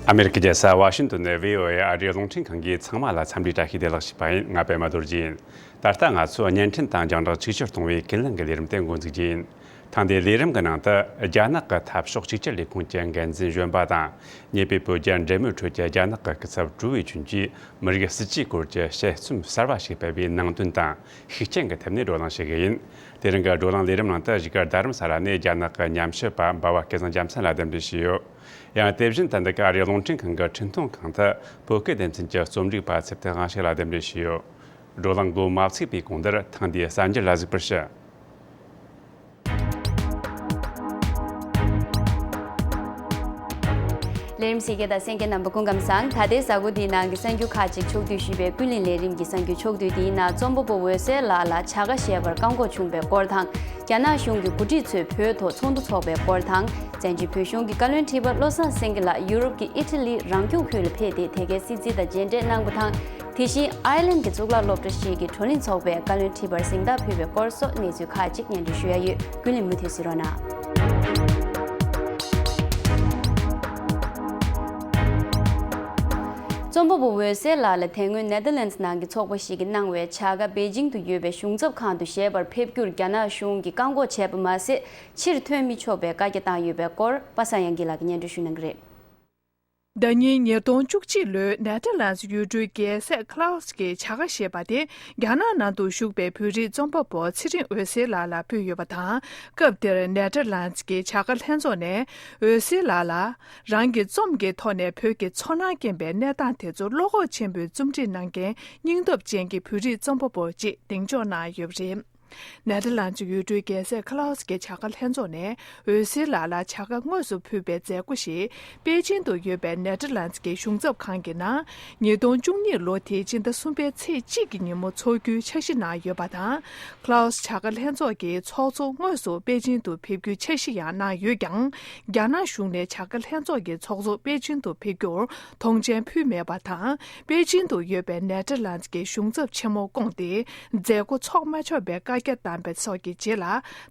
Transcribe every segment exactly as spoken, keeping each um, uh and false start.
ཨ་མེ་རི་ཀའི་རྒྱལ་ས་ཝ་ཤིང་ཏོན་ནས་བྷི་ཨོ་ཨེ་ཨ་རིའི་རླུང་འཕྲིན་ཁང་གིས་ཚང་མ་ལ་འཚམས་འདྲིའི་བཀྲ་ཤིས་བདེ་ལེགས་ཞུས་པ་ཡིན། ང་པད་མ་རྡོ་རྗེ་ཡིན། ད་ལྟ་ང་ཚོས་བརྙན་འཕྲིན་དང་རྒྱང་བསྒྲགས་ཆིག་སྒྱུར་གཏོང་བའི་ཀུན་གླེང་གི་ལས་རིམ་དེ་འགོ་འཛུགས་རྒྱུ་ཡིན། ཐེངས་འདིའི་ལས་རིམ་གྱི་ནང་དུ། རྒྱ་ནག་གི་འཐབ་ཕྱོགས་གཅིག་གྱུར་ལས་ཁུངས་ཀྱི་འགན་འཛིན་གཞོན་པ་དང་། ཉེ་བའི་བོད་རྒྱ་འབྲེལ་མོལ་ཁྲོད་ཀྱི་རྒྱ་ནག་གི་སྐུ་ཚབ་ཀྲུའུ་ཝེ་ཆུན་གྱིས་མི་རིགས་སྲིད་ཇུས་སྐོར་གྱི་དཔྱད་རྩོམ་གསར་བ་ཞིག་སྤེལ་བའི་ནང་དོན་དང་ཤུགས་རྐྱེན་གྱི་ཐད་ནས་བགྲོ་གླེང་བྱེད་ཀྱི་ཡིན། དེ་རིང་གི་བགྲོ་གླེང་ལས་རིམ་ནང་དུ། གཞིས་སྒར་རྡ་རམ་ས་ལ་ནས་རྒྱ་ནག་གི་ཉམས་ཞིབ་པ་འབའ་བ་སྐལ་བཟང་རྒྱལ་མཚན་ལ་གདན་འདྲེན་ཞུས་ཡོད། ཡང་། དེ་བཞིན་དུ་འདི་ག་ཨ་རིའི་རླུང་འཕྲིན་ཁང་གི་འཕྲིན་གཏོང་ཁང་དུ་བོད་སྐད་སྡེ་ཚན་གྱི་རྩོམ་སྒྲིག་པ་ཚེ་བརྟན་དབང་ཕྱུག་ལ་གདན་འདྲེན་ཞུས་ཡོད། བགྲོ་གླེང་འགོ་མ་ཚུགས་པའི་གོང་དུ་ཐེངས་འདིའི་གསར་འགྱུར་ལ་གཟིགས་པར་ཞུ། ལས་རིམ་གཟིགས་མཁན་དང་གསན་མཁན་རྣམ་པ་སྐུ་ཁམས་བཟང་། ད་ལྟའི་གཟའ་འཁོར་འདིའི་ནང་གི་གསར་འགྱུར་ཁག་ཅིག་ཕྱོགས་བསྡུས་ཞུས་པའི་ཀུན་གླེང་ལས་རིམ་གྱི་གསར་འགྱུར་ཕྱོགས་བསྡུས་འདིའི་ནང་རྩོམ་པ་པོ་འོད་ཟེར་ལགས་ལ་བྱ་དགའ་བཞེས་པར་བཀག་འགོག་བྱུང་བའི་སྐོར་དང་། རྒྱ་ནག་གཞུང་གི་འགོ་ཁྲིད་ཚོས་བོད་ཐོག་ཚོགས་འདུ་འཚོགས་པའི་སྐོར་དང་། བཙན་བྱོལ་བོད་གཞུང་གི་བཀའ་བློན་ཁྲི་པ་བློ་བཟང་སེང་གེ་ལགས་ཡུ་རོབ་ཀྱི་ཨི་ཊ་ལི་རང་སྐྱོང་ཁུལ་ལ་ཕེབས་ཏེ་དེ་གའི་སྲིད་འཛིན་དང་མཇལ་འཕྲད་གནང་བ་དང་། དེ་བཞིན་ཨའི་ལན་གྱི་གཙུག་ལག་སློབ་གྲྭ་ཞིག་གི་བགྲོ་གླེང་ཚོགས་པས་བཀའ་བློན་ཁྲི་པར་གཟེངས་རྟགས་ཕུལ་བའི་སྐོར་སོགས་གནས་ཚུལ་ཁག་ཅིག་སྙན་སྒྲོན་ཞུ་ཡ་ཡོད། ཀུན་གླེང་མུ་མཐུད་གཟིགས་རོགས་གནང་། རྩོམ་པ་པོ་འོད་ཟེར་ལགས་ལ་དེ་སྔོན་ནེ་དར་ལན་ནང་གི་ཚོགས་པ་ཞིག་གིས་གནང་བའི་བྱ་དགའ་པེ་ཅིང་དུ་ཡོད་པའི་གཞུང་ཚབ་ཁང་དུ་བཞེས་པར་ཕེབས་རྒྱུར་རྒྱ་ནག་གཞུང་གིས་བཀག་འགོག་བྱས་པ་མ་ཟད། ཕྱིར་ཐོན་མི་ཆོག་པའི་བཀའ་རྒྱ་བཏང་ཡོད་པའི་སྐོར་པ་སངས་དབྱངས་སྐྱིད་ལགས་ཀྱིས་སྙན་སྒྲོན་ཞུ་གནང་གི་རེད། ཟླ་ཉིན་ཉིས་སྟོང་བཅུ་གཅིག་ལོའི་ནེ་ཐར་ལན་སི་ཡུལ་གྲུའི་རྒྱལ་སྲས་ཁ་ལའོ་སི་གི་བྱ་དགའ་ཞེས་པ་དེ་རྒྱ་ནག་ནང་དུ་བཞུགས་པའི་བོད་རིགས་རྩོམ་པ་པོ་ཚེ་རིང་འོད་ཟེར་ལགས་ལ་ཕུལ་ཡོད་པ་དང་། སྐབས་དེར་ནེ་ཐར་ལན་སི་གི་བྱ་དགའ་ལྷན་ཚོགས་ནས་འོད་ཟེར་ལགས་ལ། རང་གི་རྩོམ་གྱི་ཐོག་ནས་བོད་ཀྱི་ཚོར་སྣང་སྐྱེན་པའི་གནས་སྟངས་དེ་ཚོ་བློ་ཁོག་ཆེན་པོས་རྩོམ་སྒྲིག་གནང་མཁན་སྙིང་སྟོབས་ཅན་གྱི་བོད་རིགས་རྩོམ་པ་པོ་ཅིག་གདེང་འཇོག་གནང་ཡོད་པ་རེད། ནེ་ཐར་ལན་སི་ཡུལ་གྲུའི་རྒྱལ་སྲས་ཁ་ལའོ་སི་གི་བྱ་དགའ་ལྷན་ཚོགས་ནས་འོད་ཟེར་ལགས་ལ་བྱ་དགའ་དངོས་སུ་ཕུལ་བའི་མཛད་སྒོ་ཞིག་པེ་ཅིང་དུ་ཡོད་པའི་ནེ་ཐར་ལན་སི་གི་གཞུང་ཚབ་ཁང་གི་ནང་། ཉིས་སྟོང་བཅུ་གཉིས་ལོ་དེའི་སྤྱི་ཟླ་གསུམ་པའི་ཚེས་གཅིག་གི་ཉིན་མོ་འཚོགས་རྒྱུའི་འཆར་གཞི་གནང་ཡོད་པ་དང་། ཁ་ལའོ་སི་བྱ་དགའ་ལྷན་ཚོགས་ཀྱི་ཚོགས་གཙོ་དངོས་སུ་པེ་ཅིང་དུ་ཕེབས་རྒྱུའི་འཆར་གཞི་ཡང་གནང་ཡོད་ཀྱང་། རྒྱ་ནག་གཞུང་ནས་བྱ་དགའ་ལྷན་ཚོགས་ཀྱི་ཚོགས་གཙོ་པེ་ཅིང་དུ་ཕེབས་རྒྱུར་ཐོངས་མཆན་ཕུལ་མེད་པ་དང་། པེ་ཅིང་དུ་ཡོད་པའི་ནེ་ཐར་ལན་སི་གི་གཞུང་ཚབ་ཆེན་མོ་བསྐོངས་ཏེ། མཛད་སྒོ་འཚོགས་མ་ཆོག་པའི་བཀའ་རྒྱ་བཏང་པ་སོགས་ཀྱི་རྗེས་ལ།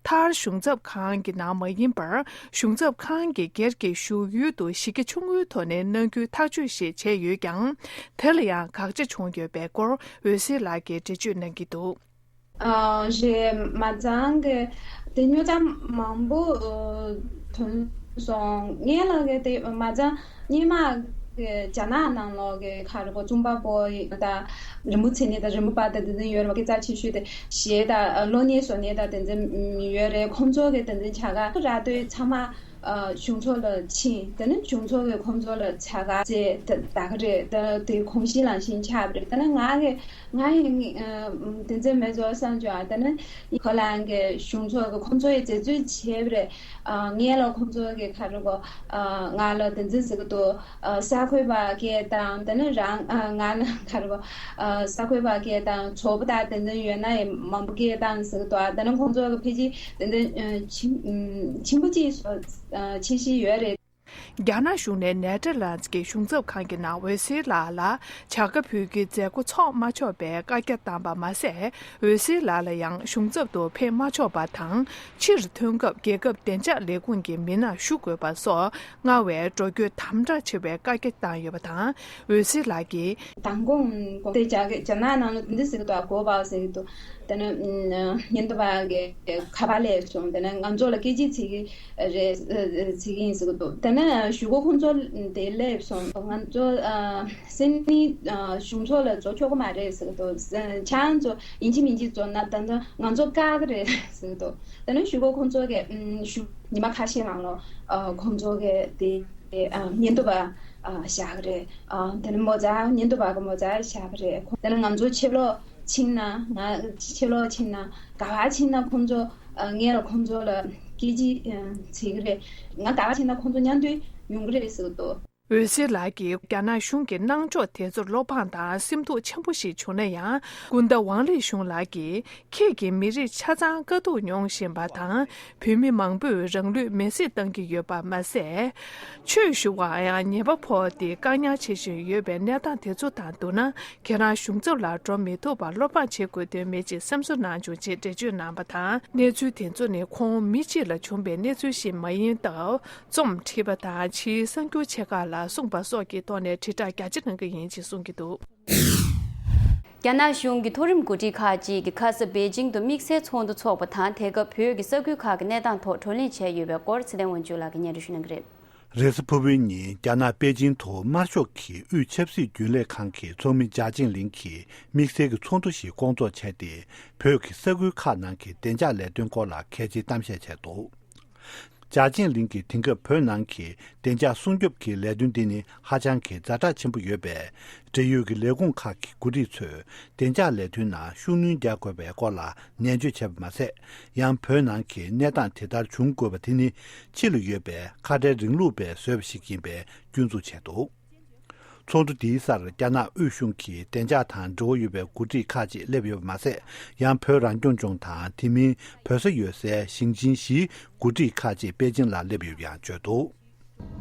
མཐར་གཞུང་ཚབ་ཁང་གི་ནང་མ་ཡིན་པར། གཞུང་ཚབ་ཁང་གི་སྒེར་གྱི་བཞུགས་ཡུལ་དུ་གཞི་རྒྱ་ཆུང་ངུའི་ཐོག་ནས་གནང་རྒྱུའི་ཐག་གཅོད་ཞིག་བྱས་ཡོད་ཀྱང་། དེ་ལ་ཡང་དགག་བྱ་བྱུང་ཡོད་པའི་སྐོར་འོད་ཟེར་ལགས་ཀྱིས་འགྲེལ་བརྗོད་གནང་གི་འདུག། ཨ། རེད། མ་ཚང་གི་དེ་ཉོ་ཚང་མང་པོ་ཐོན་སོང་། ངས་ལ་གི་དེ་མ་ཚང་སྔོན་མ་གི་རྒྱ་ནག་ནང་ལོགས་གི་ག་རེ་གོ་རྩོམ་པ་པོ་ཡིན་ད་རིན་པོ་ཆེ་ནི་ད་རིན་པོ་པ་ད་དེ་འཛིན་ཡོད་རེད་པ། སྐད་གྲགས་ཆེ་ཤོས་དེ་གཞས་དང་གློག་བརྙན་བཟོ་མཁན་ད་དེ་འཛིན་ཡོད་རེད། ཁོང་ཚོ་གི་དེ་འཛིན་བྱ་དགའ་རག་དུས་ཚང་མ། ཨ། གཞུང་ཚབ་ལ་ཕྱིན། དེ་ནས་གཞུང་ཚབ་ཀྱིས་ཁོང་ཚོ་ལ་བྱ་དགའ་བཅས་ད་ག་རེད། ད་དེ་གོམས་གཤིས་ནང་བཞིན་ཆགས་པ་རེད། དེ་ནས་ང་གི་ང་ཡི་ཨ་དེ་ཚོ་མེད་བཟོ་བསམ་བྱུང་། ཨ། དེ་ནས་ཁོ་རང་གི་གཞུང་ཚབ་ཀྱིས་ཁོང་ཚོ་ཡི་འཛད་སྤྱོད་བྱས་པ་རེད། ཨ། ངས་ལ་ཁོང་ཚོ་གི་ག་རེ་གོ། ཨ། ང་ལ་དེ་ཚོ་ཟེར་གི་འདུག། ཨ། གསར་འགོད་པ་སྐད་བཏང་། དེ་ནས་རང་ཨ་ང་ལ་ག་རེ་གོ། ཨ། གསར་འགོད་པ་སྐད་བཏང་། ཚོགས་པ་དང་དེ་ཚོ་ཡོད་ན་ཡང་མང་པོ་སྐད་བཏང་ཟེར་གི་འདུག། ཨ། དེ་ནས་ཁོང་ཚོ་གི་ཕལ་ཆེར་དེ་ཚོ་ཨ་ཆེན་ཨ་ཆེན་པོ་ཅིག་བཟོ་ཨ་བྱེད་བཞིན་ཡོད་རེད། རྒྱ་ནག་གཞུང་ནས་ནེ་ཐར་ལན་སི་གི་གཞུང་ཚབ་ཁང་གི་ནང་འོད་ཟེར་ལགས་ལ་བྱ་དགའ་ཕུལ་རྒྱུའི་མཛད་སྒོ་འཚོགས་མ་ཆོག་པའི་བཀའ་རྒྱ་བཏང་པ་མ་ཟད། འོད་ཟེར་ལགས་ལ་ཡང་གཞུང་ཚབ་ཏུ་ཕེབས་མ་ཆོག་པ་དང་། ཕྱིར་ཐོན་སྐབས་རྒྱལ་ཁབ་བདེ་འཇགས་ལས་ཁུངས་ཀྱི་མི་སྣར་ཞུ་དགོས་པ་སོགས་སྔར་བས་འགྲོ་སྐྱོད་དམ་དྲག་ཆེ་བའི་བཀའ་རྒྱ་བཏང་ཡོད་པ་དང་། འོད་ཟེར་ལགས་ཀྱིས། མདང་དགོང་དགོང་དེ་རྒྱ་རྒྱ་ནག་ནང་ལ་དེ་འདྲ་ཟེར་གི་འདུག། ག་པར་ཟེར་གི་འདུག། དེ་ནས་ཉིན་དུ་བ་གི་ཁ་པར་སླེབས་སོང་། དེ་ནས་ང་ཚོ་ལ་སྐད་ཆ་དྲིས་གི་རེད། དྲིས་གི་ཡིན་ཟེར་གི་འདུག། དེ་ནས་གཞུག་གུ་ཁོང་ཚོ་དེ་སླེབས་སོང་། ང་ཚོ་སེམས་ནི་གཞུང་ཚོགས་ལ་འགྲོ་ཆོག་གི་མ་རེད་ཟེར་གི་འདུག། ཆང་ཚོ་ཡིན་གཅིག་མིན་གཅིག་འགྲོ་ན་ད་ལྟ་ང་ཚོ་བཀག་གི་རེད་ཟེར་གི་འདུག། དེ་ནས་གཞུག་གུ་ཁོང་ཚོ་གི་ཉི་མ་ཁ་ཤས་ནང་ལ་ཁོང་ཚོ་གི་དེ་ཉིན་དུ་བ་བཞག་གི་རེད། དེ་ནས་མོ་ཛ་ཉིན་དུ་བ་གི་མོ་ཛ་བཞག་གི་རེད། དེ་ནས་ང་ཚོ་ཕྱི་ལོགས་ཕྱིན་ན་ང་ཕྱི་ལོགས་ཕྱིན་ན་ག་པར་ཕྱིན་ན་ཁོང་ཚོ་ངས་ལ་ཁོང་ཚོ་ལ་སྐད་ཆ་དྲིས་གི་རེད། ང་ག་པར་ཕྱིན་ན་ཁོང་ཚོ་མཉམ་དུ་ཡོང་གི་རེད་ཟེར་གི་འདུག། འོད་ཟེར་ལགས་ཀྱིས་རྒྱ་ནག་གཞུང་གི་གནང་ཕྱོགས་དེ་ཚོར་བློ་ཕངས་དང་སེམས་སྡུག་ཆེན་པོ་ཞིག་བྱུང་ན་ཡང་། སྐུ་ཟླ་ཝང་ལི་ཞུང་ལགས་ཀྱིས་ཁྱེད་ཀྱིས་མི་རིགས་ཆ་ཚང་དཀའ་སྡུག་མྱོང་བཞིན་པ་དང་། བོད་མི་མང་པོས་རང་ལུས་མེར་སྲེག་བཏང་གི་ཡོད་པ་མ་ཟད། ཆོས་ཞུ་བར་ཡང་ཉེས་པ་ཕོག་སྟེ་བཀག་ཉར་བྱེད་བཞིན་ཡོད་པའི་གནས་སྟངས་དེ་ཚོ་དང་བསྡུར་ན། ཁྱེད་རང་གཞུང་ཚབ་ལ་འགྲོ་མི་ཐུབ་པར་བློ་ཕམ་བྱེད་དགོས་དོན་མེད་ཅེས་སེམས་གསོ་གནང་བྱུང་ཅེས་འགྲེལ་བརྗོད་གནང་བ་དང་། གནས་ཚུལ་དེ་ཚོ་ནི་ཁོང་མི་གཅིག་ལ་བྱུང་བའི་གནས་ཚུལ་ཞིག་མ་ཡིན་སྟབས། རྩོམ་བྲིས་པ་དང་ཕྱིའི་གསར་འགྱུར་ཆེ་ཁག་ལ། གསུངས་པ་སོགས་ཀྱི་ཐོག་ནས་དྲིལ་བསྒྲགས་རྒྱ་ཆེ་གནང་གི་ཡིན་ཅེས་གསུང་གི་འདུག། རྒྱ་ནག་གཞུང་གི་མཐོ་རིམ་འགོ་ཁྲིད་ཁག་ཅིག་གིས་ཁ་ས་པེ་ཅིང་དུ་དམིགས་བསལ་ཚོགས་འདུ་འཚོགས་པ་དང་། དེ་སྐབས་བོད་ཀྱི་ས་ཁུལ་ཁག་གི་གནས་སྟངས་ཐོག་བགྲོ་གླེང་བྱས་ཡོད་པའི་སྐོར་ཚེ་བརྟན་དབང་ཕྱུག་ལགས་ཀྱིས་སྙན་སྒྲོན་ཞུ་གནང་གི་རེད། རེས་གཟའ་ཕུར་བུའི་ཉིན་རྒྱ་ནག་པེ་ཅིང་དུ་དམར་ཤོག་གི་དབུས་ཆབ་སྲིད་རྒྱུན་ལས་ཁང་གི་ཚོགས་མི་ཇཱ་ཅིང་ལིང་གིས་དམིགས་བསལ་གྱི་ཚོགས་འདུ་ཞིག་བསྐོང་ཚོགས་བྱས་ཏེ། བོད་ཀྱི་ས་ཁུལ་ཁག་ནང་གི་བདེ་འཇགས་ལས་དོན་སྐོར་ལ་གལ་ཆེའི་གཏམ་བཤད་བྱས་འདུག། ཇཱ་ཅིང་ལིང་གིས་དེང་སྐབས་བོད་ནང་གི་བདེ་འཇགས་སྲུང་སྐྱོབ་ཀྱི་ལས་དོན་འདི་ནི་ཧ་ཅང་གི་ཛ་དྲག་ཆེན་པོ་ཡོད་པས། འབྲེལ་ཡོད་ཀྱི་ལས་ཁུངས་ཁག་གི་འགོ་ཁྲིད་ཚོས་བདེ་འཇགས་ལས་དོན་ནང་ཤུགས་སྣོན་རྒྱག་དགོས་པའི་སྐོར་ལ་ནན་བརྗོད་བྱས་པ་མ་ཟད། ཡང་བོད་ནང་གི་གནས་སྟངས་དེ་ལྟར་འབྱུང་དགོས་པ་དེ་ནི་ཕྱི་ལ་ཡོད་པའི་ཁ་བྲལ་རིང་ལུགས་པས་བཟོས་པ་ཞིག་ཡིན་པའི་སྐྱོན་འཛུགས་བྱས་འདུག། ཚོགས་འདུ་འདིའི་སར་རྒྱ་ནག་དབུས་གཞུང་གི་བདེ་འཇགས་དང་འབྲེལ་བ་ཡོད་པའི་འགོ་ཁྲིད་ཁག་ཅིག་སླེབས་ཡོད་པ་མ་ཟད། ཡང་བོད་རང་སྐྱོང་ལྗོངས་དང་དེ་མིན་བོད་ས་ཡོད་སའི་ཞིང་ཆེན་བཞིའི་འགོ་ཁྲིད་ཁག་ཅིག་པེ་ཅིང་ལ་སླེབས་ཡོད་པ་ཡང་བརྗོད་འདུག།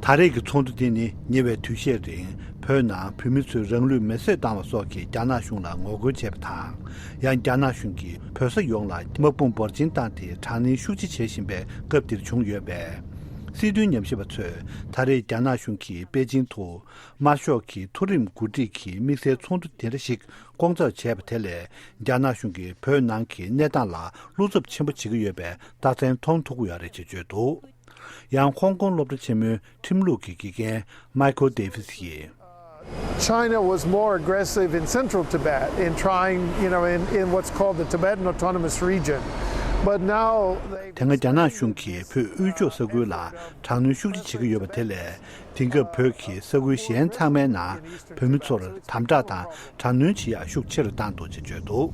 ད་རེས་ཀྱི་ཚོགས་འདུ་འདི་ནི་ཉེ་བའི་དུས་ཤས་རིང་བོད་ནང་བོད་མི་ཚོས་རང་ལུས་མེར་སྲེག་བཏང་བ་སོགས་ཀྱིས་རྒྱ་ནག་གཞུང་ལ་ངོ་རྒོལ་བྱས་པ་དང་། ཡང་རྒྱ་ནག་གཞུང་གིས་བོད་ས་ཡོངས་ལ་དམག་དཔུང་འབོར་ཆེན་བཏང་སྟེ་དྲག་གནོན་ཤུགས་ཆེ་བྱེད་བཞིན་པའི་སྐབས་འདིར་བྱུང་ཡོད་པས། སྲིད་དོན་ཉམས་ཞིབ་པ་ཚོས་ད་རེས་རྒྱ་ནག་གཞུང་གིས་པེ་ཅིང་དུ་དམར་ཤོག་གི་མཐོ་རིམ་འགོ་ཁྲིད་ཀྱི་དམིགས་བསལ་ཚོགས་འདུ་དེ་འདྲ་ཞིག་བསྐོང་ཚོགས་བྱས་པ་དེ་ལས། རྒྱ་ནག་གཞུང་གིས་བོད་ནང་གི་གནས་སྟངས་ལ་བློ་འཚབ་ཆེན་པོ་བྱེད་ཀྱི་ཡོད་པའི་རྟགས་མཚན་མཐོང་ཐུབ་ཀྱི་ཡོད་རེད་ཅེས་བརྗོད་འདུག། ཡང་ཧོང་ཀོང་སློབ་གྲྭ་ཆེན་མོའི་ཁྲིམས་ལུགས་ཀྱི་དགེ་རྒན་Michael Davis་ཡིས། China was more aggressive in central Tibet in trying, you know, in, in what's called the Tibetan Autonomous Region. But now they དེ་སྔ་རྒྱ་ནག་གཞུང་གིས་བོད་དབུས་ཕྱོགས་ས་ཁུལ་ལ་དྲག་གནོན་ཤུགས་ཆེ་བྱེད་ཀྱི་ཡོད་པ་དེ་ལས། དེང་སྐབས་བོད་ཀྱི་ས་ཁུལ་གཞན་ཚང་མའི་ནང་བོད་མི་ཚོར་དམ་དྲག་དང་དྲག་གནོན་བྱེད་ཡག་ཤུགས་ཆེ་རུ་བཏང་འདུག་ཅེས་བརྗོད་འདུག།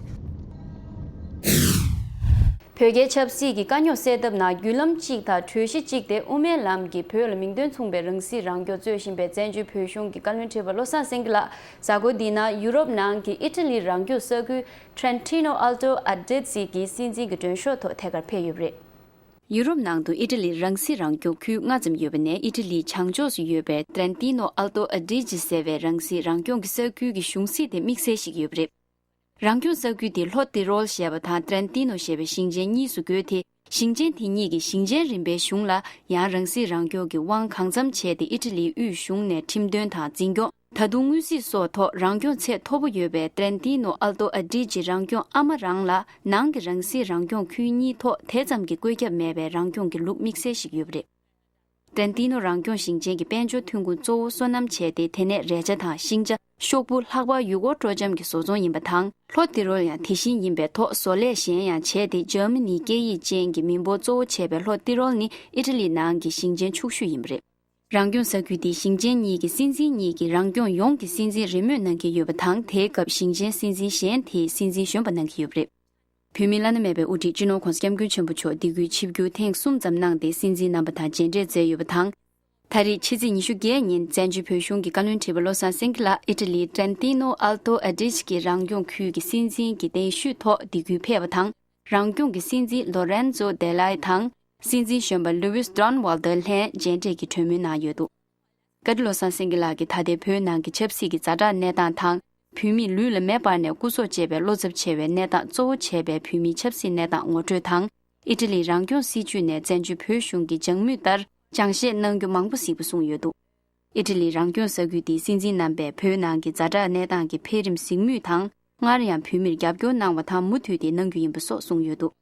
བོད་རྒྱའི་ཆབ་སྲིད་ཀྱི་དཀའ་རྙོག་སེལ་ཐབས་ནང་བརྒྱུད་ལམ་གཅིག་དང་གྲོས་གཞི་གཅིག་སྟེ། དབུ་མའི་ལམ་གྱིས་བོད་ལ་མིང་དོན་མཚུངས་པའི་རང་སྲིད་རང་སྐྱོང་རྩོད་བཞིན་པའི་བཙན་བྱོལ་བོད་གཞུང་གི་བཀའ་བློན་ཁྲི་པ་བློ་བཟང་སེང་གེ་ལགས་གཟའ་འཁོར་འདིའི་ནང་ཡུ་རོབ་ནང་གི་ཨི་ཊ་ལིའི་རང་སྐྱོང་ས་ཁུལ་Trentino Alto Adige་གྱི་སྲིད་འཛིན་གྱི་མགྲོན་ཤོག་ཐོག་ཐད་ཀར་ཕེབས་ཡོད་པ་རེད། ཡུ་རོབ་ནང་དུ་ཨི་ཊ་ལིར་རང་སྲིད་རང་སྐྱོང་ཁུལ་ལྔ་ཙམ་ཡོད་པ་ནས། ཨི་ཊ་ལིའི་བྱང་ཕྱོགས་སུ་ཡོད་པའི་Trentino Alto Adige་ཟེར་བའི་རང་སྲིད་རང་སྐྱོང་གི་ས་ཁུལ་གྱི་གཞུང་སྲིད་དེ་དམིགས་བསལ་ཞིག་ཡོད་པ་རེད། རང་སྐྱོང་ས་ཁུལ་དེ་ལྷོ་ཏི་རོལ་ཞེས་པ་དང་Trentino་ཞེས་པའི་ཞིང་ཆེན་གཉིས་སུ་བགོས་ཏེ། ཞིང་ཆེན་དེ་གཉིས་ཀྱི་ཞིང་ཆེན་རིམ་པའི་གཞུང་ལ་ཡང་རང་སྲིད་རང་སྐྱོང་གི་དབང་གང་འཚམ་བྱས་ཏེ། ཨི་ཊ་ལིའི་དབུས་གཞུང་ནས་ཁྲིམས་དོན་དང་འཛིན་སྐྱོང་། ད་དུང་དངུལ་སྲིད་སོགས་ཐོག་རང་སྐྱོང་ཚད་མཐོ་པོ་ཡོད་པའི་Trentino Alto Adige་རང་སྐྱོང་ཨ་མ་རང་ལ། ནང་གི་རང་སྲིད་རང་སྐྱོང་ཁུལ་གཉིས་ཐོག་དེ་ཙམ་གྱི་བཀོད་ཁྱབ་མེད་པའི་རང་སྐྱོང་གི་ལུགས་དམིགས་བསལ་ཞིག་ཡོད་པ་རེད། Trentino་རང་སྐྱོང་ཞིང་ཆེན་གྱི་དཔལ་འབྱོར་ཐོན་ཁུངས་གཙོ་བོ་སོ་ནམ་བྱས་ཏེ། དེ་ནས་རས་ཆ་དང་ཤིང་ཆ། ཤོག་བུ། ལྷག་པར་ཡུལ་སྐོར་སྤྲོ་འཆམ་གྱི་བཟོ་ཚོང་ཡིན་པ་དང་། ལྷོ་ཏི་རོལ་ཡང་དེ་བཞིན་ཡིན་པའི་ཐོག་བཟོ་ལས་གཞན་ཡང་བྱས་ཏེ། འཇར་མ་ནིའི་སྐད་ཡིག་ཅན་གྱི་མི་འབོར་གཙོ་བོ་བྱས་པའི་ལྷོ་ཏི་རོལ་ནི་ཨི་ཊ་ལིའི་ནང་གི་ཞིང་ཆེན་ཕྱུག་ཤོས་ཡིན་པ་རེད། རང་སྐྱོང་ས་ཁུལ་འདིའི་ཞིང་ཆེན་གཉིས་ཀྱི་སྲིད་འཛིན་གཉིས་ཀྱིས་རང་སྐྱོང་ཡོངས་ཀྱི་སྲིད་འཛིན་རེས་མོས་གནང་གི་ཡོད་པ་དང་། དེའི་སྐབས་ཞིང་ཆེན་སྲིད་འཛིན་གཞན་དེས་སྲིད་འཛིན་གཞོན་པ་གནང་གི་ཡོད་པ་རེད། བོད་མིའི་བླ་ན་མེད་པའི་དབུ་ཁྲིད་སྤྱི་ནོར་༧གོང་ས་༧སྐྱབས་མགོན་ཆེན་པོ་མཆོག་འདི་སྒུག་ཆིབས་བསྒྱུར་ཐེངས་གསུམ་ཙམ་གནང་སྟེ། སྲིད་འཛིན་རྣམ་པ་དང་མཇལ་འཕྲད་མཛད་ཡོད་པ་དང་། ད་རེས་ཕྱི་ཚེས་ཉི་ཤུ་བརྒྱད་ཉིན་བཙན་བྱོལ་བོད་གཞུང་གི་བཀའ་བློན་ཁྲི་པ་བློ་བཟང་སེང་གེ་ལགས་ཨི་ཊ་ལིའི་Trentino Alto Adige་གྱི་རང་སྐྱོང་ཁུལ་གྱི་སྲིད་འཛིན་གྱི་གདན་ཞུས་ཐོག་འདི་ཁུལ་ཕེབས་པ་དང་། རང་སྐྱོང་གི་སྲིད་འཛིན་Lorenzo Della་དང་། སྲིད་འཛིན་གཞོན་པ་Luis Durnwalder་ལྷན་མཇལ་འཕྲད་ཀྱིས་གྲོས་མོལ་གནང་ཡོད་འདུག། བཀའ་ཁྲི་བློ་བཟང་སེང་གེ་ལགས་ཀྱིས་ད་ལྟའི་བོད་ནང་གི་ཆབ་སྲིད་ཀྱི་ཛ་དྲག་གནས་སྟངས་དང་། བོད་མིས་ལུས་ལ་མེ་སྤར་ནས་སྐུ་སྲོག་བཅད་པའི་བློ་འཚབ་ཆེ་བའི་གནས་སྟངས་གཙོ་བོ་བྱས་པའི་བོད་མིའི་ཆབ་སྲིད་གནས་སྟངས་ངོ་སྤྲོད་དང་། ཨི་ཊ་ལིའི་རང་སྐྱོང་སྲིད་བྱུས་ནས་བཙན་བྱོལ་བོད་གཞུང་གི་སྦྱང་མུས་ལྟར་སྦྱང་བཤད་གནང་རྒྱུ་མང་པོ་གཟིགས་པ་གསུངས་ཡོད་འདུག། ཨི་ཊ་ལིའི་རང་སྐྱོང་ས་ཁུལ་དེའི་སྲིད་འཛིན་རྣམ་པས་བོད་ནང་གི་ཛ་དྲག་གནས་སྟངས་ཀྱི་འཕེལ་རིམ་གཟིགས་མུས་དང་། སྔར་ཡང་བོད་མིར་རྒྱབ་སྐྱོར་གནང་བ་དང་། མུ་མཐུད་དེ་གནང་རྒྱུ་ཡིན་པ་སོགས་གསུངས་ཡོད་འདུག།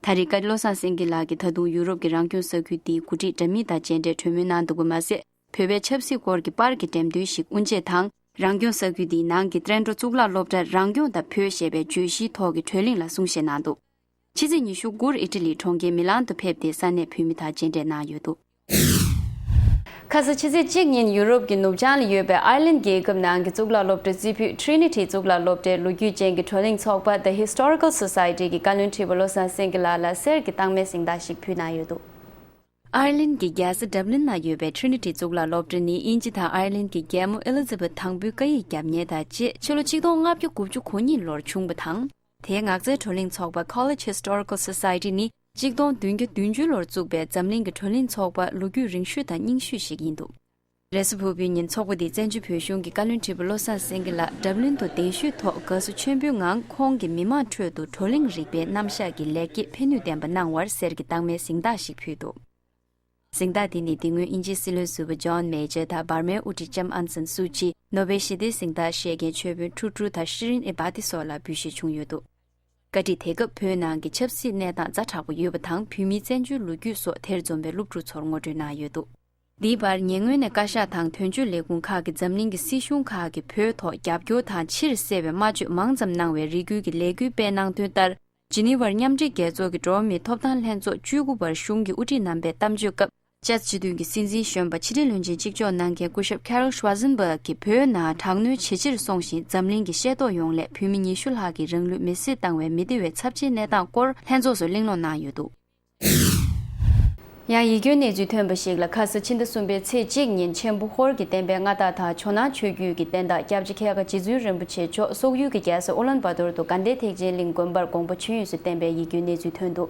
ད་རེས་བཀའ་བློ་བཟང་སེང་གེ་ལགས་ཀྱིས་ད་དུང་ཡུ་རོབ་ཀྱི་རང་སྐྱོང་ས་ཁུལ་དེའི་འགོ་ཁྲིད་འདྲ་མིན་དང་མཇལ་འཕྲད་གྲོས་མོལ་གནང་འདུག་པ་མ་ཟད། བོད་པའི་ཆབ་སྲིད་སྐོར་གྱི་པར་གྱི་འགྲེམས་སྟོན་ཞིག་དབུ་འབྱེད་དང་། རང་སྐྱོང་ས་ཁུལ་དེའི་ནང་གི་ཏྲེན་ཀྲོ་གཙུག་ལག་སློབ་གྲྭར་རང་སྐྱོང་དང་བོད་ཞེས་པའི་བརྗོད་གཞིའི་ཐོག་གི་བགྲོ་གླེང་ལ་གསུང་བཤད་གནང་འདུག། ཕྱི་ཚེས་ཉི་ཤུ་དགུར་ཨི་ཊ་ལིའི་གྲོང་ཁྱེར་མི་ལང་དུ་ཕེབས་ཏེ། ས་གནས་བོད་མི་དང་མཇལ་འཕྲད་གནང་ཡོད་འདུག། ཁ་ས་ཕྱི་ཚེས་གཅིག་ཉིན་ཡུ་རོབ་ཀྱི་ནུབ་བྱང་ལ་ཡོད་པའི་ཨའི་ལན་རྒྱལ་ཁབ་ནང་གི་གཙུག་ལག་སློབ་གྲྭ་རྩེ་ཕུད་Trinity་གཙུག་ལག་སློབ་གྲྭའི་ལོ་རྒྱུས་ཅན་གྱི་བགྲོ་གླེང་ཚོགས་པ་The Historical Society་གི་བཀའ་བློན་ཁྲི་པ་བློ་བཟང་སེང་གེ་ལགས་ལ་གསེར་གྱི་རྟགས་མའི་གཟེངས་རྟགས་ཤིག་ཕུལ་གནང་ཡོད་འདུག། ཨའི་ལན་གྱི་རྒྱལ་ས་Dublin་ན་ཡོད་པའི་Trinity་གཙུག་ལག་སློབ་གྲྭ་ནི་དབྱིན་ཇི་དང་ཨའི་ལན་གྱི་རྒྱལ་མོ་Elizabeth་དང་པོའི་བཀའ་ཡིག་རྒྱབ་གཉེར་དང་བཅས་ཕྱི་ལོ་ཆིག་སྟོང་ལྔ་བརྒྱ་དགུ་བཅུ་གོ་གཉིས་ལོར་བྱུང་བ་དང་། དེའི་ངག་རྩལ་བགྲོ་གླེང་ཚོགས་པ་College Historical Society་ནི་ཆིག་སྟོང་བདུན་བརྒྱ་བདུན་ཅུ་ལོར་བཙུགས་པའི་འཛམ་གླིང་གི་བགྲོ་གླེང་ཚོགས་པ་ལོ་རྒྱུས་རིང་ཤོས་དང་རྙིང་ཤོས་ཤིག་ཡིན་འདུག། རེས་གཟའ་ཕུར་བུའི་ཉིན་ཚོགས་པ་དེས་བཙན་བྱོལ་བོད་གཞུང་གི་བཀའ་བློན་ཁྲི་པ་བློ་བཟང་སེང་གེ་ལགས་Dublin་དུ་གདན་ཞུས་ཐོག་དགའ་བསུ་ཆེན་པོའི་ངང་ཁོང་གིས་མི་མང་ཁྲོད་དུ་བགྲོ་གླེང་རིག་པའི་རྣམ་གཞག་གི་ལེགས་སྐྱེས་ཕན་ནུས་ལྡན་པ་གནང་བར་གསེར་གྱི་རྟགས་མའི་གཟེངས་རྟགས་ཤིག་ཕུལ་འདུག། གཟེངས་རྟགས་དེ་ནི་དེ་སྔོན་དབྱིན་ཇིའི་སྲིད་བློན་ཟུར་པ་ཇོན་མེ་ཇར་དང་འབར་མའི་དབུ་ཁྲིད་ལྕམ་ཨང་སན་སུའུ་ཅི། ནོ་བེལ་ཞི་བདེའི་གཟེངས་རྟགས་བཞེས་མཁན་ཆོས་དཔོན་ཁྲུ་ཁྲུ་དང་ཤི་རིན་ཨེ་བྷ་ཏི་སོགས་ལ་འབུལ་བཞེས་བྱུང་ཡོད་འདུག། བཀའ་ཁྲིད་དེ་སྐབས་བོད་ནང་གི་ཆབ་སྲིད་གནས་སྟངས་ཛ་དྲག་པོ་ཡོད་པ་དང་། བོད་མིའི་བཙན་བྱོལ་ལོ་རྒྱུས་སོགས་དེར་འཛོམས་པའི་སློབ་ཕྲུག་ཚོར་ངོ་སྤྲོད་གནང་ཡོད་འདུག། འདིའི་བར་ཉེ་སྔོན་ནས་བཀའ་ཤག་དང་དོན་གཅོད་ལས་ཁུངས་ཁག་གིས་འཛམ་གླིང་གི་སྲིད་གཞུང་ཁག་གིས་བོད་ཐོག་རྒྱབ་སྐྱོར་དང་ཕྱིར་བསལ་བའི་སྨྲ་བརྗོད་མང་ཙམ་གནང་བའི་རེ་སྐུལ་གྱི་ལས་འགུལ་སྤེལ་གནང་དོན་ལྟར། ཇི་ནི་ཝར་མཉམ་འབྲེལ་རྒྱལ་ཚོགས་ཀྱི་འགྲོ་བ་མིའི་ཐོབ་ཐང་ལྷན་ཚོགས་བཅུ་དགུ་པར་གཞུང་གི་དབུ་ཁྲིད་རྣམ་པས་གཏམ་བརྗོད་སྐབས། ཅཱད་སྤྱི་མཐུན་གྱི་སྲིད་འཛིན་གཞོན་པ་ཕྱི་དྲིལ་བློན་ཆེན་གཅིག་ལྕོགས་གནང་མཁན་སྐུ་ཞབས་Karl Schwarzenberg གིས་བོད་ནང་དྲག་གནོན་ཇེ་ཆེར་སོང་ཞིང་། འཛམ་གླིང་གི་ཤེས་རྟོགས་ཡོངས་ལས་བོད་མི་ཉི་ཤུ་ལྷག་གི་རང་ལུས་མེར་སྲེག་བཏང་བའི་མི་བདེ་བའི་ཚབས་ཆེའི་གནས་སྟངས་སྐོར་ལྷན་ཚོགས་སུ་གླེང་སློང་གནང་ཡོད་འདུག། ཡང་ཡིད་སྐྱོའི་གནས་ཚུལ་ཐོན་པ་ཞིག་ལ། ཁ་ས་ཕྱི་ཟླ་གསུམ་པའི་ཚེས་གཅིག་ཉིན་ཆེན་པོ་ཧོར་གྱི་བསྟན་པའི་མངའ་བདག་དང་ཇོ་ནང་ཆོས་བརྒྱུད་ཀྱི་བསྟན་བདག་སྐྱབས་རྗེ་ཁལ་ཁ་རྗེ་བཙུན་རིན་པོ་ཆེ་མཆོག་སོག་ཡུལ་གྱི་རྒྱལ་ས་ཨུ་ལན་བ་ཏོར་དུ་དགའ་ལྡན་ཐེག་ཆེན་གླིང་དགོན་པར་དགོངས་པ་ཆོས་དབྱིངས་སུ་བསྟན་པའི་ཡིད་སྐྱོའི་གནས་ཚུལ་ཐོན་འདུག།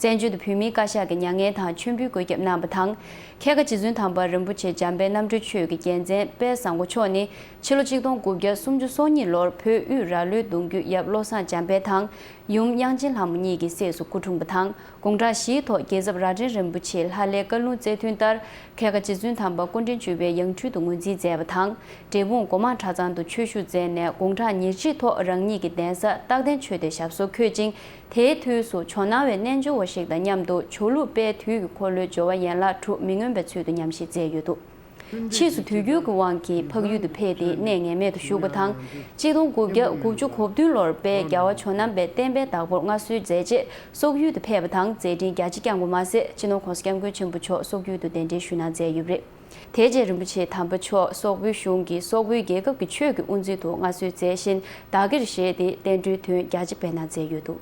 བཙན་བྱོལ་དུ་བོད་མིའི་བཀའ་ཤག་གི་མྱ་ངན་དང་མཆོད་འབུལ་བཀོད་ཁྱབ་གནང་བ་དང་། ཁལ་ཁ་རྗེ་བཙུན་དམ་པ་རིན་པོ་ཆེ་འཇམ་དཔལ་རྣམ་གྲོལ་ཆོས་ཀྱི་རྒྱལ་མཚན་དཔལ་བཟང་པོ་མཆོག་ནི། ཕྱི་ལོ་ཆིག་སྟོང་དགུ་བརྒྱ་སུམ་ཅུ་སོ་གཉིས་ལོར་བོད་དབུས་ར་ལོའི་གདུང་རྒྱུད་ཡབ་བློ་བཟང་འཇམ་དཔལ་དང་། ཡུམ་དབྱངས་ཅན་ལྷ་མོ་གཉིས་ཀྱི་སྲས་སུ་སྐུ་འཁྲུངས་པ་དང་། དགུང་གྲངས་བཞིའི་ཐོག་རྒྱལ་ཚབ་རྭ་སྒྲེང་རིན་པོ་ཆེའི་ལྷ་ལས་བཀའ་ལུང་སྩལ་དོན་ལྟར། ཁལ་ཁ་རྗེ་བཙུན་དམ་པ་སྐུ་ཕྲེང་བཅུ་པའི་ཡང་སྤྲུལ་དུ་ངོས་འཛིན་མཛད་པ་དང་། འབྲས་སྤུངས་སྒོ་མང་གྲྭ་ཚང་དུ་ཆོས་ཞུགས་མཛད་ནས། དགུང་གྲངས་ཉེར་གཅིག་ཐོག་རང་ཉིད་ཀྱི་གདན་ས་རྟག་བརྟན་ཆོས་སྡེར་ཞབས་སོར་འཁོད་ཅིང་། དེའི་དུས་སུ་ཇོ་ནང་བའི་རྣལ་འབྱོར་བ་ཞིག་དང་མཉམ་དུ་ཇོ་ལུགས་དཔལ་དུས་ཀྱི་འཁོར་ལོའི་སྦྱོར་བ་ཡན་ལག་དྲུག་མི་མངོན་པའི་ཚུལ་དུ་ཉམས་བཞེས་མཛད་ཡོད་འདུག། ཕྱིས་སུ་དུས་འགྱུར་གྱི་དབང་གིས་འཕགས་ཡུལ་དུ་ཕེབས་ཏེ་གནས་ངེས་མེད་དུ་བཞུགས་པ་དང་། གཅིག་སྟོང་དགུ་བརྒྱ་དགུ་བཅུ་གོ་བདུན་ལོར་དཔལ་རྒྱལ་བ་ཇོ་ནང་པའི་བསྟན་པའི་བདག་པོར་མངའ་གསོལ་མཛད་རྗེས། སོག་ཡུལ་དུ་ཕེབས་པ་དང་མཛད་འཕྲིན་རྒྱ་ཆེ་བསྐྱངས་པ་མ་ཟད། སྤྱི་ནོར་༸གོང་ས་༸སྐྱབས་མགོན་ཆེན་པོ་མཆོག་སོག་ཡུལ་དུ་གདན་འདྲེན་ཞུས་གནང་མཛད་ཡོད་པ་རེད། དེ་རྗེས་རིན་པོ་ཆེ་དམ་པ་མཆོག་སོག་པོའི་གཞུང་གིས་སོག་པོའི་རྒྱལ་ཁབ་ཀྱི་ཆོས་ཀྱི་དབུ་འཛིན་དུ་མངའ་གསོལ་མཛད་བཞིན། བདག་གིར་བཞེས་ཏེ་བསྟན་འགྲོའི་དོན་རྒྱ་ཆེ་སྤེལ་གནང་མཛད་ཡོད་འདུག།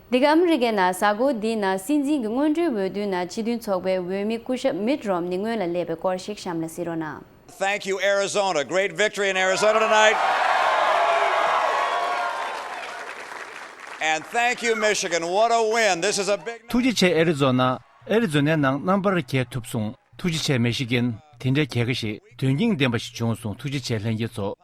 འདི་ག་ཨ་མི་རི་ཀའི་ནང་གཟའ་འཁོར་འདིའི་ནང་སྲིད་འཛིན་གྱི་སྔོན་འགྲོའི་འོས་བསྡུའི་ནང་སྤྱི་མཐུན་ཚོགས་པའི་འོས་མི་སྐུ་ཞབས་མིད་རོམ་ནི་སྔོན་ལ་སླེབས་པའི་སྐོར་ཞིག་གཤམ་ལ་གཟིགས་རོགས་གནང་། Thank you, Arizona. Great victory in Arizona tonight. And thank you, Michigan. What a win. This is a big. ཐུགས་རྗེ་ཆེ་ཨེ་རི་ཛོ་ན། ཨེ་རི་ཛོ་ནའི་ནང་རྣམ་པར་རྒྱལ་ཐུབ་སོང་། ཐུགས་རྗེ་ཆེ་མི་ཤི་གན། དེ་འདྲའི་རྒྱལ་ཁ་ཞིག་དོན་སྙིང་ལྡན་པ་ཞིག་བྱུང་སོང་། ཐུགས་རྗེ་ཆེ་ལྷན་རྒྱས་ཚོ།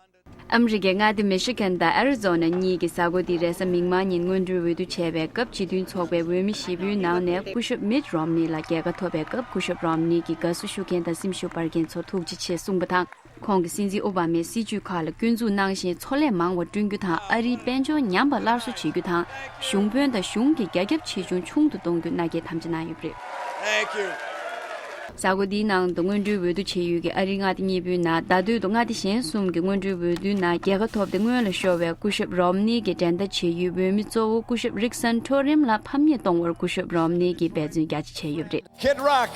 ཨ་མི་རི་ཀའི་མངའ་སྡེ་མི་ཤི་གན་དང་ཨེ་རི་ཛོ་ན་གཉིས་ཀྱི་གཟའ་འཁོར་འདིའི་རེས་གཟའ་མིག་དམར་ཉིན་སྔོན་འགྲོའི་འོས་བསྡུ་བྱས་པའི་སྐབས་སྤྱི་མཐུན་ཚོགས་པའི་འོས་མི་བཞི་པོའི་ནང་ནས་སྐུ་ཞབས་མིད་རོམ་ནི་ལ་རྒྱལ་ཁ་ཐོབ་པའི་སྐབས། སྐུ་ཞབས་རོམ་ནི་གིས་དགའ་བསུ་ཞུ་མཁན་དང་སེམས་ཤུགས་སྤར་མཁན་ཚོར་ཐུགས་རྗེ་ཆེ་གསུངས་པ་དང་། ཁོང་གིས་སྲིད་འཛིན་ཨོ་བྷ་མའི་སྲིད་ཇུས་ཁག་ལ་སྐྱོན་འཛུགས་གནང་བཞིན། མཚོ་ལས་མང་བ་བསྐྲུན་རྒྱུ་དང་། ཨ་རིའི་དཔལ་འབྱོར་ཉམས་པ་སླར་གསོ་བྱེད་རྒྱུ་དང་། གཞུང་དཔོན་དང་གཞུང་གི་རྒྱ་ཁྱབ་ཆེ་ཆུང་ཆུང་དུ་གཏོང་རྒྱུ་མནའ་སྐྱེལ་དམ་བཅའ་གནང་ཡོད་པ་རེད། Thank you. གཟའ་འཁོར་འདིའི་ནང་དུ་སྔོན་འགྲོའི་འོས་བསྡུ་བྱེད་ཡུལ་གྱི་ཨ་རིའི་མངའ་སྡེ་གཉིས་པོའི་ནང་། ཟླ་སྟོད་དུ་མངའ་སྡེ་གཞན་གསུམ་གྱི་སྔོན་འགྲོའི་འོས་བསྡུའི་ནང་རྒྱལ་ཁ་ཐོབ་སྟེ་སྔོན་ལ་ཤོར་བའི་སྐུ་ཞབས་རོམ་ནི་གྱི་འགྲན་ཟླ་བྱེད་ཡུལ་འོས་མི་གཙོ་བོ་སྐུ་ཞབས་རིག་སན་ཐོ་རིམ་ལ་ཕམ་ཉེས་གཏོང་བར་སྐུ་ཞབས་རོམ་ནི་གིས་འབད་བརྩོན་རྒྱ་ཆེ་བྱས་ཡོད་པ་རེད། Kid Rock.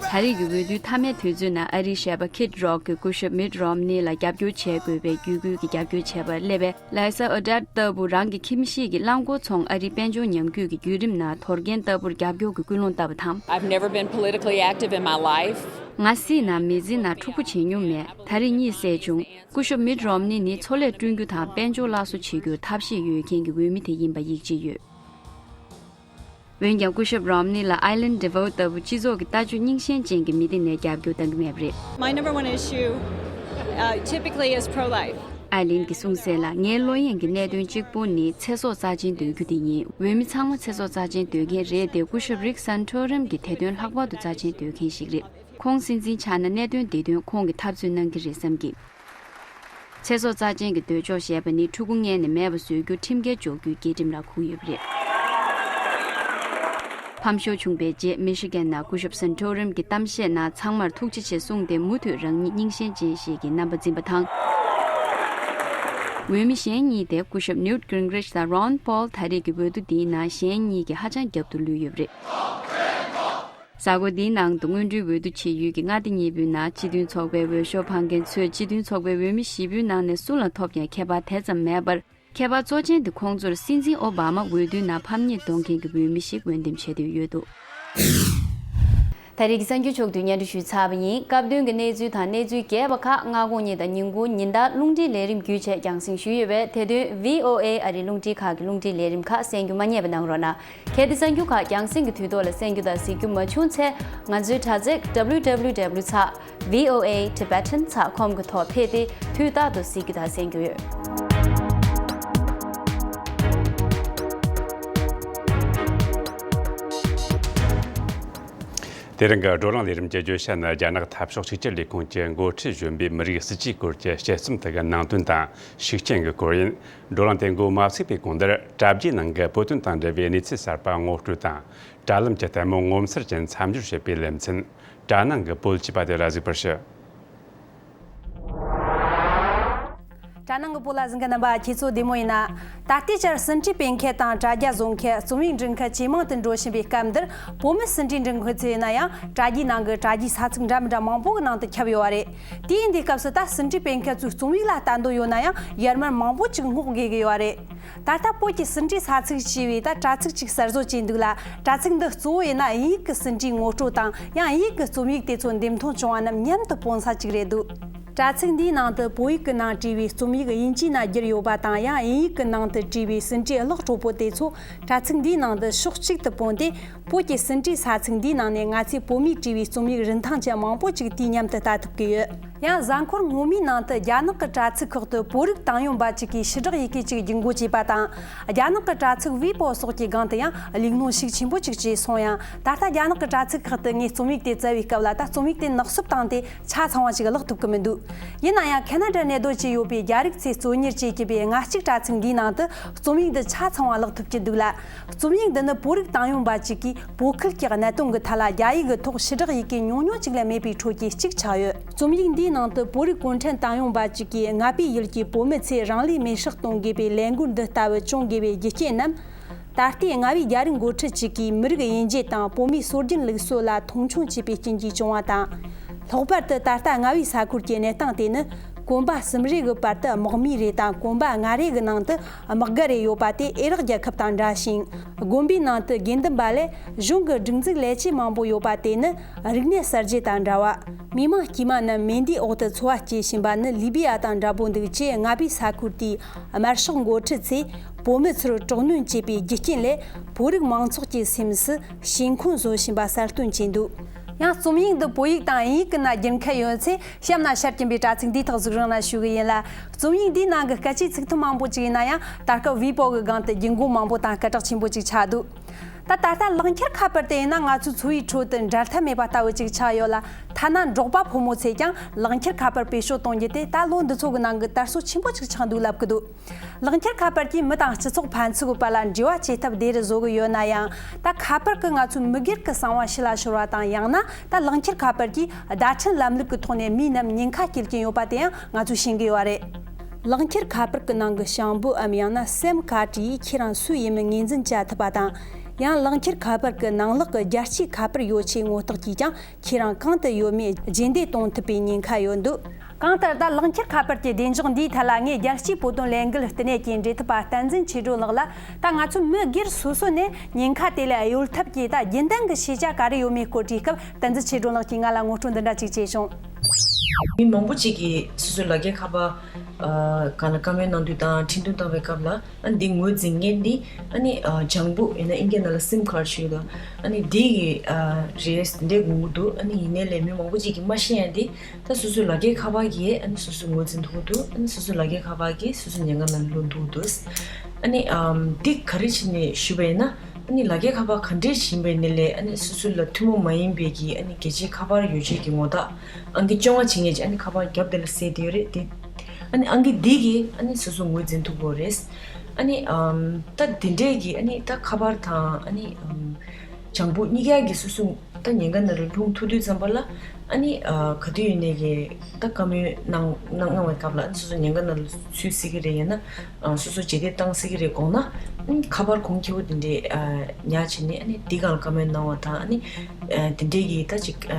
ད་རེས་ཀྱི་འོས་བསྡུའི་མཐའ་མའི་དུས་ཚོད་ནང་ཨ་རིའི་གཞས་པ་Kid Rock གིས་སྐུ་ཞབས་Mitt Romney ལ་རྒྱབ་སྐྱོར་བྱེད་དགོས་པའི་བརྒྱུད་སྐུལ་གྱི་རྒྱབ་སྐྱོར་བྱས་པར་སླེབས་པའི་Lisa Haddad ལྟ་བུ་རང་གི་ཁྱིམ་གཞིས་ཀྱི་རླངས་འཁོར་ཚོང་ཨ་རིའི་དཔལ་འབྱོར་ཉམས་རྒུད་ཀྱི་བརྒྱུད་རིམ་ནང་དོར་རྐྱེན་ལྟ་བུར་རྒྱབ་སྐྱོར་གྱི་སྐུལ་སློང་བཏབ་པ་དང་། I've never been politically active in my life. ང་སྲིད་ནང་མི་ཚེ་ནང་འཁྲུག་པོ་བྱེད་མྱོང་མེད། ད་རེས་གཉིད་སད་བྱུང་། སྐུ་ཞབས་Mitt Romney ནི་མཚོ་ལས་བསྐྲུན་རྒྱུ་དང་དཔལ་འབྱོར་སླར་གསོ་བྱེད་རྒྱུར་ཐབས་ཤེས་ཡོད་མཁན་གྱི་འོས་མི་དེ་ཡིན་པ་ཡིད་ཆེས་ཡོད། འོན་ཀྱང་སྐུ་ཞབས་རོམ་ནི་ལ་Eileen DeVaud ལྟ་བུ་སྤྱི་ཚོགས་ཀྱི་ལྟ་སྤྱོད་རྙིང་ཞེན་ཅན་གྱི་མི་སྡེ་ནས་རྒྱབ་སྐྱོར་གཏང་གི་མེད་པ་རེད། My number one issue, uh, typically is pro-life. ཨའི་ལིན་གྱིས་གསུངས་གསལ་ལ། ངའི་བློ་གཡེང་གི་གནད་དོན་གཅིག་པུ་ནི་ཚེ་སྲོག་རྩ་ཆེན་འདོད་རྒྱུ་དེ་ཡིན། འོས་མི་ཚང་མ་ཚེ་སྲོག་རྩ་ཆེན་འདོད་མཁན་རེད་དེ། སྐུ་ཞབས་རིག་སན་ཐོ་རིམ་གྱིས་དེ་དོན་ལྷག་པར་དུ་རྩ་ཆེན་འདོད་མཁན་ཞིག་རེད། ཁོང་སྲིད་འཛིན་ཆགས་ན་གནད་དོན་འདི་དོན་ཁོང་གིས་འཐབ་རྩོད་གནང་གི་རེད་བསམ་གི། ཚེ་སྲོག་རྩ་ཆེན་གྱི་འདོད་ཕྱོགས་ཞེས་པ་ནི་ཕྲུ་གུ་མངལ་ནས་མེད་པ་བཟོ་རྒྱུ་ཁྲིམས་འགལ་འཇོག་རྒྱུའི་སྐྱེ་ཁྲིམས་ལ་ཁུག་ཡོད་པ་རེད། ཕམ་ཤོར་བྱུང་བའི་རྗེས་མི་ཤི་གན་ནང་སྐུ་ཞབས་སན་ཐོ་རིམ་གྱི་གཏམ་བཤད་ནང་ཚང་མར་ཐུགས་རྗེ་ཆེ་གསུངས་ཏེ། མུ་མཐུད་རང་ཉིད་རྙིང་ཞེན་ཅན་ཞིག་གི་རྣམ་པ་འཛིན་པ་དང་། འོས་མི་གཞན་གཉིས་ཏེ་སྐུ་ཞབས་Newt Gingrich དང་Ron Paul ད་རེས་ཀྱི་འོས་བསྡུ་འདིའི་ནང་གཞན་གཉིས་ཀྱིས་ཧ་ཅང་རྒྱབ་ཏུ་ལུས་ཡོད་པ་རེད། གཟའ་འཁོར་འདིའི་ནང་དུ་སྔོན་འགྲོའི་འོས་བསྡུ་བྱེད་ཡུལ་གྱི་མངའ་སྡེ་གཉིས་པོའི་ནང་སྤྱི་མཐུན་ཚོགས་པའི་འོས་ཤོག་འཕང་མཁན་ཚོས་སྤྱི་མཐུན་ཚོགས་པའི་འོས་མི་བཞི་པོའི་ནང་ནས་སུ་ལ་ཐོབ་ཀྱང་ཁྱད་པར་དེ་ཙམ་མེད་པར། ཁྱད་པར་གཙོ་ཆེན་དེ་ཁོང་ཚོར་སྲིད་འཛིན་ཨོ་བྷ་མ་འོས་བསྡུའི་ནང་ཕམ་ཉེས་གཏོང་མཁན་གྱི་འོས་མི་ཞིག་འོས་འདེམས་བྱེད་འདོད་ཡོད་འདུག། ད་རེས་ཀྱི་གསར་འགྱུར་ཕྱོགས་བསྡུས་སྙན་སྒྲོན་ཞུས་ཚར་བ་ཡིན། སྐབས་དོན་གྱི་གནས་ཚུལ་དང་གནས་ཚུལ་རྒྱས་པ་ཁག་སྔ་དགོང་གཉིས་དང་ཉིན་གུང་ཉིན་ལྟར་རླུང་འཕྲིན་ལས་རིམ་བརྒྱུད་བཅས་རྒྱང་སྲིང་ཞུས་ཡོད་པས། དེ་དོན་V O A ཨ་རིའི་རླུང་འཕྲིན་ཁག་གི་རླུང་འཕྲིན་ལས་རིམ་ཁག་གསན་རྒྱུ་མ་བསྙེལ་བ་གནང་རོགས་གནང་། གལ་ཏེ་གསར་འགྱུར་ཁག་རྒྱང་སྲིང་གི་དུས་ཐོག་ལ་གསན་རྒྱུ་དང་གཟིགས་རྒྱུ་མ་བྱུང་ཚེ། ང་ཚོའི་དྲ་ཚིགས་W W W ཚགས་V O A Tibetan ཚགས་com གི་ཐོག་ཕེབས་ཏེ་དུས་རྟག་ཏུ་གཟིགས་རྒྱུ་དང་གསན་རྒྱུ་ཡོད། དེ་རིང་གི་བགྲོ་གླེང་ལས་རིམ་གྱི་བརྗོད་བྱ་ནི། རྒྱ་ནག་འཐབ་ཕྱོགས་གཅིག་གྱུར་ལས་ཁུངས་ཀྱི་འགོ་ཁྲིད་གཞོན་པས་མི་རིགས་སྲིད་ཇུས་སྐོར་གྱི་དཔྱད་རྩོམ་དག་གི་ནང་དོན་དང་ཤུགས་རྐྱེན་གྱི་སྐོར་ཡིན། བགྲོ་གླེང་དེ་འགོ་མ་ཚུགས་པའི་གོང་དུ། དྲ་རྒྱའི་ནང་གི་བོད་དོན་དང་འབྲེལ་བའི་གནས་ཚུལ་གསར་པ་ངོ་སྤྲོད་དང་། དྲ་ལམ་གྱི་ལྟད་མོ་ངོ་མཚར་ཅན་མཚམས་སྦྱོར་བྱེད་པའི་ལེ་ཚན། དྲ་ནང་གི་བོད་ཅེས་པ་དེ་ལ་གཟིགས་པར་ཞུ། དྲ་ནང་གི་བོད་ལ་གཟིགས་མཁན་རྣམ་པ། ཁྱེད་ཚོ་བདེ་མོ་ཡིན་ན། ད་ལྟའི་ཆར་ཟིན་བྲིས་སྤེལ་མཁན་དང་དྲ་རྒྱ་བཟོ་མཁན། རྩོམ་ཡིག་འབྲི་མཁན་ཇེ་མང་དུ་འགྲོ་བཞིན་པའི་སྐབས་འདིར། བོད་མི་ཟིན་བྲིས་འབྲི་མཁན་ཚོ་ཡིན་ན་ཡང་། དྲ་རྒྱའི་ནང་གི་དྲ་རྒྱའི་ས་ཚིགས་འདྲ་མི་འདྲ་མང་པོ་གི་ནང་དུ་ཁྱབ་ཡོད་པ་རེད། དེ་ཡིན་དུས་སྐབས་སུ། ད་ཟིན་བྲིས་སྤེལ་མཁན་ཚོའི་རྩོམ་ཡིག་ལ་ལྟ་འདོད་ཡོད་ན་ཡང་། ཡར་མར་མང་པོ་ཅིག་སྔོག་དགོས་ཀྱི་ཡོད་པ་རེད། ད་ལྟ་བོད་ཀྱི་ཟིན་བྲིས་ས་ཚིགས་ཞེས་པའི་ད་དྲ་ཚིགས་ཅིག་གསར་བཟོ་བྱས་འདུག་ལ། དྲ་ཚིགས་འདི་གཙོ་བོ་ཡིན་ན་དབྱིན་ཡིག་གི་ཟིན་བྲིས་ངོ་སྤྲོད་དང་། ཡང་དབྱིན་ཡིག་གི་རྩོམ་ཡིག་དེ་ཚོ་འདེམས་ཐོན་བྱུང་བ་རྣམས་མཉམ་དུ་སྤུངས་ས་ཅིག་རེད་འདུག་དྲ་ཚིགས་འདིའི་ནང་དུ་བོད་ཡིག་གི་ནང་བྲིས་པའི་རྩོམ་ཡིག་དབྱིན་ཇིའི་ནང་བསྒྱུར་ཡོད་པ་དང་། ཡང་དབྱིན་ཡིག་གི་ནང་དུ་བྲིས་པའི་ཟིན་བྲིས་གློག་བྲོ་པོ་དེ་ཚོ་དྲ་ཚིགས་འདིའི་ནང་དུ་ཕྱོགས་གཅིག་ཏུ་སྤུངས་ཏེ། བོད་ཀྱི་ཟིན་བྲིས་ས་ཚིགས་འདིའི་ནང་ནས་ང་ཚོས་བོད་མིས་བྲིས་པའི་རྩོམ་ཡིག་རིན་ཐང་ཅན་མང་པོ་ཅིག་དུས་མཉམ་དུ་ལྟ་ཐུབ་ཀྱི་ཡོད། ཡང་གཟའ་འཁོར་སྔོན་མའི་ནང་དུ་རྒྱ་ནག་གི་དྲ་ཚིགས་ཁག་ཏུ་བོད་རིགས་ཏང་ཡོན་པ་ཅིག་གིས་ཕྱི་བསྒྲགས་ཡི་གེ་ཅིག་བརྒྱུད་འགོ་བྱས་པ་དང་། རྒྱ་ནག་གི་དྲ་ཚིགས་ཝི་པོ་སོགས་ཀྱི་སྒང་དུ་ཡང་ལས་སྣོན་ཤུགས་ཆེན་པོ་ཅིག་བྱས་སོང་ཡང་། ད་ལྟ་རྒྱ་ནག་གི་དྲ་ཚིགས་ཁག་ཏུ་ངས་རྩོམ་ཡིག་དེ་བཙལ་བའི་སྐབས་ལ། ད་རྩོམ་ཡིག་དེ་ནག་སུབ་བཏང་སྟེ་ཆ་ཚང་བ་ཞིག་ཀློག་ཐུབ་ཀྱི་མི་འདུག་ཡིན་ན་ཡང་། ཁེ་ན་ཌར་གནས་སྡོད་བྱས་ཡོད་པའི་རྒྱ་རིགས་ཚོས་གཙོ་གཉེར་བྱེད་ཀྱི་པའི་ལྔ་གཅིག་དྲ་ཚིགས་འདིའི་ནང་དུ་རྩོམ་ཡིག་འདི་ཆ་ཚང་བ་ཀློག་ཐུབ་ཀྱི་འདུག་ལ། རྩོམ་ཡིག་འདི་ནི་བོད་རིགས་ཏང་ཡོན་པ་ཅིག་གིས་བོད་ཁུལ་གྱི་གནད་དོན་གྱི་ཐད་ལ་རྒྱ་ཡིག་གི་ཐོག་ཕྱི་བསྒྲགས་ཡི་གེ་ཉུང་ཉུང་ཅིག་ལས་མེད་པའི་ཁྲོད་ཀྱི་གཅིག་ཆགས་ཡོད། རྩོམ་ཡིག་འདིའི་ནང་དུ་བོད་རིགས་གུང་ཁྲན་ཏང་ཡོན་པ་ཅིག་གིས་ལྔ་པའི་ཡུལ་གྱི་བོད་མི་ཚོས་རང་ལུས་མེར་སྲེག་གཏོང་དགོས་པའི་ལས་འགུལ་འདི་ལྟ་བུ་བྱུང་དགོས་པའི་རྒྱུ་རྐྱེན་རྣམས། ད་ལྟའི་ལྔ་པའི་རྒྱ་རིགས་འགོ་ཁྲིད་ཅིག་གིས་མི་རིགས་དབྱེ་འབྱེད་དང་བོད་མིའི་སྲོལ་རྒྱུན་ལུགས་སྲོལ་ལ་མཐོང་ཆུང་བྱས་པའི་རྐྱེན་གྱིས་བྱུང་བ་དང་། ལྷག་པར་དུ་ད་ལྟ་ལྔ་པའི་ས་ཁུལ་གྱི་གནས་སྟངས་དེ་ནི། གོམ་པ་གསུམ་རེ་གི་བར་དུ་དམག་མི་རེ་དང་། གོམ་པ་ལྔ་རེ་གི་ནང་དུ་དམག་སྒར་རེ་ཡོད་པ་དེ་ཨེ་རག་རྒྱལ་ཁབ་དང་འདྲ་ཞིང་། དགོན་པའི་ནང་དུ་དགེ་འདུན་པ་ལས་གཞུང་གི་སྒྲིག་འཛུགས་ལས་བྱེད་མང་པོ་ཡོད་པ་དེ་ནི་རིག་གནས་གསར་བརྗེ་དང་འདྲ་བ། མི་མང་དཀྱུས་མ་རྣམས་མེ་མདའི་འོག་ཏུ་འཚོ་བ་སྐྱེལ་བཞིན་པ་ནི་ལི་བི་ཡ་དང་འདྲ་པོ་འདུག་ཅེས་ལྔ་པའི་ས་ཁུལ་དེའི་དམར་ཤོག་འགོ་ཁྲིད་ཚོས་བོད་མི་ཚོར་དྲག་གནོན་བྱས་པའི་རྒྱུ་རྐྱེན་ལས། བོད་རིགས་མང་ཚོགས་ཀྱི་སེམས་སུ་ཞེན་ཁོང་བཟོ་བཞིན་པ་གསལ་སྟོན་བྱས་འདུག་ཡང་། རྩོམ་ཡིག་འདི་བོད་ཡིག་དང་དབྱིན་ཡིག་གི་ནང་བསྒྱུར་མཁན་ཡོད་ཚེ། གཤམ་ན་ཤར་གྱིན་པའི་དྲ་ཚིགས་འདིའི་ཐོག་གཟིགས་རོགས་གནང་ཞུ་གི་ཡིན་ལ། རྩོམ་ཡིག་འདིའི་ནང་གི་སྐད་ཆའི་ཚིག་ཐུམ་མང་པོ་ཅིག་ཡིན་ན་ཡང་། ད་སྐབས་ཝི་པོ་གི་སྒང་དུ་རྒྱུན་མགོ་མང་པོ་དང་སྐད་གྲགས་ཆེན་པོ་ཅིག་ཆགས་འདུག་ད་ད་ལྟ་ལག་འཁྱེར་ཁ་པར་དེ་ཡིན་ན་ང་ཚོའི་འཚོ་བའི་ཁྲོད་དུ་འབྲལ་ཐབས་མེད་པ་ལྟ་བུ་ཅིག་ཆགས་ཡོད་ལ། ཐ་ན་འབྲོག་པ་ཕོ་མོ་ཚོས་ཀྱང་ལག་འཁྱེར་ཁ་པར་བེད་སྤྱོད་གཏོང་རྒྱུ་དེ་ད་ལོ་འདི་ཚོ་གི་ནང་གི་དར་སྲོལ་ཆེན་པོ་ཅིག་ཆགས་འདུག་ལབ་ཀྱི་འདུག་ལག་འཁྱེར་ཁ་པར་གྱིས་མི་དང་སྤྱི་ཚོགས་ཕན་ཚུན་གྱི་བར་ལ་འབྲེལ་བ་བྱེད་ཐབས་བདེ་རུ་བཟོ་གི་ཡོད་ན་ཡང་། ད་ཁ་པར་གྱིས་ང་ཚོའི་མི་སྒེར་གྱི་གསང་བ་ཕྱི་ལ་ཤོར་བ་དང་། ཡང་ན་ད་ལག་འཁྱེར་ཁ་པར་གྱིས་བརྡ་འཕྲིན་ལམ་ལུགས་ཀྱི་ཐོག་ནས་མིའི་རྣམས་ཉེན་ཁ་སྐྱེལ་གྱིན་ཡོད་པ་དེ་ཡང་ང་ཚོས་ཤེས་ཀྱི་ཡོད་པ་རེད། ལག་འཁྱེར་ཁ་པར་གྱི་ནང་གི་བྱང་བུའམ་ཡང་ན་སེམ་ཁ་ཊི་ཡིས་ཁྱེད་རང་སུ་ཡིན་མིན་ངོས་འཛིན་བྱ་ཐུབ་པ་དང་། ཡང་ལག་འཁྱེར་ཁ་པར་གྱི་ནང་ལོགས་ཀྱི་རྒྱལ་སྤྱིའི་ཁ་པར་ཡོ་ཆས་ངོ་རྟགས་ཀྱིས་ཀྱང་ཁྱེད་རང་གང་དུ་ཡོད་མེད་རྗེས་འདེད་གཏོང་ཐུབ་པའི་ཉེན་ཁ་ཡོད་འདུག་གང་ལྟར། ད་ལག་འཁྱེར་ཁ་པར་གྱི་བདེ་འཇགས་འདིའི་ཐད་ལ་ངས་རྒྱལ་སྤྱིའི་བོད་དོན་ལས་འགུལ་བསྟི་གནས་ཀྱི་འབྲེལ་མཐུད་པ་བསྟན་འཛིན་ཆོས་སྒྲོན་ལགས་ལ། ད་ང་ཚོ་མི་སྒེར་སོ་སོ་ནས་ཉེན་ཁ་དེ་ལས་གཡོལ་ཐབས་ཀྱི་ད་རྒྱུན་ལྡན་གྱི་ཤེས་བྱ་ག་རེ་ཡོད་མེད་སྐོར་དྲིས་སྐབས། བསྟན་འཛིན་ཆོས་སྒྲོན་ལགས་ཀྱིས་ང་ལ་ངོ་སྤྲོད་འདི་འདྲ་ཅིག་བྱས་བྱུང་། མི་མང་པོ་ཅིག་གིས་སོ་སོའི་ལག་འཁྱེར་ཁ་པར་གང་ལ་བཀའ་མོལ་གནང་དུས་དང་འཕྲིན་ཐུང་བཏང་བའི་སྐབས་ལ། ཨ་ནི་འདི་ངོས་འཛིན་མཁན་འདི། ཨ་ནི་ཨ་བྱང་བུ་ཡིན་ན་ཨིན་སྐད་ནང་ལ་སིམ་ཁཱར་ཞུ་གི་འདུག་ཨ་ནི་འདི་གི་ཨ་རེད། འདི་དགོས་ཀྱི་འདུག་ཨ་ནི་ཡིན་ནའི་ལས་མི་མང་པོ་ཅིག་གིས་མ་ཤེས་ཡ་འདི། ད་སོ་སོའི་ལག་འཁྱེར་ཁ་པར་གྱིས་ཨ་ནི་སོ་སོ་ངོས་འཛིན་ཐུབ་ཀྱི་འདུག་ཨ་ནི་སོ་སོའི་ལག་འཁྱེར་ཁ་པར་གྱིས་སོ་སོའི་ཉེན་ཁ་ནང་བླུག་ཐུབ་ཀྱི་འདུག་ཨ་ནི་ཨམ་འདི་ག་རེ་བྱས་ནས་ཞུས་པ་ཡིན་ན། ཨ་ནི་ལག་འཁྱེར་ཁ་པར་ག་འདྲས་ཤིག་ཡིན་པ་ཡིན་ནའི་ལས། ཨ་ནི་སོ་སོ་ལ་ཐུན་མོང་མ་ཡིན་པའི་གི་ཨ་ནི་རྒྱལ་སྤྱིའི་ཁ་པར་ཡོ་བྱད་ཀྱི་ངོ་རྟགས། ཨང་ཀི་བཅོ་ལྔ་བྱེད་མཁན་ཅིག་ཨ་ནི་ཁ་པར་རྒྱབ་དེ་ལ་གསལ་བསྡད་ཡོད་རེད་དེ། ཨ་ནི་ཨང་ཀི་འདི་གིས་ཨ་ནི་སོ་སོ་ངོས་འཛིན་ཐུབ་ཀྱི་ཡོད་རེད། ཨ་ནི་ཨམ་ད་དེ་འདྲས་ཀྱི་ཨ་ནི་ད་ཁ་པར་དང་ཨ་ནི་ཨམ་བྱང་བུ་གཉིས་ཀ་གིས་སོ་སོ་ད་ཉེན་ཁ་ནང་ལ་ལྷུང་ཐུབ་དུས་ཙམ་པ་ལ། ཨ་ནི་ཨ་ག་དུས་ཡིན་ནའི་གི་ད་བཀའ་མོལ་གནང་གནང་གནང་བའི་སྐབས་ལ། ཨ་ནི་སོ་སོ་ཉེན་ཁ་ནང་ལ་ཚུད་སྲིད་ཀྱི་རེད། ཡིན་ན། ཨ་སོ་སོ་རྗེས་འདེད་བཏང་སྲིད་ཀྱི་རེད་དགོངས་ན། ཨ་ཁ་པར་གོང་ཁེ་པོ་དེ་འདྲས་ཨ་ཉར་བྱས་ནས། ཨ་ནི་དེའི་སྒང་ལ་བཀའ་མོལ་གནང་བ་དང་། ཨ་ནི་ཨ་དེ་འདྲས་ཀྱི་ད་ཅིག་ཨ་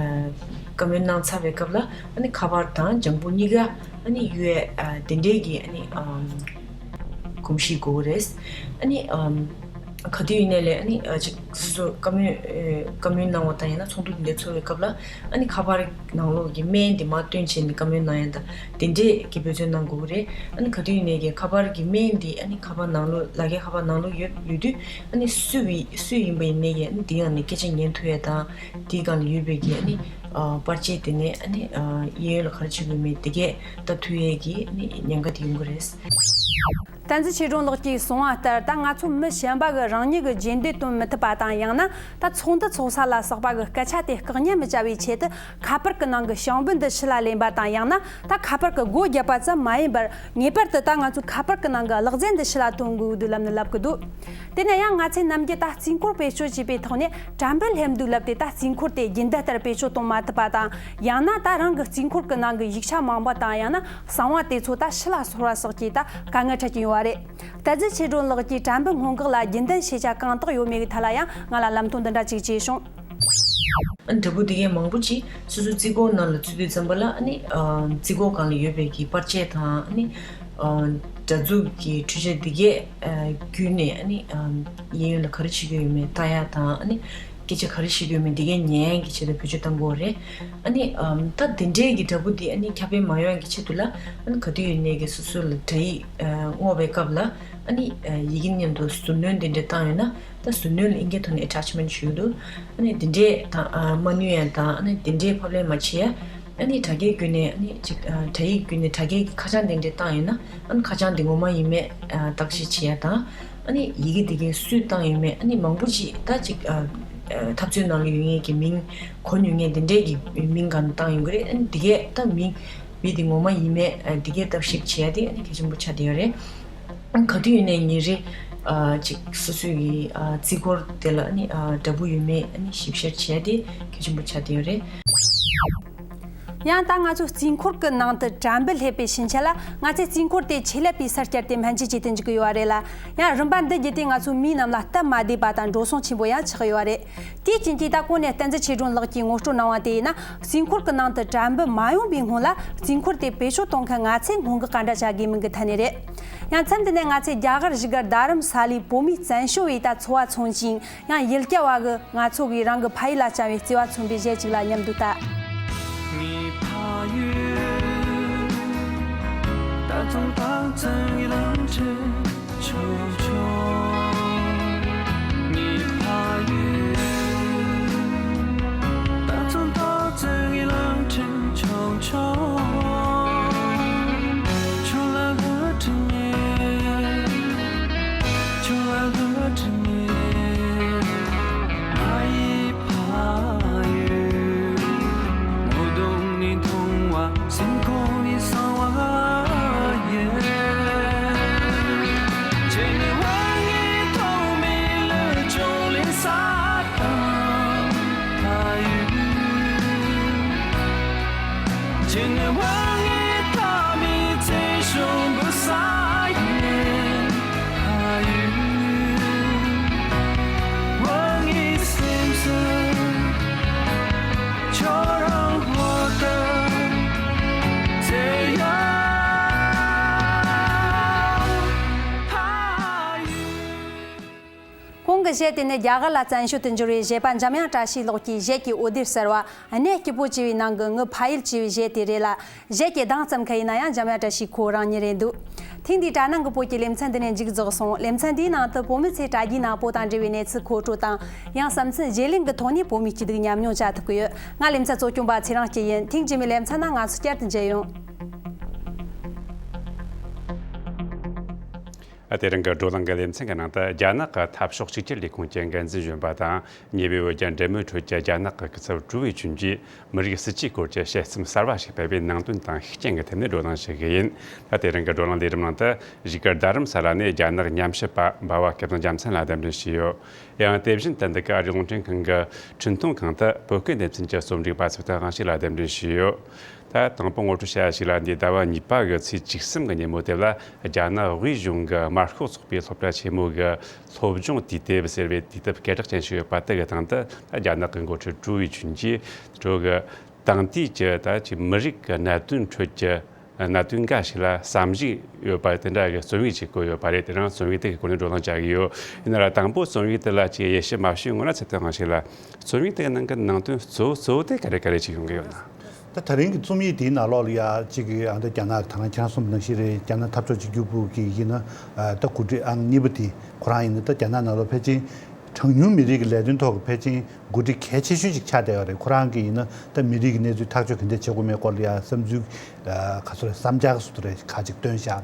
བཀའ་མོལ་གནང་ཚར་བའི་སྐབས་ལ། ཨ་ནི་ཁ་པར་དང་བྱང་བུ་གཉིས་ཀ་ཨ་ནི་གཡུག་ཡས་ཨ་དེ་འདྲས་ཀྱི་ཨ་ནི་ཨམ་གོམས་གཤིས་དགོས་ཀྱི་རེད། ཨ་ནི་ཨམ་ག་དུས་ཡིན་ནའི་ལས། ཨ་ནི་ཨ་ཅིག་སོ་སོ་བཀའ་མོལ་ཨ་བཀའ་མོལ་གནང་བ་དང་། ཡང་ན་ཚོགས་འདུ་དེ་འདྲས་ཚོགས་པའི་སྐབས་ལ། ཨ་ནི་ཁ་པར་ནང་ལོགས་ཀྱི་སྨན་དེ་མར་བཏོན་བྱས་ནས་བཀའ་མོལ་གནང་ཡ་དང་དེ་འདྲས་ཀྱི་འབད་བརྩོན་གནང་དགོས་ཀྱི་རེད། ཨ་ནི་ག་དུས་ཡིན་ནའི་གི་ཁ་པར་གྱི་སྨན་དེ་ཨ་ནི་ཁ་པར་ནང་ལོགས། ལག་འཁྱེར་ཁ་པར་ནང་ལོགས་ཡོད་ཡོད་དུས། ཨ་ནི་སུ་ཡི་སུ་ཡིན་པ་ཡིན་ནའི་གི་ཨ་ནི་དེའི་སྒང་ནས་སྐད་ཆ་ཉན་ཐུབ་ཡ་དང་། དེའི་སྒང་ལ་ཡོད་པའི་གི་ཨ་ནི་ཨ་པར་ཆས་དེ་ནས་ཨ་ནི་ཨ་གཡས་གཡོན་ལ་ག་རེ་བྱེད་དགོས་མིན་དེ་གས་ལྟ་ཐུབ་ཡས་ཀྱི་ཨ་ནི་ཉེན་ཁ་དེ་ཡོང་གི་རེད། བསྟན་འཛིན་ཆོས་སྒྲོན་ལགས་ཀྱིས་གསུངས་པ་ལྟར། ད་ང་ཚོ་མི་གཞན་པ་གིས་རང་ཉིད་ཀྱི་རྗེས་འདེད་གཏོང་མི་ཐུབ་པ་ དང་། ཡང་ན་ད་ཚོགས་འདུ་ཚོགས་ས་ལ་སོགས་པ་གི་སྐད་ཆ་དེ་བཀག་ཉར་མི་བྱ་བའི་ཆེད་དུ་ཁ་པར་གྱི་ནང་གི་ཞིང་པ་འདི་ཕྱི་ལ་ལེན་པ་དང་། ཡང་ན་ད་ཁ་པར་གྱི་སྒོ་བརྒྱབ་པ་ཙམ་མ་ཡིན་པར། ངེས་པར་དུ་ད་ང་ཚོའི་ཁ་པར་གྱི་ནང་གི་གློག་རྫས་འདི་ཕྱི་ལ་གཏོང་དགོས་འདུག་ལབ་ནས་ལབ་ཀྱི་འདུག་དེ་ནས་ཡང་ང་ཚོས་ནམ་རྒྱུན་ད་རྩིས་འཁོར་བེད་སྤྱོད་བྱས་པའི་ཐོག་ནས་དྲ་འབུ་སླེབས་འདུག་ལབ་སྟེ། ད་རྩིས་འཁོར་དེ་རྒྱུན་ལྡན་ལྟར་བེད་སྤྱོད་གཏོང་མ་ཐུབ་པ་དང་། ཡང་ན་ད་རང་གི་རྩིས་འཁོར་གྱི་ནང་གི་ཡིག་ཆ་མང་པོ་དང་། ཡང་ན་གསང་བ་དེ་ཚོ་ད་ཕྱི་ལ་སོར་བ་སོགས་ཀྱིས་ད་དཀའ་ངལ་འཕྲད་ཀྱི་ཡོད་པ་རེད། རྟ་རྫི་ཆོས་སྒྲོན་ལགས་ཀྱིས་དྲ་འབུ་སྔོན་འགོག་ལ་རྒྱུན་ལྡན་ཤེས་བྱ་གང་དག་ཡོད་མེད་ཀྱི་ཐད་ལ་ཡང་ང་ལ་ལམ་སྟོན་འདི་འདྲ་ཅིག་བྱས་བྱུང་། ཨ་ནི་དྲ་འབུ་དེ་གའི་མང་པོ་ཅིག་སོ་སོའི་རྩིས་འཁོར་ནང་ལ་ཚུད་དུས་ཙམ་པ་ལ། ཨ་ནི་ཨ་རྩིས་འཁོར་སྒང་ལ་ཡོད་པའི་གི་པར་ཆས་དང་། ཨ་ནི་ཨ་སྒྲ་འཛུགས་ཀྱི་འཕྲུལ་ཆས་དེ་གའི་ཨ་བརྒྱུད་ནས། ཨ་ནི་ཨ་གཡས་གཡོན་ལ་ག་རེ་བྱེད་ཀྱི་ཡོད་མེད་ལྟ་ཡ་དང་། ཨ་ནི་སྐད་ཆ་ག་རེ་བཤད་ཀྱི་ཡོད་མེད་དེ་གའི་ཉན་ཡ་གི་ཆེད་དུ་བེད་སྤྱོད་གཏང་དགོས་རེད། ཨ་ནི་ཨམ་ད་དེ་འདྲའི་གི་དྲ་འབུ་འདི་ཨ་ནི་ཁྱབ་སྤེལ་མ་ཡོང་གི་ཆེད་དུ་ལ། ཨ་ནི་ག་དུས་ཡིན་ནའི་གི་སོ་སོ་ལ་དྲ་ཡིག་ཨ་སྔོག་པའི་སྐབས་ལ། ཨ་ནི་ཨ་ཡི་གེ་མཉམ་དུ་ཟུར་སྣོན་དེ་འདྲ་བཏང་ཡོད་ན། ད་ཟུར་སྣོན་ལ་ཨིན་སྐད་ཐོག་ནས་ཨེ་ཊེཆ་མེན་ཊི་ཞུ་གི་འདུག་ཨ་ནི་དེ་འདྲས་དང་ཨ་མ་ནུས་ཡ་དང་། ཨ་ནི་དེ་འདྲས་ཕབ་ལེན་མ་བྱེད་ཡ། ཨ་ནི་དྲ་རྒྱའི་བརྒྱུད་ནས། ཨ་ནི་ཅིག་ཨ་དྲ་ཡིག་བརྒྱུད་ནས་དྲ་རྒྱའི་གི་ཁ་བྱང་དེ་འདྲས་བཏང་ཡོད་ན། ཨ་ནི་ཁ་བྱང་དེ་ངོ་མ་ཡིན་མེད་ཨ་བརྟག་ཞིབ་བྱེད་ཡ་དང་། ཨ་ནི་ཡི་གེ་དེ་གའི་སུས་བཏང་ཡོད་མེད། ཨ་ནི་མང་པོ་ཅིག་ད་ཅིག་ཨ་ཨ་འཐབ་རྩོད་ནང་ལ་ཡོད་མཁན་གྱི་མིང་གོ་མྱོང་མཁན་དེ་འདྲས་ཀྱི་མིང་སྒང་བཏང་ཡོང་གི་རེད། ཨ་ནི་དེ་གས་ད་མིང་མི་དེ་ངོ་མ་ཡིན་མེད་ཨ་དེ་གས་བརྟག་ཞིབ་བྱེད་ཡ་དེ་ཨ་ནི་གལ་ཆེན་པོ་ཆགས་བསྡད་ཡོད་རེད། ཨ་ག་དུས་ཡིན་ནའི་ཉིན་རེ་ཨ་ཅིག་སོ་སོའི་གི་ཨ་རྩིས་འཁོར་དེ་ལ་ཨ་ནི་ཨ་དྲ་འབུ་ཡོད་མེད་ཨ་ནི་ཞིབ་བཤེར་བྱེད་ཡ་དེ་གལ་ཆེན་པོ་ཆགས་བསྡད་ཡོད་རེད། ཡང་ད་ང་ཚོའི་རྩིས་འཁོར་གྱི་ནང་དུ་དྲ་འབུ་སླེབས་པའི་ཕྱིན་ཆད་ལ། ང་ཚོས་རྩིས་འཁོར་དེ་ཆེད་ལས་པའི་སར་བསྐྱལ་ཏེ་སྨན་བཅོས་བྱེད་དུ་འཇུག་གི་ཡོད་པ་རེད་ལ། ཡང་རིམ་པ་འདི་བརྒྱུད་དེ་ང་ཚོའི་མིའི་རྣམས་ལ་སྟབས་མ་བདེ་བ་དང་འགྲོ་སོང་ཆེན་པོ་ཡང་ཆགས་ཀྱི་ཡོད་པ་རེད། དེའི་རྐྱེན་གྱིས་ད་གོང་ནས་བསྟན་འཛིན་ཆོས་སྒྲོན་ལགས་ཀྱིས་ངོ་སྤྲོད་གནང་བ་དེ་ཡིན་ན། རྩིས་འཁོར་གྱི་ནང་དུ་དྲ་འབུ་མ་ཡོང་བའི་སྔོན་ལ། རྩིས་འཁོར་དེ་བེད་སྤྱོད་གཏོང་མཁན་ང་ཚོས་སྔོན་འགོག་ག་འདྲ་བྱ་དགོས་མིན་གྱི་ཐད་ནས་རེད། ཡང་མཚམས་འདི་ནས་ང་ཚོས་རྒྱ་གར་བཞུགས་སྒར་རྡ་རམ་ས་ལའི་བོད་མིའི་བཙན་བྱོལ་བའི་ད་འཚོ་བ་མཚོན་ཞིང་། ཡང་ཡུལ་གྱར་བ་གི་ང་ཚོ་གིས་རང་གི་ཕ་ཡུལ་ལ་བཅངས་པའི་བརྩེ་བ་མཚོན་པའི་གཞས་ཅིག་ལ་མཉམ་དུ་ལྟ། གོང་གི་གཞས་དེ་ནི་རྒྱ་གར་ལ་བཙན་བྱོལ་དུ་འབྱོར་བའི་གཞས་པ་འཇམ་དབྱངས་བཀྲ་ཤིས་ལགས་ཀྱི་གཞས་ཀྱི་འོད་སྡེར་གསལ་བ། གནས་སྐྱིད་པོ་ཅེས་པའི་ནང་གི་ངའི་ཕ་ཡུལ་ཅེས་པའི་གཞས་དེ་རེད་ལ། གཞས་ཀྱི་གདངས་ཙམ་ཁ་ཡིན་ན་ཡང་འཇམ་དབྱངས་བཀྲ་ཤིས་ཁོ་རང་ཉིད་རེད་འདུག་ཐེངས་འདིའི་དྲ་ནང་གི་བོད་ཀྱི་ལེ་ཚན་འདི་ནས་མཇུག་རྫོགས་སོང་། ལེ་ཚན་འདིའི་ནང་དུ་བོད་མི་ཚོས་དྲ་རྒྱའི་ནང་བོད་དང་འབྲེལ་བའི་གནས་ཚུལ་མཁོ་སྤྲོད་དང་། ཡང་བསམ་ཚུལ་བརྗེ་ལེན་གྱི་ཐོག་ནས་བོད་མིའི་སྐྱིད་སྡུག་མཉམ་མྱོང་བྱ་ཐུབ་ཀྱི་ཡོད། ང་ལེ་ཚན་གཙོ་སྐྱོང་པ་ཚེ་རིང་སྐྱིད་ཡིན། ཐེངས་རྗེས་མའི་ལེ་ཚན་ནང་ང་ཚོ་བསྐྱར་དུ་མཇལ་ཡོང་། ཨ། དེ་རིང་གི་བགྲོ་གླེང་གི་ལེ་ཚན་གྱི་ནང་དུ། རྒྱ་ནག་གི་འཐབ་ཕྱོགས་གཅིག་གྱུར་ལས་ཁུངས་ཀྱི་འགན་འཛིན་གཞོན་པ་དང་། ཉེ་བའི་བོད་རྒྱ་འབྲེལ་མོལ་ཁྲོད་ཀྱི་རྒྱ་ནག་གི་སྐུ་ཚབ་ཀྲུའུ་ཝེ་ཆུན་གྱིས་མི་རིགས་སྲིད་ཇུས་སྐོར་གྱི་དཔྱད་རྩོམ་གསར་བ་ཞིག་སྤེལ་བའི་ནང་དོན་དང་ཤུགས་རྐྱེན་གྱི་ཐད་ནས་བགྲོ་གླེང་ཞུ་གི་ཡིན། ད་དེ་རིང་གི་བགྲོ་གླེང་ལས་རིམ་ནང་དུ། བཞུགས་སྒར་རྡ་རམ་ས་ལ་ནས་རྒྱ་ནག་ཉམས་ཞིབ་པ་འབའ་བ་སྐལ་བཟང་རྒྱལ་མཚན་ལགས་གདན་འདྲེན་ཞུས་ཡོད། ཡང་དེ་བཞིན་དུ་འདི་ག་ཨ་རིའི་རླུང་འཕྲིན་ཁང་གི་འཕྲིན་གཏོང་ཁང་དུ་བོད་སྐད་སྡེ་ཚན་གྱི་རྩོམ་སྒྲིག་པ་ཚེ་བརྟན་དབང་ཕྱུག་ལགས་གདན་འདྲེན་ཞུས་ཡོད། ད་དང་པོ་ངོ་སྤྲོད་བྱ་ཡ་ཞིག་ལ། འདིའི་ཟླ་བ་གཉིས་པ་གི་ཚེས་བཅུ་གསུམ་གྱི་ཉིན་མོ་དེ་ལ། རྒྱ་ནག་དབུས་གཞུང་གི་དམར་ཤོག་ཚོགས་པའི་སློབ་གྲྭ་ཆེན་མོ་གི་སློབ་སྦྱོང་དུས་དེབ་ཟེར་བའི་དུས་དེབ་སྐད་གྲགས་ཅན་ཞིག་ཡོད་པ་དེ་གི་སྟེང་དུ། ད་རྒྱ་ནག་གི་འགོ་ཁྲིད་ཀྲུའུ་ཝེ་ཆུན་གྱིས་ཀྲུའུ་གི་དེང་དུས་ཀྱི་ད་ཅིག་མི་རིགས་ཀྱི་གནད་དོན་ཁྲོད་ཀྱི་གནད་དོན་འགའ་ཞིག་ལ་བསམ་གཞིག་ཡོད་པ་དེ་འདྲ་གི་རྩོམ་ཡིག་ཅིག་བཀོད་ཡོད་པ་རེད། དེ་རིང་རྩོམ་ཡིག་དེ་གི་སྐོར་ནས་བགྲོ་གླེང་བྱ་གི་ཡོད། ཡིན་ན་ལ་དང་པོ་རྩོམ་ཡིག་དེ་ལ་ཅིག་དབྱེ་ཞིབ་མ་ཞུས་སྔོན་ལ། ཚེ་བརྟན་དབང་ཕྱུག་ལགས། རྩོམ་ཡིག་དེ་གི་ནང་གི་ནང་དོན་གཙོ་བོ་གཙོ་བོ་དེ་ག་རེ་ག་རེ་ཅིག་ཡོང་གི་ཡོད་ན། ད་ད་རིང་གི་རྩོམ་ཡིག་དེའི་ནང་ལོགས་ལ་ཡ་གཅིག་གི་ཨ་ད་རྒྱ་ནག་གི་ད་རང་ཁྱེད་རང་གསུངས་པ་ནང་བཞིན་རེད། རྒྱ་ནག་འཐབ་ཕྱོགས་གཅིག་གྱུར་པུའུ་གི་ཡིན་ན་ཨ་ད་འགོ་ཁྲིད་ཨང་གཉིས་པ་དེ་ཁོ་རང་ཡིན་ན། ད་རྒྱ་ནག་ནང་ལོགས་ཕལ་ཆེར་གྲངས་ཉུང་མི་རིགས་ཀྱི་ལས་དོན་ཐོག་གི་ཕལ་ཆེར་འགོ་ཁྲིད་གལ་ཆེ་ཤོས་ཅིག་ཆགས་བསྡད་ཡོད་རེད། ཁོ་རང་གིས་ཡིན་ན་ད་མི་རིགས་ཀྱི་གནས་ཚུལ་ཐག་གཅོད་ག་འདྲས་བྱེད་དགོས་མེད་སྐོར་ལ་ཡ་བསམ་ཚུལ་ཨ་ག་ཚོད་རེད། བསམ་འཆར་ག་ཚོད་རེད་ཁ་ཅིག་བཏོན་ཤག་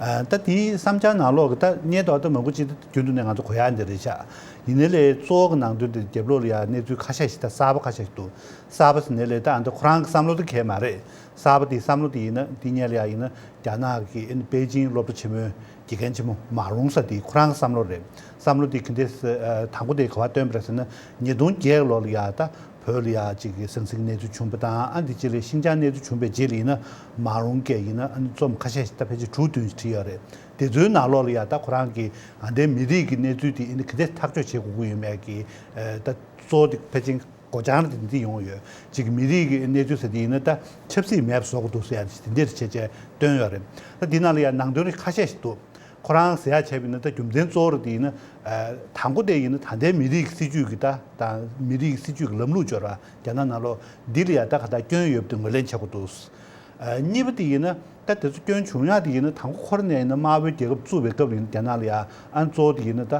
ཨ། ད་དེའི་བསམ་འཆར་ནང་ལོགས་ཀྱི་ད་སྙན་ཐོ་ད་མང་པོ་ཅིག་ད་རྒྱུན་དུ་ནས་ང་ཚོ་གོ་ཡག་འདི་རེད་ཤག་ཡིན་ནའི་ལས་གཙོ་བོ་གི་ནང་དོན་དེ་རྒྱབ་ལོགས་ལ་ཡ་གནས་ཚུལ་ཁ་ཤས་ཤིག་ད་གསར་པ་ཁ་ཤས་ཤིག་འདུག་གསར་པ་ཟེར་ནའི་ལས་ད་ཨ་འདི་ཁོ་རང་གི་བསམ་བློ་དེ་གས་མ་རེད། གསར་པ་དེའི་བསམ་བློ་དེ་ཡིན་ན་དེ་སྔོན་ལ་ཡ་ཡིན་ན་རྒྱ་ནག་གི་ཨ་ནི་པེ་ཅིང་སློབ་གྲྭ་ཆེན་མོའི་དགེ་རྒན་ཆེན་མོ་མཱ་རུང་ཟེར་དེ་ཁོ་རང་གི་བསམ་བློ་རེད། བསམ་བློ་དེ་ག་འདྲས་ཨ་དང་པོ་དེ་ག་པར་བཏོན་པ་རེད་ཟེར་ན་ཉིས་སྟོང་བརྒྱད་ལོ་ལ་ཡ་ད། བོད་ལ་ཡ་གཅིག་གི་ཟང་ཟིང་གནས་ཚུལ་བྱུང་བ་དང་ཨ་འདི་རྗེས་ལ་ཤིན་ཅང་གནས་ཚུལ་བྱུང་བའི་རྗེས་ལ་ཡིན་ན་མཱ་རུང་གིས་ཡིན་ན་ཨ་ནི་རྩོམ་ཁ་ཤས་ཤིག་ད་ཕལ་ཆེར་དྲུག་བདུན་ཞིག་བྲིས་ཡོད་རེད། དེ་ཚོའི་ནང་ལོགས་ལ་ཡ་ད་ཁོ་རང་གིས་ཨ་འདའི་མི་རིགས་ཀྱི་གནས་ཚུལ་དེ་ཨ་ནི་ག་འདྲས་ཐག་གཅོད་བྱེད་དགོས་ཀྱི་ཡོད་མེད་ཀྱི་ཨ་ད་གཙོ་བོ་དེ་ཕལ་ཆེར་སྒོ་བྱང་དེ་འདི་ཡོང་ཡོད། གཅིག་གི་མི་རིགས་ཀྱི་གནས་ཚུལ་དེ་ཡིན་ན་ད་ཆབ་སྲིད་མེད་པ་བཟོ་དགོས་འདུག་ཟེར་ཡ་དེ་འདྲས་བྱས་བྱས་བཏོན་ཡོད་རེད། ད་འདི་ནང་ལ་ཡ་ནང་དོན་རིགས་ཁ་ཤས་ཤིག་འདུག་ཁོ་རང་ཟེར་ཡ་བྱས་པ་ཡིན་ན་ད་རྒྱུ་མཚན་གཙོ་བོ་རེད་དེ་ཡིན་ན། ཨ་དང་པོ་དེ་ཡིན་ན་ད་ལྟའི་མི་རིགས་ཀྱི་སྲིད་ཇུས་ཀྱི་ད་དང་མི་རིགས་ཀྱི་སྲིད་ཇུས་ཀྱི་ལམ་ལུགས་སྦྱོར་བ་རྒྱ་ནག་ནང་ལོགས་འདི་ལ་ཡ་ད་ག་ད་སྐྱོན་ཡོད་པ་དེ་ངོས་ལེན་བྱེད་དགོས་འདུག་ཨ་གཉིས་པ་དེ་ཡིན་ན་ད་དེ་ཚོ་སྐྱོན་བྱུང་ཡ་དེ་ཡིན་ན་དང་པོ་ཁོ་རང་ནས་ཡིན་ན་དམར་པོའི་རྒྱལ་ཁབ་བཙུགས་པའི་སྐབས་ཡིན་ན་རྒྱ་ནག་ལ་ཡ་ཨ་གཙོ་བོ་དེ་ཡིན་ན་ད་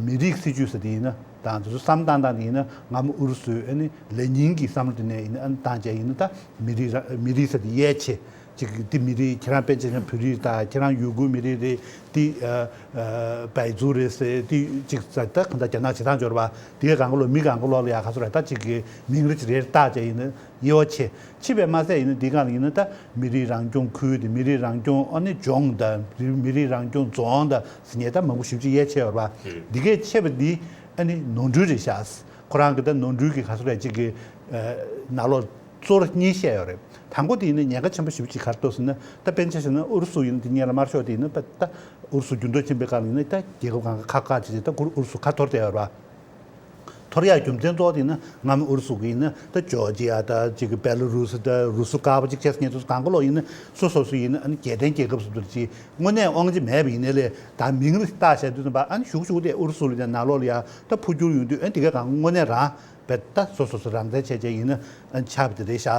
མི་རིགས་སྲིད་ཇུས་ཟེར་དེ་ཡིན་ན་དང་དེ་ཚོ་བསམ་བཏང་སྟངས་དེ་ཡིན་ན་སྔ་མོ་ཨུ་རུ་སུའི་ཨ་ནི་ལེ་ཉིན་གྱི་བསམ་བློ་དེ་ནས་ཡིན་ན་ཨ་ནི་བཏང་བྱས་ཡིན་ན་ད་མི་རིགས་ར་མི་རིགས་ཟེར་དེ་དབྱེ་ཕྱེ། ཅིག་འདི་མི་རིགས་ཁྱེད་རང་པཎ་ཆེན་བོད་རིགས་དང་ཁྱེད་རང་ཡུ་གུར་མི་རིགས་རེད། འདི་ཨ་ཨ་བལ་ཛུ་རེད་ཟེར་འདི་ཅིག་ཟེར་ད་གང་ལྟར་རྒྱ་ནག་བྱེད་སྟངས་འབྱོར་བ་དེ་ག་གང་ག་ལོ་མི་གང་ག་ལོ་ལ་ཡ་ག་ཚོད་རེད་ད་ཅིག་གི་མིང་རེ་ཅིག་རེ་བཏགས་བྱས་ཡིན་ན་དབྱེ་བ་ཕྱེ་ཕྱེ་བས་མ་ཟད་ཡིན་ན་འདི་གང་ལ་ཡིན་ན་ད་མི་རིགས་རང་སྐྱོང་ཁུལ་དེ་མི་རིགས་རང་སྐྱོང་ཨ་ནི་ལྗོངས་དང་མི་རིགས་རང་སྐྱོང་རྫོང་དང་ཟེར་ནས་ད་མང་པོ་ཞེ་པོ་ཅིག་དབྱེ་ཕྱེ་ཡོད་རེད་པ། འདི་གས་ཕྱེ་བ་འདི་ཨ་ནི་ནོར་འཁྲུལ་རེད་ཤག་ཁོ་རང་གི་ད་ནོར་འཁྲུལ་གྱི་ག་ཚོད་རེད་ཅིག་གི་ཨ་ནང་ལོགས་གཙོ་བོ་གཉིས་བཤད་ཡོད་རེད། དང་པོ་དེ་ཡིན་ན་ཉེན་ཁ་ཆེན་པོ་ཞེ་པོ་ཅིག་ག་རེ་འདུག་ཟེར་ན་ད་དཔེར་ན་ཆ་བཞག་ན་ཨུ་རུ་སུ་ཡིན་ན་དེ་སྔོན་ལ་དམར་ཤོག་དེ་ཡིན་ན་ད་ད་ཨུ་རུ་སུ་འགྱུར་ལྡོག་ཕྱིན་པའི་སྐབས་ལ་ཡིན་ན་ད་རྒྱལ་ཁབ་གང་ག་ཁག་ཁག་ཅིག་རེད། ད་ཁོ་ཨུ་རུ་སུ་ཁ་འཐོར་བསྡད་ཡོད་རེད་པ། འཐོར་ཡག་རྒྱུ་མཚན་གཙོ་བོ་དེ་ཡིན་ན་སྔ་མོ་ཨུ་རུ་སུ་གི་ཡིན་ན་ད་ཇོར་ཇི་ཡ་ད་ཅིག་གི་བེ་ལ་རུ་སི་ད་རུ་སུ་དཀར་པོ་ཅིག་བྱས་ཟེར་མཁན་དེ་ཚོ་གང་ག་ལོག་ཡིན་ན་སོ་སོ་སོ་ཡིན་ན་ཨ་ནི་རྒྱལ་ལྡན་རྒྱལ་ཁབ་ཟེར་འདུག་ཅིག་དངོས་གནས་དབང་ཆ་མེད་པ་ཡིན་ནའི་ལས་ད་མིང་རེ་བཏགས་བྱས་དུས་ཙམ་པ་ཨ་ནི་གཞུག་གཞུག་དེ་ཨུ་རུ་སུ་ལ་ནང་ལོགས་ལ་ཡ་ད་འཕོ་འགྱུར་ཡོང་དུས་ཨ་ནི་དེ་ག་གང་དངོས་གནས་རང་བས་ད་སོ་སོ་སོ་རང་བཙན་བྱས་བྱས་ཡིན་ན་ཨ་ནི་ཆགས་པ་དེ་རེད་ཤག་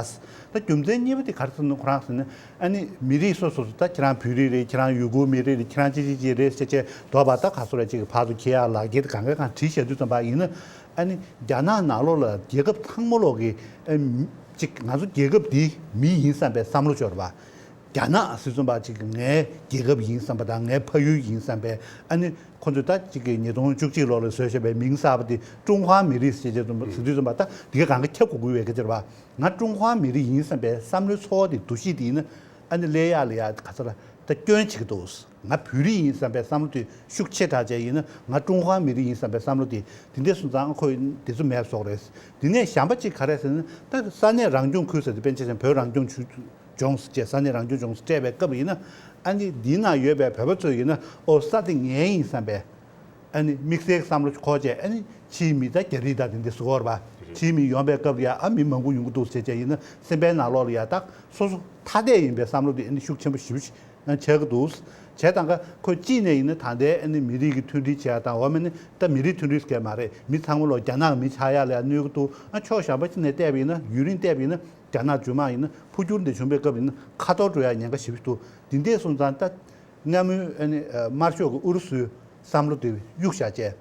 ད་རྒྱུ་མཚན་གཉིས་པ་དེ་ག་རེ་ཟེར་ན་ཁོ་རང་ཟེར་ན་ཨ་ནི་མི་རིགས་སོ་སོ་སོ་ད་ཁྱེད་རང་བོད་རིགས་རེད། ཁྱེད་རང་ཡུ་གུར་མི་རིགས་རེད། ཁྱེད་རང་ཅི་ཅི་ཅི་རེད་ཟེར་བྱས་འདོགས་པ་ད་ག་ཚོད་རེད་ཅིག་ཕར་ཚུར་འཁྱེར་ཡག་ལག་འཁྱེར་དེ་གང་ག་གང་བྲིས་བྱས་དུས་ཙམ་པ་ཡིན་ན་ཨ་ནི་རྒྱ་ནག་ནང་ལོགས་ལ་རྒྱལ་ཁབ་ཚང་མ་ལོག་གི་ཨ་ནི་ཅིག་ང་ཚོ་རྒྱལ་ཁབ་འདི་མི་ཡིན་བསམ་པའི་བསམ་བློ་འབྱོར་བ། རྒྱ་ནག་ཟེར་ཙམ་པ་ཅིག་ངའི་རྒྱལ་ཁབ་ཡིན་བསམ་པ་དང་ངའི་ཕ་ཡུལ་ཡིན་བསམ་པའི་ཨ་ནི་ཁོ་ཚོས་ད་ཅིག་གི་ཉིས་སྟོང་བཅུ་གཅིག་ལོ་ལ་བཟོས་བཞག་པའི་མིང་གསར་པ་དེ་ཀྲུང་ཧྭ་མི་རིགས་ཟེར་བྱས་ཙམ་པ་ཟེར་དུས་ཙམ་པ་ད་དེ་ག་གང་ག་ཁྱབ་དགོས་ཀྱི་ཡོད་སྐད་ཆ་རེད་པ། ང་ཀྲུང་ཧྭ་མི་རིགས་ཡིན་བསམ་པའི་བསམ་བློའི་ཚོར་བ་དེ་འདུ་ཤེས་དེ་ཡིན་ན་ཨ་ནི་སླེབས་ཡག་ལ་ཡ་ག་ཚོད་ལ་ད་སྐྱོན་བྱེད་ཀྱི་འདུག་ང་བོད་རིགས་ཡིན་བསམ་པའི་བསམ་བློ་དེ་ཤུགས་ཆེ་དྲགས་བྱས་ཡིན་ན་ང་ཀྲུང་ཧྭ་མི་རིགས་ཡིན་བསམ་པའི་བསམ་བློ་དེ་དེ་འདྲས་སོང་ཙང་ཁོས་དེ་ཚོ་མེད་བཟོ་གི་རེད། དེ་ནས་གཞན་པ་གཅིག་ག་རེ་ཟེར་ན་ད་ས་གནས་རང་སྐྱོང་ཁུལ་ཟེར་དེ་དཔེར་ན་ཆ་བཞག་ན་བོད་རང་སྐྱོང་ཆུ་ལྗོངས་ཟེར་བྱས་ས་གནས་རང་སྐྱོང་ལྗོངས་ཟེར་སྤྲད་པའི་སྐབས་ཡིན་ན་ཨ་ནི་འདི་ན་ཡོད་པའི་བོད་པ་ཚོ་ཡིན་ན་ཨོ་ས་དེ་ངའི་ཡིན་བསམ་པའི་ཨ་ནི་དམིགས་བསལ་གྱི་བསམ་བློ་འཁོར་བྱས་ཨ་ནི་ཕྱིའི་མི་ད་རྒྱ་རིགས་དང་དེ་འདྲས་ཟེར་གྱི་ཡོད་རེད་པ། ཕྱིའི་མི་ཡོང་པའི་སྐབས་ལ་ཡ་ཨ་མི་མང་པོ་ཡོང་གི་འདུག་ཟེར་བྱས་ཡིན་ན་སེམས་པའི་ནང་ལོགས་ལ་ཡ་ད་སོ་སོ་ཐ་དད་ཡིན་པའི་བསམ་བློ་དེ་ཨ་ནི་ཤུགས་ཆེན་པོ་ཞེ་པོ་ཅིག་ཆགས་ཀྱི་འདུག་བྱས་ཙང་ཀ་ཁོས་གཅིག་ནས་ཡིན་ན་ད་ལྟའི་ཨ་ནི་མི་རིགས་ཀྱི་མཐུན་སྒྲིལ་བྱེད་ཡ་དང་འོ་མ་ནི་ད་མི་རིགས་མཐུན་སྒྲིལ་ཟེར་མཁན་མ་རེད། མི་ཚང་མ་ལོ་རྒྱ་ནག་གི་མི་ཆགས་ཡ་ལ་ཡ་གནོད་ཀྱི་འདུག་ཨ་ཕྱོགས་གཞན་པ་ཅིག་ནས་བལྟས་པ་ཡིན་ན་ཡུན་རིང་བལྟས་པ་ཡིན་ན་རྒྱ་ནག་རྗེས་མ་ཡིན་ན་འཕོ་འགྱུར་འདི་བྱུང་པའི་སྐབས་ཡིན་ན་ཁ་འཐོར་འགྲོ་ཡ་ཉེན་ཁ་ཞེ་པོ་ཅིག་འདུག་དེ་འདྲས་སོང་ཙང་ད་སྔ་མོའི་ཨ་ནི་ཨ་དམར་ཤོག་གི་ཨུ་རུ་སུའི་བསམ་བློ་དེ་གཡུག་བཞག་བྱས།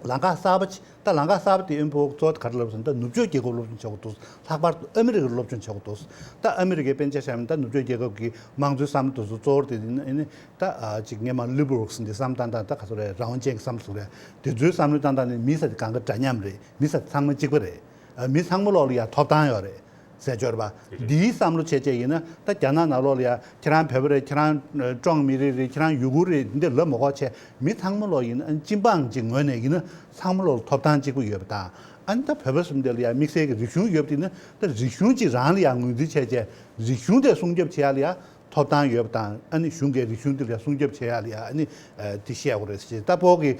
ལམ་ཁ་གསར་པ་ཅིག་ད་ལམ་ཁ་གསར་པ་དེ་ཨེ་ཕོ་གཙོ་བོ་ག་རེ་ལབ་ཟེར་ན་ད་ནུབ་ཕྱོགས་རྒྱལ་ཁབ་སློབ་སྦྱོང་བྱེད་དགོས་འདུག་ལྷག་པར་དུ་ཨ་མི་རི་ཀར་སློབ་སྦྱོང་བྱེད་དགོས་འདུག་ད་ཨ་མི་རི་ཀའི་དཔེར་ན་ཆ་བཞག་ན་ད་ནུབ་ཕྱོགས་རྒྱལ་ཁབ་ཀྱི་དམངས་གཙོའི་བསམ་བློ་དེ་ཚོ་གཙོ་བོར་དེ་ནི་ནི་ད་ཅིག་སྔོན་མ་ལི་བྷ་རལ་ཟེར་འདི་བསམ་བཏང་སྟངས་ད་ག་ཚོད་རེད། རང་དབང་ཅན་གྱི་བསམ་བློ་ཟེར་རེད། དེ་ཚོའི་བསམ་བློ་བཏང་སྟངས་ནི་མི་ས་དེ་གང་ག་འདྲ་མཉམ་རེད། མི་ས་དེ་ཚང་མ་གཅིག་པ་རེད། ཨ་མི་ཚང་མ་ལོག་ལ་ཡ་ཐོབ་ཐང་ཡོད་རེད། ཟེར་སྦྱོར་བ། འདིའི་བསམ་བློ་བྱས་བྱས་ཡིན་ན་ད་རྒྱ་ནག་ནང་ལོགས་ལ་ཡ་ཁྱེད་རང་བོད་པ་རེད། ཁྱེད་རང་ཀྲོང་མི་རིགས་རེད། ཁྱེད་རང་ཡུ་གུར་རེད། འདི་ལབ་མ་དགོས་བྱས་མི་ཚང་མ་ལོག་ཡིན་ན་སྤྱི་འབངས་ཀྱི་ངོས་ནས་ཡིན་ན་ཚང་མ་ལོག་ཐོབ་ཐང་གཅིག་པ་ཡོད་པ་དང་། ཨ་ནི་ད་བོད་པ་གསུམ་དེ་ལ་ཡ་དམིགས་བསལ་གྱི་རིག་གཞུང་ཡོད་པ་དེ་ན་ད་རིག་གཞུང་གཅིག་རང་ལ་ཡ་ངོས་འཛིན་བྱས་བྱས་རིག་གཞུང་དེ་སྲུང་སྐྱོབ་བྱེད་ཡ་ལ་ཡ་ཐོབ་ཐང་ཡོད་པ་དང་། ཨ་ནི་གཞུང་གི་རིག་གཞུང་དེ་ལ་ཡ་སྲུང་སྐྱོབ་བྱེད་ཡ་ལ་ཡ་ཨ་ནི་དེ་བཤད་དགོས་རེད་ཟེར་བྱས་ད་ཕོ་གི་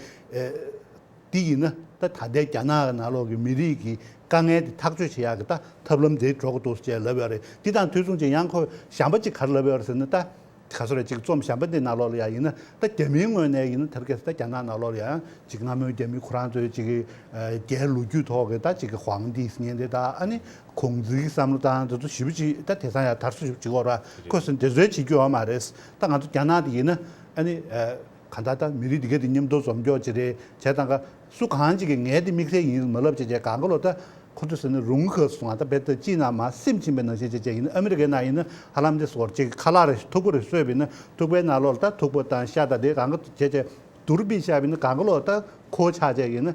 འདི་ཡིན་ན་ད་ད་ལྟའི་རྒྱ་ནག་གི་ནང་ལོགས་ཀྱི་མི་རིགས་ཀྱི་དཀའ་ངལ་དེ་ཐག་གཅོད་བྱེད་ཡག་གི་ད་ཐབས་ལམ་དེ་འགྲོ་གི་འདུག་ཅེས་ལབ་ཡོད་རེད། འདི་དང་དུས་མཚུངས་ཀྱི་ཡང་ཁོས་གཞན་པ་ཅིག་ག་རེ་ལབ་ཡོད་རེད་ཟེར་ན་ད་ག་ཚོད་རེད་ཅིག་རྩོམ་གཞན་པ་འདི་ནང་ལོགས་ལ་ཡ་ཡིན་ན་ད་རྒྱ་མིའི་ངོས་ནས་ཡིན་ན་དེར་གས་ད་རྒྱ་ནག་ནང་ལོགས་ལ་ཡང་ཅིག་སྔ་མོའི་རྒྱ་མི་ཁོ་རང་ཚོའི་ཅིག་གི་རྒྱའི་ལོ་རྒྱུས་ཐོག་གི་ད་ཅིག་གི་ཧུའང་ཏི་ཟེར་མཁན་དེ་ད་ཨ་ནི་ཁུང་ཙི་གི་བསམ་བློ་དང་དེ་ཚོ་ཞེ་པོ་ཅིག་ད་དེང་སང་ཡང་དར་སོ་ཞེ་པོ་ཅིག་ཡོད་རེད། ཁོས་ཟེར་ན་དེ་ཚོའི་བྱེད་རྒྱུ་ཡོད་མ་རེད། ད་ང་ཚོ་རྒྱ་ནག་དེ་ཡིན་ན་ཨ་ནི། གང་ལྟར་ད་མི་རིགས་འདི་ག་དེ་མཉམ་དུ་འཛོམས་འཇོག་ཅིག་རེད་བྱས་ཙང་ཀ་སུ་གང་ཅིག་གིས་ངའི་དེ་དམིགས་བསལ་ཡིན་མ་ལབ་བྱས་བྱས་གང་ག་ལོ་ད་ ཁོ་ཚོས་ཟེར་ན་རུང་ཁ་སོང་ང་ད་བེད་དུ་ཅི་ན་མ་སེམས་ཕྱིན་པའི་ནང་བཞིན་བྱས་བྱས་ཡིན་ན་ཨ་མི་རི་ཀའི་ནང་ཡིན་ན་ཧ་ལམ་དེ་སོར་ཅིག་ཁ་ལག་རེ་ཐུག་པ་རེ་གསོས་པ་ཡིན་ན་ཐུག་པའི་ནང་ལོགས་ལ་ད་ཐུག་པ་དང་ཤ་དང་དེ་གང་ག་བྱས་བྱས་དུར་བི་བཤགས་པ་ཡིན་ན་གང་ག་ལོགས་ད་ཁོ་ཆགས་བྱས་ཡིན་ན་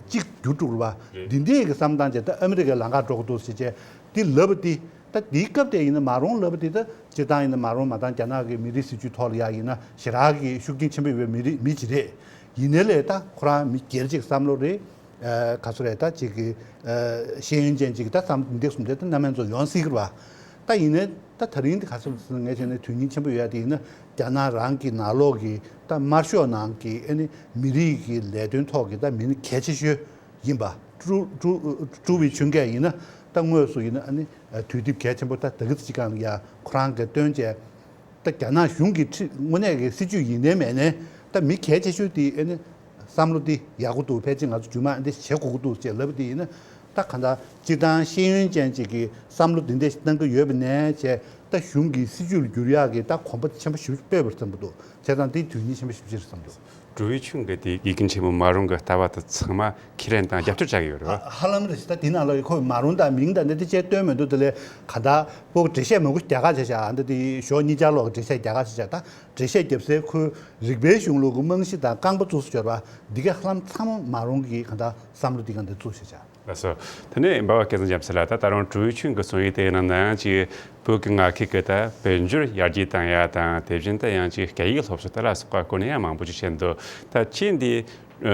གཅིག་འགྱུར་འགྲོ་གི་རེད་པ། འདི་འདྲའི་གི་བསམ་སྟངས་བྱས་ད་ཨ་མི་རི་ཀའི་ལམ་ཁ་འགྲོ་གི་འདུག་ཟེར་བྱས་འདི་ལབ་པ་འདི། ད་དེའི་སྐབས་དེ་ཡིན་ན་མ་རུང་ལབ་པ་དེ་ད་སྤྱིར་བཏང་ཡིན་ན་མ་རུང་མ་བཏང་རྒྱ་ནག་གི་མི་རིགས་སྲིད་ཇུས་ཐོག་ལ་ཡ་ཡིན་ན་ཞེ་དྲག་གི་ཤུགས་རྐྱེན་ཆེན་པོ་ཡོད་པའི་མི་རིགས་མི་ཅིག་རེད། ཡིན་ནའི་ལས་ད་ཁོ་རང་མི་སྒེར་གཅིག་བསམ་བློ་རེད། ཨ་ག་ཚོད་རེད་ད་ཅིག་གི་ཨ་ཤེས་ཡོན་ཅན་ཅིག་གི་ད་བསམ་འདི་གསུམ་དེ་ད་རྣམ་སྨིན་ཚོ་ཡོང་སྲིད་ཀྱི་རེད་པ། ད་ཡིན་ནའི་ད་ད་རིང་འདི་ག་ཚོད་ཟེར་ན་ངས་བྱས་ན་དོན་སྙིང་ཆེན་པོ་ཡོད་ཡ་དེ་ཡིན་ན་རྒྱ་ནག་རང་གི་ནང་ལོགས་ཀྱི་ད་དམར་ཤོག་ནང་གི་ཨ་ནི་མི་རིགས་ཀྱི་ལས་དོན་ཐོག་གི་ད་མི་སྣ་གལ་ཆེ་ཤོས། ཡིན་པ། ཀྲུའུ་ཀྲུའུ་ཀྲུའུ་ཝེ་ཆུན་གྱིས་ཡིན་ན་ད་དངོས་སུ་ཡིན་ན་ཨ་ནི་དུས་དེབ་གལ་ཆེན་པོ་ད་ད་གི་ཙམ་ཅིག་སྒང་ལ་ཡ་ཁོ་རང་གིས་བཏོན་བྱས་ད་རྒྱ་ནག་གཞུང་གི་ཁྲི་དངོས་གནས་ཀྱི་སྲིད་ཇུས་ཡིན་ནའི་མེད་ནའི་ད་མི་གལ་ཆེ་ཤོས་དེ་ཨ་ནི་བསམ་བློ་དེ་ཡག་པོ་འདུག་ཕལ་ཆེར་ང་ཚོ་རྒྱུན་མ་འདི་བྱེད་དགོས་ཀྱི་འདུག་ཅེས་ལབ་པ་དེ་ཡིན་ན་ད་གང་ལྟར་སྤྱིར་བཏང་ཤེས་ཡོན་ཅན་ཅིག་གི་བསམ་བློ་འདི་འདྲ་ཞིག་གནང་གི་ཡོད་པ་ནས་བྱས་ད་གཞུང་གི་སྲིད་ཇུས་ལ་འགྱུར་ཡག་གི་ད་གོམ་པ་ཆེན་པོ་ཞིག་སྤོས་པར་བསམ་གྱི་འདུག་བྱས་ཙང་འདི་དོན་སྙིང་ཆེན་པོ་ཞེ་པོ་ཅིག་རེད་བསམ་གྱི་འདུག་ཀྲུའུ་ཝེ་ཆུན་གྱི་དེ་དགེ་རྒན་ཆེན་མོ་མ་རུང་གི་ལྟ་བ་དེ་ཚང་མ་ཁས་ལེན་དང་རྒྱབ་སྐྱོར་བྱ་གི་ཡོད་རེད་བ། ཧ་ལམ་རེད། ད་དེ་ནང་ལ་ཁོ་མ་རུང་དང་མིང་དང་འདི་དེ་བཅས་སྟོན་མི་འདུག་དེ་ལས་ག་ད་པོ་འགྲེལ་བཤད་མང་པོ་རྒྱག་ག་བྱས་ཤག་འདི་དེ་ཞོགས་གཉིས་ཆར་ལོག་འགྲེལ་བཤད་རྒྱག་ག་བྱས་ཤག་ད་འགྲེལ་བཤད་རྒྱབ་སའི་ཁོའི་རིག་པའི་གཞུང་ལུགས་ཀྱི་རྨང་གཞི་དང་རྐང་པ་བཙུགས་སུ་འབྱོར་བ་འདི་ག་ཧ་ལམ་ཚང་མ་མ་རུང་གི་ག་ད་བསམ་བློ་འདི་ག་འདི་བཙུགས་ཤག་ཤག་ལགས་སོ། དེ་ནས་འབའ་བ་སྐལ་བཟང་རྒྱ་མཚོ་ལགས་ད་ད་རུང་ཀྲུའུ་ཝེ་ཆུན་གྱི་གསུང་ཡིག་དེའི་ནང་ན་ཡང་ཅིག་བོད་ཀྱི་ངག་འཁྱལ་གྱི་ད་བོད་འགྱུར་ཡར་རྒྱས་བཏང་ཡ་དང་དེ་བཞིན་དུ་ཡང་ཅིག་སྐད་ཡིག་སློབ་གསོ་དེ་ལ་སོགས་པ་སྐོར་ནས་ཡང་མང་པོ་ཅིག་བཤད་འདུག་ད་ཁྱེད་འདི་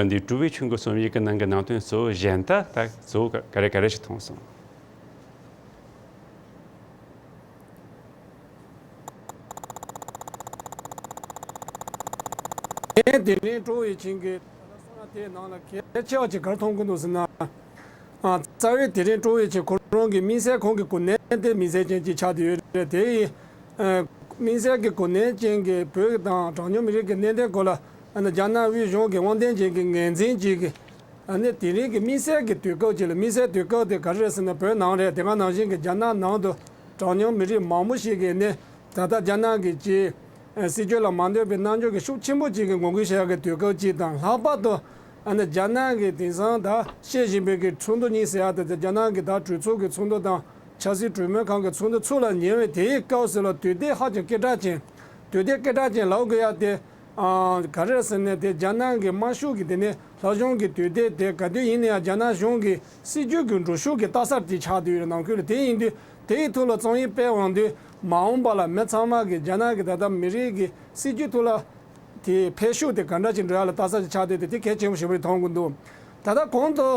འདི་ཀྲུའུ་ཝེ་ཆུན་གྱི་གསུང་ཡིག་གི་ནང་གི་ནང་དོན་གཙོ་བོ་གཞན་དག་ད་གཙོ་བོ་ག་རེ་ག་རེ་ཞིག་མཐོང་སོང་། ངས་དེ་རིང་ཀྲུའུ་ཝེ་ཆུན་གྱི་གསུང་བ་དེའི་ནང་ལ་གལ་ཆེ་བ་ཅིག་ག་རེ་མཐོང་གི་འདུག་ཟེར་ན། ཨ། རྩ་བའི་དེ་རིང་ཀྲུའུ་ཝེ་ཆུན་ཁོ་རང་གི་དམིགས་བསལ་ཁོང་གི་གོ་གནས་དེ་དམིགས་བསལ་ཅན་ཅིག་ཆགས་བསྡད་ཡོད་རེད། དེ་ཡིན། ཨ། དམིགས་བསལ་གྱི་གོ་གནས་ཅན་གྱི་བོད་དང་གྲངས་ཉུང་མི་རིགས་ཀྱི་གནད་དོན་སྐོར་ལ་ཨ་ནི་རྒྱ་ནག་དབུས་གཞུང་གི་དབང་ལྡན་ཅན་གྱི་འགན་འཛིན་ཅིག་གིས། ཨ་ནི་དེ་རིང་གི་དམིགས་བསལ་གྱི་དུས་སྐབས་ཅིག་ལ། དམིགས་བསལ་དུས་སྐབས་དེ་ག་རེ་རེད་ཟེར་ན་བོད་ནང་རེད། དེ་ག་ནང་བཞིན་གྱི་རྒྱ་ནག་ནང་དུ་གྲངས་ཉུང་མི་རིགས་མང་པོ་ཞིག་གིས་ནི་ད་ལྟ་རྒྱ་ནག་གི་ཅིག་སྲིད་ཇུས་ལ་མ་འདོད་པའི་རྣམ་འགྱུར་གྱི་ཤུགས་ཆེན་པོ་ཅིག་གིས་ངོ་རྒོལ་བྱེད་ཡག་གི་དུས་སྐབས་ཅིག་དང་། ལྷག་པར་དུ་ཨ་ནི་རྒྱ་ནག་གི་དེང་སང་ད་ཞི་ཅིན་ཕིང་གི་ཚོགས་འདུ་གཉིས་ཟེར་ཡག་དེ། རྒྱ་ནག་གི་ད་གྲོས་ཚོགས་ཀྱི་ཚོགས་འདུ་དང་ཆབ་སྲིད་གྲོས་མོལ་ཁང་གི་ཚོགས་འདུ་ཚུར་ལ་ཉེ་བའི་དེའི་སྐབས་སུ་ལ་དུས་དེབ་ཧ་ཅང་སྐད་གྲགས་ཅན། དུས་དེབ་སྐད་གྲགས་ཅན་ལབ་དགོས་ཡག་དེ། ཨ། ག་རེ་ཟེར་ན་དེ་རྒྱ་ནག་གི་དམར་ཤོག་གི་དེ་ནས་ལྷ་གཞུང་གི་དུས་དེབ་དེ་ག་དུས་ཡིན་ན་ཡང་རྒྱ་ནག་གཞུང་གི་སྲིད་ཇུས་ཀྱི་འགྲོ་ཤུགས་ཀྱི་ལྟ་ས་དེ་ཆགས་བསྡད་ཡོད་རེད། ནང་ཁུལ་ལ་དེ་ཡིན་དུས་དེ་ཡི་ཐོག་ལ་རྩོམ་ཡིག་སྤེལ་འོང་དུས་མ་འོངས་པ་ལ་མི་ཚང་མ་གི་རྒྱ་ནག་གི་ད་ལྟ་མི་རིགས་ཀྱི་སྲིད་ཇུས་ཐོག་ལ་དེ་འཕེལ་ཤུགས་དེ་ག་འདྲ་ཅིག་འགྲོ་ཡག་ལ་ལྟ་ས་ཅིག་ཆགས་བསྡད་དེ་དེ་གལ་ཆེན་པོ་ཞེ་པོ་ཅིག་མཐོང་གི་འདུག་ད་ལྟ་གོང་དུ།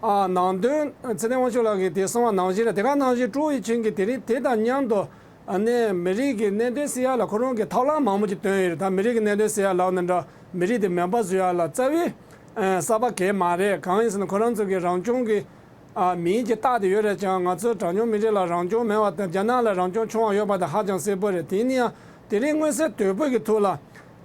ཨ། ནང་དོན་ཚེ་བརྟན་དབང་ཕྱུག་ལགས་ཀྱིས་དེ་གསུངས་པ་ནང་བཞིན་རེད། དེ་ག་ནང་བཞིན་ཀྲུའུ་ཝེ་ཆུན་གྱིས་དེ་རིང་དེ་དང་མཉམ་དུ། ཨ་ནི་མི་རིགས་ཀྱི་གནད་དོན་སེལ་ཡག་ལ་ཁོ་རང་གིས་ཐབས་ལམ་མང་པོ་ཅིག་བཏོན་ཡོད་རེད། ད་མི་རིགས་ཀྱི་གནད་དོན་སེལ་ཡག་ལབ་ན་འདྲ། མི་རིགས་དེ་མེད་པ་བཟོ་ཡག་ལ་རྩ་བའི་ཨ་གསར་པ་གང་ཡང་མ་རེད། གང་ཡིན་ཟེར་ན་ཁོ་རང་ཚོ་གི་རང་སྐྱོང་གི་ཨ་མིང་ཅིག་བཏགས་ཏེ་ཡོད་རེད་ཀྱང་། ང་ཚོ་གྲངས་ཉུང་མི་རིགས་ལ་རང་སྐྱོང་མེད་པ་དང་རྒྱ་ནག་ལ་རང་སྐྱོང་ཆུང་བ་ཡོད་པ་དེ་ཧ་ཅང་གསལ་པོ་རེད། དེ་ཡིན་ན་ཡང་དེ་རིང་མངོན་གསལ་དོད་པོ་གི་ཐོག་ལ།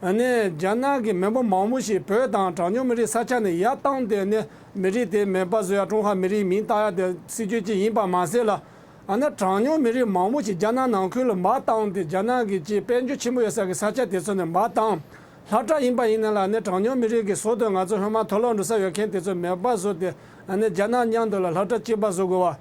ཨ་ནི་རྒྱ་ནག་གི་མི་འབོར་མང་པོ་ཞིག་བོད་དང་གྲངས་ཉུང་མི་རིགས་ས་ཆ་ནས་ཡར་བཏང་སྟེ། ཨ་ནི་མི་རིགས་དེ་མེད་པ་བཟོ་ཡག་ཀྲུང་ཧྭ་མི་རིགས་མིང་བཏགས་ཡག་དེ་སྲིད་ཇུས་གཅིག་ཡིན་པ་མ་ཟད་ལ། ཨ་ནི་གྲངས་ཉུང་མི་རིགས་མང་པོ་ཞིག་རྒྱ་ནག་ནང་ཁུལ་ལ་མར་བཏང་སྟེ། རྒྱ་ནག་གི་ཅིག་དཔལ་འབྱོར་ཆེན་པོ་ཡོད་ས་གི་ས་ཆ་དེ་ཚོ་ནས་མར་བཏང་། སློབ་གྲྭ་ཡིན་པ་ཡིན་ན་ལ་ཨ་ནི་གྲངས་ཉུང་མི་རིགས་ཀྱི་ཟུར་དུ་ང་ཚོ་སློབ་མ་མཐོ་སློབ་འགྲོ་ས་ཡོད་མཁན་དེ་ཚོ་མེད་པ་བཟོ་སྟེ། ཨ་ནི་རྒྱ་ནག་མཉམ་དུ་ལ་སློབ་གྲྭ་གཅིག་པ་བཟོ་དགོས་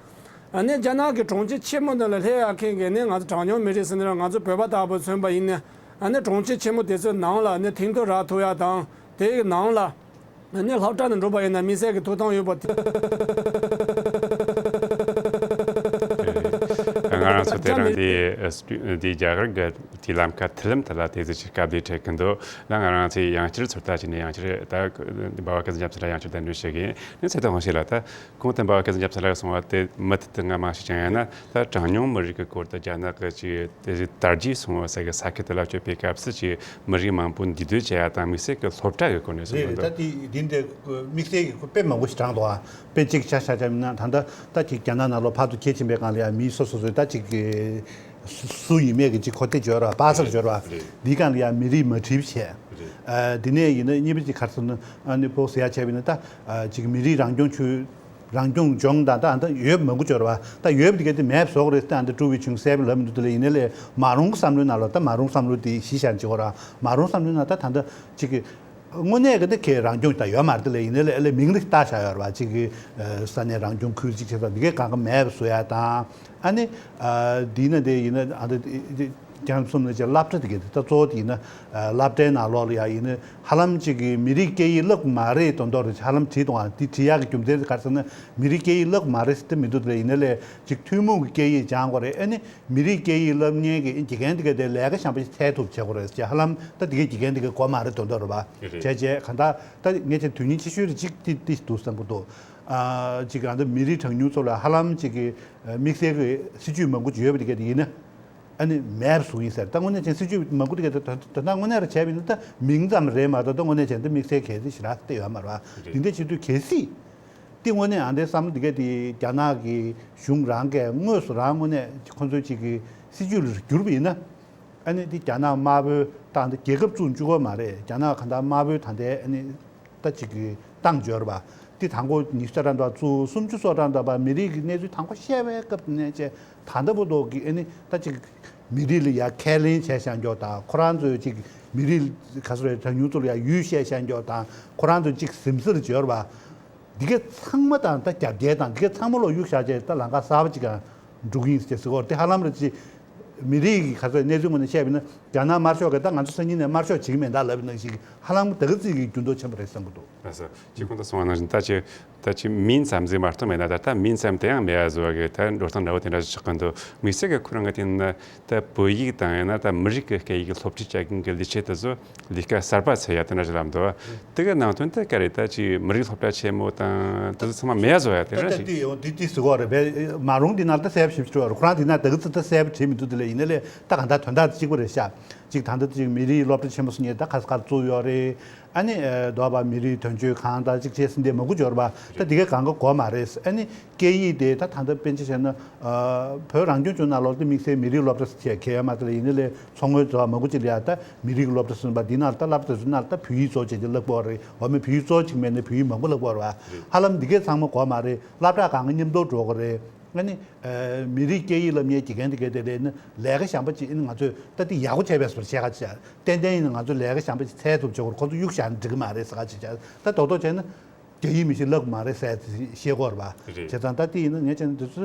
པ། ཨ་ནི་རྒྱ་ནག་གི་གྲོང་ཁྱེར་ཆེན་མོ་འདི་ལ་སླེབས་ཡག་མཁན་གྱི་ནི་ང་ཚོ་གྲངས་ཉུང་མི་རིགས་ཟེར་ན་ར། ང་ཚོ་བོད་པ་ལྟ་བུ་མཚོན་པ་ཡིན་ན། ཨ་ནི་གྲོང་ཁྱེར་ཆེན་མོ་དེ་ཚོའི་ནང་ལ་ཨ་ནི་ཐེངས་ཐོག་རག་ཐུབ་ཡག་དང་། དེའི་ནང་ལ་ཨ་ནི་སློབ་གྲྭ་ནང་འགྲོ་བ་ཡིན་ན་དམིགས་བསལ་གྱི་ཐོབ་ཐང་ཡོད་པ་དེ། ང་རང་ཚོ་དེ་རིང་འདི་འདི་རྒྱ་གར་གྱི་དེའི་ལམ་ཁ་མཐིལ་ལམ་དེ་ལ་དེ་ཚོ་ཅིག་སྐབས་དེ་འཕྲད་ཀྱི་འདུག་ལ། ང་རང་ཚོས་ཡང་བསྐྱར་ཚོད་ལྟ་བྱས་ནས་ཡང་བསྐྱར་ད་འབའ་བ་སྐལ་བཟང་རྒྱ་མཚོ་ལ་ཡང་བསྐྱར་གདན་འདྲེན་ཞུ་གི་ཡིན། ནས་ཚེ་བརྟན་དབང་ཕྱུག་ལགས། ད་གོང་དུ་འབའ་བ་སྐལ་བཟང་རྒྱ་མཚོ་ལགས་གསུངས་པ་དེ་མུ་མཐུད་དུ་ང་མང་ཞིག་ཀྱང་ཡང་ན་ད་གྲངས་ཉུང་མི་རིགས་ཀྱི་སྐོར་དུ་རྒྱ་ནག་གི་ཅིག་དེ་དར་རྒྱས་སོང་བ་ཟེར་གི་ས་ཁུལ་དེ་ལ་བསྐྱོད་པའི་སྐབས་སུ་ཅིག་མི་རིགས་མང་པོ་འདུས་སྡོད་བྱེད་ཡ་དང་དམིགས་བསལ་གྱི་སློབ་གྲྭ་གི་སྐོར་ནས་གསུངས་རེད། པ་རེད། འདུག་ད་དེ་དེ་འདྲའི་དམིགས་བསལ་གྱི་དཔེ་མང་པོ་ཞིག་དྲངས་འདུག་ཨ། དཔེ་གཅིག་ཆ་བཞག་བྱས་ན་ད་ལྟ་ད་ཅིག་རྒྱ་ནག་ནང་ལོགས་ཕར་ཚུར་ཁྱེར་ཕྱིན་པའི་སྒང་ལ་ཡང་མི་སོ་སོ་སོའི་ད་ཅིག་གི་སུ་སུ་ཡིན་མེད་ཀྱི་ཅིག་གོ་བདེ་འབྱོར་བ། པ་སར་འབྱོར་བ། རེད། འདིའི་སྒང་ལ་ཡང་མི་རིགས་མ་བྲིས་བྱས། རེད། ཨ། འདི་ནས་ཡིན་ན་གཉིས་པ་ཅིག་ག་རེ་ཟེར་ན། ཨ་ནི་ཕོག་ཟེར་ཡ་བྱས་པ་ཡིན་ན་ད་ཨ་ཅིག་མི་རིགས་རང་སྐྱོང་ཆུ་རང་སྐྱོང་ལྗོངས་དང་ད་ཨ་ད་ཡོད་མང་པོ་འབྱོར་བ། ད་ཡོད་པ་འདི་ག་དེ་མེད་བཟོ་གི་རེད། ད་ཨ་ད་ཀྲུའུ་ཝེ་ཆུན་གསལ་པོ་ལབ་མི་འདུག་དེ་ལས་ཡིན་ནའི་ལས་མ་རུང་བསམ་བློའི་ནང་ལ་ད་མ་རུང་བསམ་བློ་དེ་གཞི་བཞག་བྱེད་དགོས་ར། མ་རུང་བསམ་བློའི་ནང་ད་ད་ད་ཅིག་གི་དངོས་གནས་ཀྱི་འདི་ཁའི་རང་སྐྱོང་ད་ཡོད་མ་རེད། དེ་ལས་ཡིན་ནའི་ལས་ཨ་ལས་མིང་རེ་བཏགས་བཞག་ཡོད་རེད་བ། གཅིག་གི་ས་གནས་རང་སྐྱོང་ཁུལ་གཅིག་བྱས་ཙང་འདི་གའི་གང་ག་མེད་པ་བཟོ་ཡ་དང་། ཨ་ནི་འདི་ན་དེ་ཡིན་ན་ཨ་འདི་རྒྱ་གསུམ་ནས་ཀྱི་སློབ་གྲྭ་དེ་གའི་ད་གཙོ་བོ་དེ་ཡིན་ན་སློབ་གྲྭའི་ནང་ལོགས་ལ་ཡ་ཡིན་ན་ཧ་ལམ་གཅིག་གི་མི་རིགས་སྐད་ཡིག་བསླབ་མ་རེད་དོན་དག་རེད། ཧ་ལམ་བྲིས་གཏོང་བ་འདི་བྲིས་ཡག་གི་རྒྱུ་མཚན་དེ་ག་རེ་ཟེར་ན་མི་རིགས་སྐད་ཡིག་བསླབ་མ་རེད་ཟེར་དེ་མི་འདུག་དེ་ལས་ཡིན་ནའི་ལས་གཅིག་ཐུན་མོང་གི་སྐད་ཡིག་སྦྱང་དགོས་རེད། ཨ་ནི། མི་རིགས་སྐད་ཡིག་སློབ་མཁན་གྱི་དགེ་རྒན་དེ་ག་དེ་ལས་ཀ་གཞན་པ་ཞིག་འཚོལ་ཐུབ་བྱེད་དགོས་རེད་ཅེས་ཧ་ལམ་ད་དེ་གའི་དགེ་རྒན་དེ་གའི་གོ་མ་རེད་དོན་དག་རེད་པ། རེད་རེད། བྱས་རྗེས་གང་ལྟར་ད་ངས་ཀྱང་དོན་སྙིང་ཆེ་ཤོས་རེ་གཅིག་ཏི་ཏི་འདུག་བསམ་གྱི་འདུག་ཨ་གཅིག་ཨ་ད་མི་རིགས་གྲངས་ཉུང་ཚོ་ལ་ཧ་ལམ་གཅིག་གི་དམིགས་བསལ་གྱི་སྲིད་ཇུས་མང་པོ་ཅིག་ཡོད་པ་དེ་ག་དེ་ཡིན་ན་ཨ་ནི་མེད་པ་བཟོ་ཡིན་ཟེར། ད་དངོས་གནས་ཅན་སྲིད་ཇུས་མང་པོ་དེ་ག་དེ་ད་ད་དངོས་གནས་ར་བྱས་པ་ཡིན་ན་ད་མིང་ཙམ་རེད་མ་གཏོགས་ད་དངོས་གནས་ཅན་ད་དམིགས་བསལ་གལ་སྲིད་ཞེ་དྲག་ད་ཡོད་མ་རེད་པ། རེད། འདི་འདྲ་བྱེད་དུས་གལ་སྲིད། དེ་དངོས་གནས་ཨ་འདྲའི་བསམ་བློ་འདི་གས་དེ་རྒྱ་ནག་གི་གཞུང་རང་གིས་དངོས་སུ་རང་དངོས་གནས་ཁོང་ཚོའི་གཅིག་གི་སྲིད་ཇུས་ལ་བསྒྱུར་བ་ཡིན་ན། ཨ་ནི་འདི་རྒྱ་ནག་དམར་པོའི་ཏང་འདི་རྒྱལ་ཁབ་བཙུགས་བཅུག་གི་མ་རེད། རྒྱ་ནག་གང་ལྟར་དམར་པོའི་ད་ལྟའི་ཨ་ནི་ད་གཅིག་གི་ཏང་འབྱོར་བ་འདི་དང་པོ་ཉི་ཤུ་རྩ་གྲངས་དང་བཙུགས་སུམ་ཅུ་སོ་གྲངས་དང་བ་མི་རིགས་ཀྱི་གནས་ཚུལ་དང་པོ་བཤད་པའི་སྐབས་ནས་བཅས་ད་ལྟ་བར་དུ་གི་ཨ་ནི་ད་གཅིག་མི་རིགས་ལ་ཡ་ཁས་ལེན་བྱས་བཞག་འགྱོག་དང་ཁོ་རང་ཚོའི་གཅིག་མི་རིགས་ག་ཚོད་རེད་གྲངས་ཉུང་ཚོ་ལ་ཡ་ཡུལ་བཤད་བཞག་འགྱོག་དང་ཁོ་རང་ཚོ་གཅིག་ཟིམ་ཟིར་འབྱོར་བ། འདི་ག་ཚང་མ་དང་ད་རྒྱབ་འགལ་དང་འདི་ག་ཚང་མ་ལོག་གཡུག་བཞག་བྱས་ད་ལམ་ཁ་གསར་པ་ཅིག་གང་འགྲོ་གི་ཡིན་ཟེར་ཟེར་གོ་དེ་ཧ་ལམ་རེད་ཅེས། མི་རིགས་ཀྱི་ག་ཚོད་གནས་ཚུལ་ངོས་ནས་བཤད་པ་ཡིན་ན་རྒྱ་ནག་དམར་ཤོག་གིས་ད་ང་ཚོ་སང་ཉིན་ནས་དམར་ཤོག་བྱེད་ཀྱི་མེད་ད་ལབ་ནང་བཞིན་ཧ་ལམ་ད་ག་ཚོད་ཀྱི་འགྱུར་ལྡོག་ཆེན་པོ་རེད་བསམ་གྱི་འདུག་ལགས་སོ། ཅེས་ཁོང་དུ་གསུངས་པ་ནང་བཞིན་ད་ཅི་ད་ཅི་མིང་ཙམ་ཟིག་མ་གཏོགས་མེད་ན་ད་ལྟ་མིང་ཙམ་དེ་ཡང་མེད་པ་བཟོ་བ་གི་ད་འགྲོ་སྟངས་འདྲ་བོ་དེ་འདྲ་ཞིག་ཆགས་ཀྱི་འདུག་དམིགས་བསལ་གྱི་ཁོ་རང་གི་དེ་ན་ད་བོད་ཡིག་དང་ཡང་ན་ད་མི་རིགས་ཀྱི་སྐད་ཡིག་གི་སློབ་ཁྲིད་བྱ་མཁན་གྱི་ལས་བྱེད་དེ་ཚོ། ལས་ཀ་གསར་པ་བྱེད་ཡ་དེ་འདྲ་ཞིག་ལབ་འདུག་དེ་གའི་ནང་དོན་དེ་ག་རེ་ད་ཅིག་མི་རིགས་སློབ་གྲྭ་ཆེན་མོ་དང་དེ་ཚོ་ཚང་མ་མེད་བཟོ་ཡ་དེ་ད་འདྲ་ལྟ་ཞིག་དེ་ཡོང་དེ་དེ་ཟེར་གོ་རེད་པས། མ་རུང་དེ་ན་ད་གསལ་པོ་ཞིབ་ཞིབ་བར་ཁོ་རང་དེ་ན་དེ་ག་ཚོད་ད་གསལ་པོ་བྱེད་མི་འདུག་དེ་ལས་ཡིན་ན་ལས་ད་གང་ལྟར་དོན་དག་གཅིག་པ་རེད་ཤག་ཅིག་ད་ལྟ་ཅིག་མི་རིགས་སློབ་གྲྭ་ཆེན་མོ་སུ་ཉེ་ད་ག་ས་གར་བཙུགས་ཡོད་རེད། ཨ་ནི་ཨ་དོ་བ་མི་རིགས་དོན་གཅོད་ཁང་ད་ཅིག་བྱས་ཟིན་དེ་མང་པོ་འབྱོར་བ་ད་དེ་གའི་གང་ག་གོ་མ་རེད། ཨ་ནི། སྐད་ཡིག་དེ་ད་ད་ལྟ་དཔེར་ན་ཆ་བཞག་ན། ཨ་བོད་རང་སྐྱོང་ལྗོངས་ནང་ལོགས་དེ་དམིགས་བསལ་མི་རིགས་སློབ་གྲྭ་ཟེར་གྱི་ཡོད་མ་རེད་ལ། ཡིན་ནའི་ལས་མཚོ་སྔོན་ཚོ་མང་པོ་ཅིག་ལ་ཡ་ད་མི་རིགས་སློབ་གྲྭ་ཟེར་བ་འདི་ནང་ལ་ད་སློབ་གྲྭ་ཚོ་ནང་ལ་ད་བོད་ཡིག་གཙོ་བྱས་ཀྱི་བསླབ་ཀྱི་ཡོད་རེད། འོ་མ་བོད་ཡིག་གཙོ་ཅིག་མེད་ན་བོད་ཡིག་མང་པོ་བསླབ་ཀྱི་ཡོད་རེད་བ། ཧ་ལམ་འདི་གས་ཚང་མ་གོ་མ་རེད། སློབ་གྲྭ་གང་ག་མཉམ་དུ་འགྲོ་གི་རེད། ཨ་ནི་ཨ་མི་རིགས་སྐད་ཡིག་སློབ་གཉེར་བྱེད་མཁན་དེ་གས་དེ་ལས་ནི་ལས་ཀ་གཞན་པ་ཅིག་ཨ་ནི་ང་ཚོས་ད་འདི་ཡག་པོ་བྱས་པས་ཟེར་བཤད་ཁ་ཅིག་ཏན་ཏན་ཡིན་ན་ང་ཚོས་ལས་ཀ་གཞན་པ་ཅིག་འཚོལ་ཐུབ་བྱེད་དགོས་རེད། ཁོ་ཚོ་གཡུག་བཞག་ན་འགྲིག་གི་མ་རེད་ཟེར་ཁ་ཅིག་བྱས་ད་རྡོག་རྡོག་བྱས་ན། རྒྱ་ཡིག་མི་ཤེས་ལབ་མ་རེད་ཟེར་ཤེས་ཀྱི་ཡོད་རེད་པ། རེད། བྱས་ཙང་ད་དེ་ཡིན་ན་ངས་བྱས་ན་འདི་ཚོ་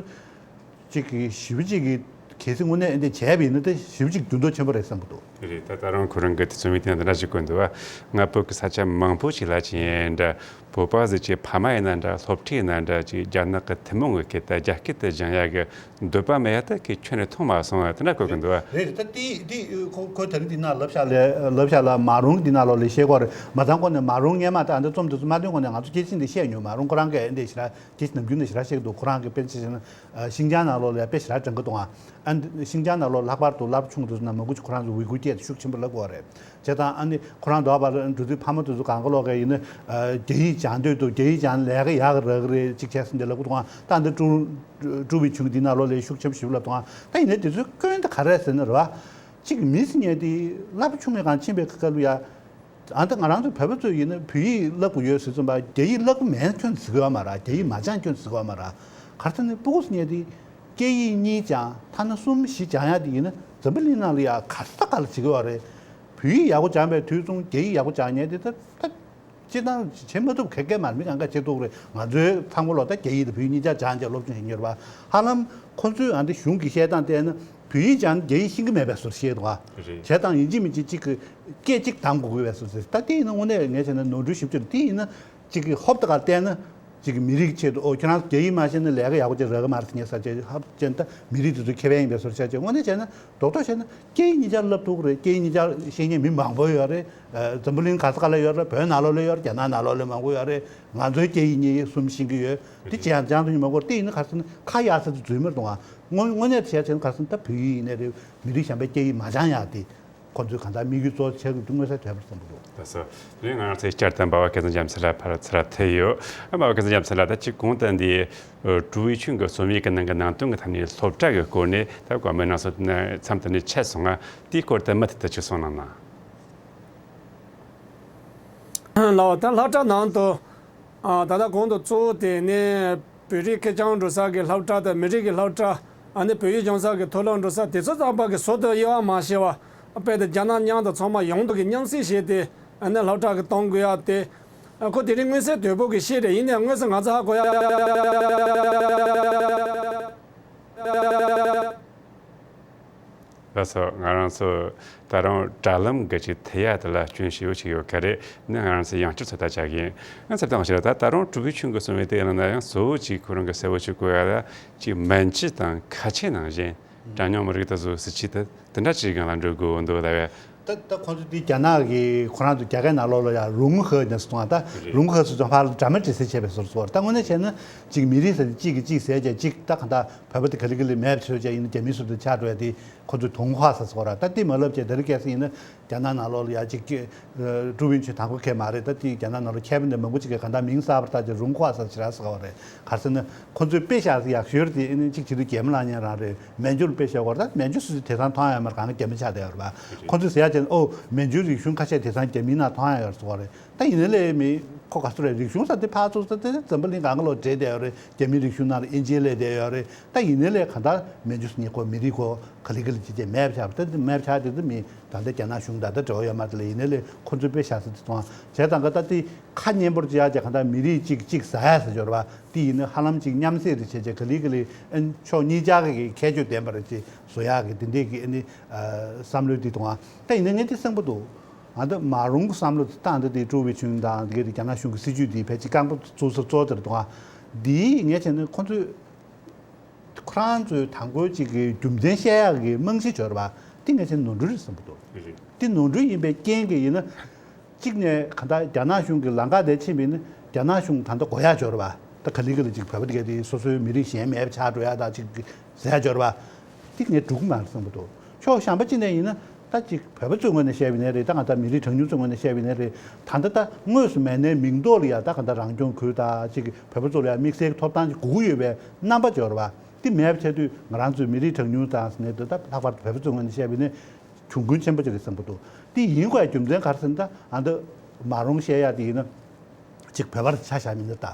གཅིག་གི་ཞེ་པོ་གཅིག་གི་གལ་སྲིད་དངོས་གནས་ཨེ་འདྲ་བྱས་པ་ཡིན་ན་དེ་ཞེ་པོ་གཅིག་འགྱུར་ལྡོག་ཆེན་པོ་རེད་བསམ་གྱི་འདུག་རེད། ད་ད་རུང་ཁོ་རང་གི་དེ་ཚོ་མི་དེ་འདི་འདྲ་ཞིག་གོ་འདུག་བ། ང་བོད་ཀྱི་ས་ཆ་མང་པོ་ཞིག་ལ་ཅི་ཡིན་འདྲ་བོད་པ་ཟིག་ཅིག་ཕ་མ་ཡིན་ན་འདྲ་སློབ་ཁྲིད་ཡིན་ན་འདྲ་ཅིག་རྒྱ་ནག་གི་ཐུན་མོང་གི་སྐད་དང་རྒྱ་སྐད་དུ་སྦྱང་ཡ་གི་འདོད་པ་མེད་ཡ་ད་ཁྱོན་ནས་མཐོང་མ་སོང་བ་དེ་འདྲ་གོ་གི་འདུག་བ། རེད་རེད། ད་དེ་དེ་ཁོ་ཁོ་ད་རིང་འདི་ན་ལབ་ཤག་ལས་ལབ་ཤག་ལ་མ་རུང་འདི་ན་ལོག་ལས་བཤད་གོ་རེད། མ་ཚང་གོ་ནས་མ་རུང་སྔས་མ་ད་འདི་རྩོམ་འདི་ཚོ་མ་འདོན་གོ་ནས་ང་ཚོ་སྐད་ཆ་འདི་བཤད་མྱོང་། མ་རུང་ཁོ་རང་གིས་འདི་ཞེ་དྲག་སྐད་ཆ་ནམ་རྒྱུན་ནས་ཞེ་དྲག་བཤད་ཀྱི་འདུག་ཁོ་རང་གིས་དཔེར་ཆ་བཞག་ན་ཤིང་ཅང་ནང་ལོགས་ལ་དཔེ་ཞེ་དྲག་དྲན་གྱི་འདུག་ཨ་ཤིང་ཅང་ནང་ལོགས་ལྷག་པར་དུ་རླབས་ཆུང་དེ་ཚོ་ནང་མང་པོ་ཅིག་ཁོ་རང་ཚོ་ཝི་གུར་སྐད་དེ་ཤུགས་ཆེན་པོ་ལབ་ཀྱི་ཡོད་རེད། བྱས་ཙང་ཨ་ནི་ཁོ་རང་འདོགས་པ་ལ་འགྲོ་དུས་ཕ་མ་དེ་ཚོ་གང་ག་ལོག་གི་ཡིན་ན་རྒྱ་ཡིག་སྦྱང་འདོད་འདུག་རྒྱ་ཡིག་སྦྱང་ལས་ཀ་ཡག་གི་རག་གི་རེད་ཅིག་བྱས་ཟིན་དེ་ལབ་ཀྱི་འདུག་ཨ་ད་འདི་ཀྲུའུ་ཀྲུའུ་ཝེ་ཆུན་འདི་ནང་ལོགས་ལ་ཤུགས་ཆེན་པོ་ཞིག་ལབ་འདུག་ཨ་ད་ཡིན་ན་དེ་ཚོའི་སྐྱོན་དེ་ག་རེ་རེད་ཟེར་ན་རེད་བ། གཅིག་མི་ཟེར་མཁན་དེ་རླབས་ཆུང་ངའི་སྒང་ཕྱིན་པའི་སྐབས་ལ་ཡ། ཨ་ད་ང་རང་ཚོ་བོད་པ་ཚོ་ཡིན་ན་བོད་ཡིག་བསླབ་དགོས་ཡོད་ཟེར་ཙམ་པ་རྒྱ་ཡིག་བསླབ་ཀྱི་མེད་ཁྱོན་ཟེར་གི་ཡོད་མ་རེད། རྒྱ་ཡིག་མ་སྦྱངས་ཁྱོན་ཟེར་གི་ཡོད་མ་རེད། ག་རེ་ཟེར་ན་སྤུ་གུ་ཟེར་མཁན་དེ་སྐད་ཡིག་གཉིས་སྦྱངས་ཐ་ན་གསུམ་བཞི་སྦྱང་ཡག་དེ་ཡིན་ན་འཛམ་བུ་གླིང་ནང་ལ་ཡ་ག་ས་ག་ལ་བྱེད་ཀྱི་ཡོད་རེད། བོད་ཡིག་ཡག་པོ་སྦྱངས་པའི་དུས་མཚུངས་རྒྱ་ཡིག་ཡག་པོ་སྦྱང་མཁན་དེ་ད་ད། སྤྱིར་བཏང་བྱེད་མ་ཐུབ་ག་གེ་མ་རེད། མི་གང་ག་བྱེད་ཐུབ་རེད། ང་ཚོའི་ཚང་མ་ལོ་ད་རྒྱ་ཡིག་དང་བོད་ཡིག་གཉིས་ཆ་སྦྱངས་བྱས་སློབ་སྦྱོང་བྱེད་མཁན་ཡོད་རེད་པ། ཧ་ལམ་ཁོ་ཚོས་ཨ་འདི་གཞུང་གི་བཤད་སྟངས་བལྟས་ན་བོད་ཡིག་སྦྱངས་ན་རྒྱ་ཡིག་ཤེས་ཀྱི་མེད་པའི་བཟོ་འདྲ་བཤད་འདུག་ཨ། རེད། བྱས་ཙང་ཡིན་གཅིག་མིན་གཅིག་གཅིག་གི་སྐད་གཅིག་གདམ་དགོས་ཀྱི་ཡོད་པའི་བཟོ་འདྲ་ཟེར། ད་དེ་ཡིན་ན་དངོས་གནས་ངས་བྱས་ན་ནོར་འཁྲུལ་ཞེ་པོ་ཅིག་རེད། དེ་ཡིན་ན་གཅིག་གི་ཧོབ་ཏེ་ག་བལྟས་ན་གཅིག་གི་མི་རིགས་ཆེད་དུ་ཨོ་ཁྱེད་རང་རྒྱ་ཡིག་མ་ཤེས་ན་ལས་ཀ་ཡག་པོ་ཅིག་རག་གི་མ་རེད་ཟེར་མཁན་ས་ཆ་ཧབ་ཅན་ད་མི་རིགས་དེ་ཚོ་ཁེ་ཕན་ཡིན་པའི་བཟོ་འདྲ་ཆགས་བྱས། དངོས་གནས་བྱས་ན་རྡོག་རྡོག་བྱས་ན་སྐད་ཡིག་གཉིས་ཆར་བསླབ་ཐུབ་ཀྱི་རེད། སྐད་ཡིག་གཉིས་ཆར་ཤེས་མཁན་མི་མང་པོ་ཡོད་རེད། འཛམ་བུ་གླིང་ག་ས་ག་ལ་ཡོད་རེད། བོད་ནང་ལོགས་ལ་ཡོད་རེད། རྒྱ་ནག་ནང་ལོགས་ལ་མང་པོ་ཡོད་རེད། ང་ཚོའི་སྐད་ཡིག་གཉིས་གསུམ་ཤེས་ཀྱི་ཡོད། དེ་ཅི་ཡང་སྦྱང་ཐུབ་མཁན་མང་པོ་རེད། དེ་ཡིན་ན་ག་རེ་ཟེར་ན་ཁ་གཡར་ས་དེ་འཛུལ་མི་རུང་བ། དངོས་དངོས་གནས་བྱས་ཙང་ག་རེ་ཟེར་ན་ད་བོད་ཡིག་ཡིན་ནའི་རེད། མི་རིགས་གཞན་པའི་སྐད་ཡིག་མ་སྦྱང་ཡག་དེ་ཁོ་ཚོའི་གང་ལྟར་དམིགས་ཡུལ་གཙོ་ཆགས་ཀྱི་འདུག་མངོན་གསལ་དོད་པར་བསམ་གྱི་འདུག་ལགས་སོ། དེ་རིང་ང་རང་ཚོའི་བསྐྱར་དུ་འབའ་བ་སྐལ་བཟང་རྒྱལ་མཚན་ལགས་ཕར་ཚུར་ཐུག་ཡོད། འབའ་བ་སྐལ་བཟང་རྒྱལ་མཚན་ལགས་ད་ཅིག་གོང་དུ་འདི་ཀྲུའུ་ཝེ་ཆུན་གྱི་རྩོམ་ཡིག་གི་ནང་གི་ནང་དོན་གྱི་ཐད་ནས་སློབ་གྲྭ་གི་སྐོར་ནས་ད་གོ་མི་ནང་སོ་མཚམས་དེ་ནས་ཆད་སོང་ང་། དེའི་སྐོར་དུ་མུ་མཐུད་དུ་ཅིག་གསུང་གནང་ན། ལགས། ད་སློབ་གྲྭ་ནང་དུ་ཨ་ད་ལྟ་གོང་དུ་གཙོ་བོ་དེ་ནི་བོད་རིགས་ཁེར་རྐྱང་འགྲོ་ས་གི་སློབ་གྲྭ་དང་མི་རིགས་ཀྱི་སློབ་གྲྭ། ཨ་ནི་བོད་ཡིག་སྦྱོང་ས་གི་མཐོ་སློབ་འགྲོ་ས་དེ་ཚོ་ཚང་མ་གི་ཟུར་དུ་དབྱེ་བ་མ་ཕྱེ་བ། དཔེ་དེ་རྒྱ་ནག་མཉམ་དུ་ཚང་མ་ཡོང་འདུག་གི་མཉམ་བསྲེས་བྱས་ཏེ་ ཨ་ནི་སློབ་གྲྭ་གི་གཏོང་དགོས་ཡ་དེ། ཨ་ཁོ་དེ་རིང་མངོན་གསལ་དོད་པོ་གི་བཤད་རེད། ཡིན་ནའང་དངོས་སུ་ང་ཚོ་ཧ་གོ་ཡ། ལགས་སོ། ང་རང་ཚོ་ད་རུང་དྲ་ལམ་གི་ཅིག་ཐད་ཡ་དེ་ལ་སྐྱོན་ཞེ་པོ་ཅིག་ཡོད་ཀྱི་རེད། ནི་ང་རང་ཚོ་ཡང་བསྐྱར་ཚོད་ལྟ་བྱ་གི་ཡིན། ང་ཚོ་དང་ཞེ་ད་ད་རུང་ཀྲུའུ་ཝེ་ཆུན་གྱིས་གསུངས་པའི་དེ་ཡིན་ན་ཡང་གཙོ་བོ་ཅིག་ཁོ་རང་གིས་གསལ་པོ་ཅིག་གོ་ཡ་ལ་ཅིག་མན་ཇུ་དང་ཁ་ཆེ་ནང་བཞིན། གྲངས་ཉུང་མི་རིགས་དེ་ཚོའི་སྲིད་བྱུས་དེ་དེ་འདྲ་ཅིག་སྒང་ལ་འགྲོ་དགོས་འདུག་ལབ་ཡ། ད་ད་ཁོང་ཚོ་དེ་རྒྱ་ནག་གིས་ཁོ་རང་ཚོ་རྒྱ་སྐད་ནང་ལོགས་ལ་ཡ་རུང་ཧེ་ནས་སུ་གཏོང་བ། ད་རུང་ཧེ་སུ་གཏོང་བ་ལ་འདྲ་མིན་འདྲ་གསལ་བྱས་པའི་བཟོ་བཟོ་བ། ད་དངོས་གནས་བྱས་ན་གཅིག་མི་རིགས་ཟེར་དེ་གཅིག་གིས་གཅིག་ཟེར་བྱས་གཅིག་ད་གང་ལྟར་བོད་པ་དེ་ག་ལེ་ག་ལེ་མེད་པ་བཟོས་བྱས་ཡིན་ན་རྒྱ་མི་སུ་དེ་ཆགས་འགྲོ་ཡ་དེ་ཁོ་ཚོས་དུང་ཧྭ་ཟེར་སོང་ར། ད་དེ་མ་ལབ་བྱས་དེ་རིང་ཁ་སང་ཡིན་ན་རྒྱ་ནག་ནང་ལོགས་ལ་ཡ་གཅིག་ཀྲུའུ་ཝེ་ཆུན་དང་པོ་ཁེལ་མ་རེད། ད་དེ་རྒྱ་ནག་ནང་ལོགས་མཁས་པ་འདི་མང་པོ་ཅིག་གིས་གང་ལྟར་མིང་གསར་པ་བཏགས་བྱས་རུང་ཧྭ་ཟེར་བྱས་ར་ཟེར་བ་རེད། ག་རེ་ཟེར་ན་ཁོ་ཚོས་དཔེ་བཞག་ཡག་ཤོས་དེ་ཨ་ནི་གཅིག་བྱེད་དུས་རྒྱ་མི་ལ་ཉན་རང་རེད། མན་ཇུ་ལ་དཔེ་བཞག་པ་རེད། ད་མན་ཇུ་སུ་དེང་སང་མཐོང་ཡ་མ་རེད། གང་ན་རྒྱ་མི་ཆགས་བསྡད་ཡོད་རེད་པ། ཁོ་ཚོས་ཟེར་ཡ་བྱས་ན་ཨོ་མན་ཇུའི་རིག་གཞུང་ཁ་ཤས་དེང་སང་རྒྱ་མིའི་ནང་མཐོང་ཡ་ཡོད་རེད་ཟེར་བ་རེད། ད་ཡིན་ནའི་ལས་མི་ཁོ་ག་ཚོད་རེད། རིག་གཞུང་ཟེར་དེ་ཕར་ཚུར་ཟེར་དེ་འཛམ་བུ་གླིང་གང་ག་ལོག་འདྲེས་བསྡད་ཡོད་རེད། རྒྱ་མིའི་རིག་གཞུང་ནང་ལ་དབྱེ་འབྱེད་སླེབས་བསྡད་ཡོད་རེད། ད་ཡིན་ནའི་ལས་གང་ལྟར་མན་ཇུ་སུ་ཉིད་ཁོ་མི་རིགས་ཁོ་ག་ལེ་ག་ལེ་ཅིག་ཅིག་མེད་པ་ཆགས་པ། ད་དེ་མེད་པ་ཆགས་དེ་ད་མི་ད་ལྟ་རྒྱ་ནག་གཞུང་དང་ད་འབྲེལ་བ་ཡོད་མ་རེད་ལ། ཡིན་ནའི་ལས་ཁོ་ཚོས་དཔེ་བཞག་ས་དེ་མཐོང་བྱས་ཙང་ག་ད་དེ་ཁ་སྙན་པོར་བྱས་ཡ་བྱས་གང་ལྟར་མི་རིགས་གཅིག་གཅིག་ཟ་ཡ་ཟེར་འབྱོར་བ་དེ་ཡིན་ན་ཧ་ལམ་ཅིག་མཉམ་བསྲེས་རེ་བྱས་བྱས་ག་ལེ་ག་ལེ་ཨ་ནི་ཕྱོགས་གཉིས་ཆ་གི་ཁྱད་ཆོས་ལྡན་པ་རེ་ཅིག་བཟོ་ཡག་གི་དེ་འདྲས་ཀྱི་ཨ་ནི་བསམ་བློ་འདི་གཏོང་བ། ད་ཡིན་ན་ངས་འདི་གསལ་པོ་འདུག་ཨ་ད་མ་རུང་གི་བསམ་བློ་དེ་ད་ད་འདི་ཀྲུའུ་ཝེ་ཆུན་དང་འདི་ག་རྒྱ་ནག་གཞུང་གི་སྲིད་ཇུས་འདི་ཕལ་ཆེར་རྐང་པ་བཙུགས་ས་གཙོ་བོ་དེ་རེད་འདུག་ཨ་འདི་ངས་བྱས་ན་ཁོ་ཚོས་ཁོ་རང་ཚོའི་དང་པོའི་གཅིག་གི་རྒྱུ་མཚན་བཤད་ཡག་གི་རྨང་གཞི་འབྱོར་བ་འདི་ངས་བྱས་ན་ནོར་འཁྲུལ་རེད་བསམ་གྱི་འདུག་འདི་ནོར་འཁྲུལ་ཡིན་པའི་རྐྱེན་གྱིས་ཡིན་ན། གཅིག་ནས་གང་ལྟར་རྒྱ་ནག་གཞུང་གི་ལམ་ཁ་དེ་ཕྱིན་པ་ཡིན་ན་རྒྱ་ནག་གཞུང་ད་ལྟ་དགོས་ཡག་འབྱོར་བ། ད་ག་ལེ་ག་ལེ་ཅིག་བོད་པ་དེ་ག་དེ་སོ་སོའི་མི་རིགས་གཞན་མེད་པ་ཆགས་འགྲོ་ཡག་ད་ཅིག་ཟེར་ཡག་འབྱོར་བ། དེ་ངས་འགྲུབ་ཀྱི་མ་རེད་བསམ་གྱི་འདུག་ཕྱོགས་གཞན་པ་གཅིག་ནས་ཡིན་ན་ད་ཅིག་བོད་པ་ཚོའི་ངོས་ནས་བཤད་པ་ཡིན་ན་རེད། ད་གང་ལྟར་མི་རིགས་གྲངས་ཉུང་ཚོའི་ངོས་ནས་བཤད་པ་ཡིན་ན་རེད། ད་ལྟ་ད་དངོས་སུ་མེད་ནའི་མིང་ཐོག་ལ་ཡ་ད་གང་ལྟར་རང་སྐྱོང་ཁུལ་ད་ཅིག་བོད་པ་ཚོ་ལ་ཡ་དམིགས་བསལ་གྱི་ཐོབ་ཐང་ཅིག་དགོས་ཀྱི་ཡོད་པའི་རྣམ་པ་འབྱོར་བ། དེ་མེད་པ་བྱས་དུས་ང་རང་ཚོའི་མི་རིགས་གྲངས་ཉུང་དང་ཟེར་ནས་དེ་ད་ལྷག་པར་དུ་བོད་པ་ཚོའི་ངོས་ནས་བཤད་པ་ཡིན་ན། གྱོང་གུན་ཆེན་པོ་ཅིག་རེད་བསམ་གྱི་འདུག་དེ་ཡིན་དགོས་རྒྱུ་མཚན་ག་རེ་ཟེར་ན་ད་ཨ་འདི་མ་རུང་བཤད་ཡག་དེ་ཡིན་ན། གཅིག་བོད་པར་ཆ་བཞག་མིན་ན་ད།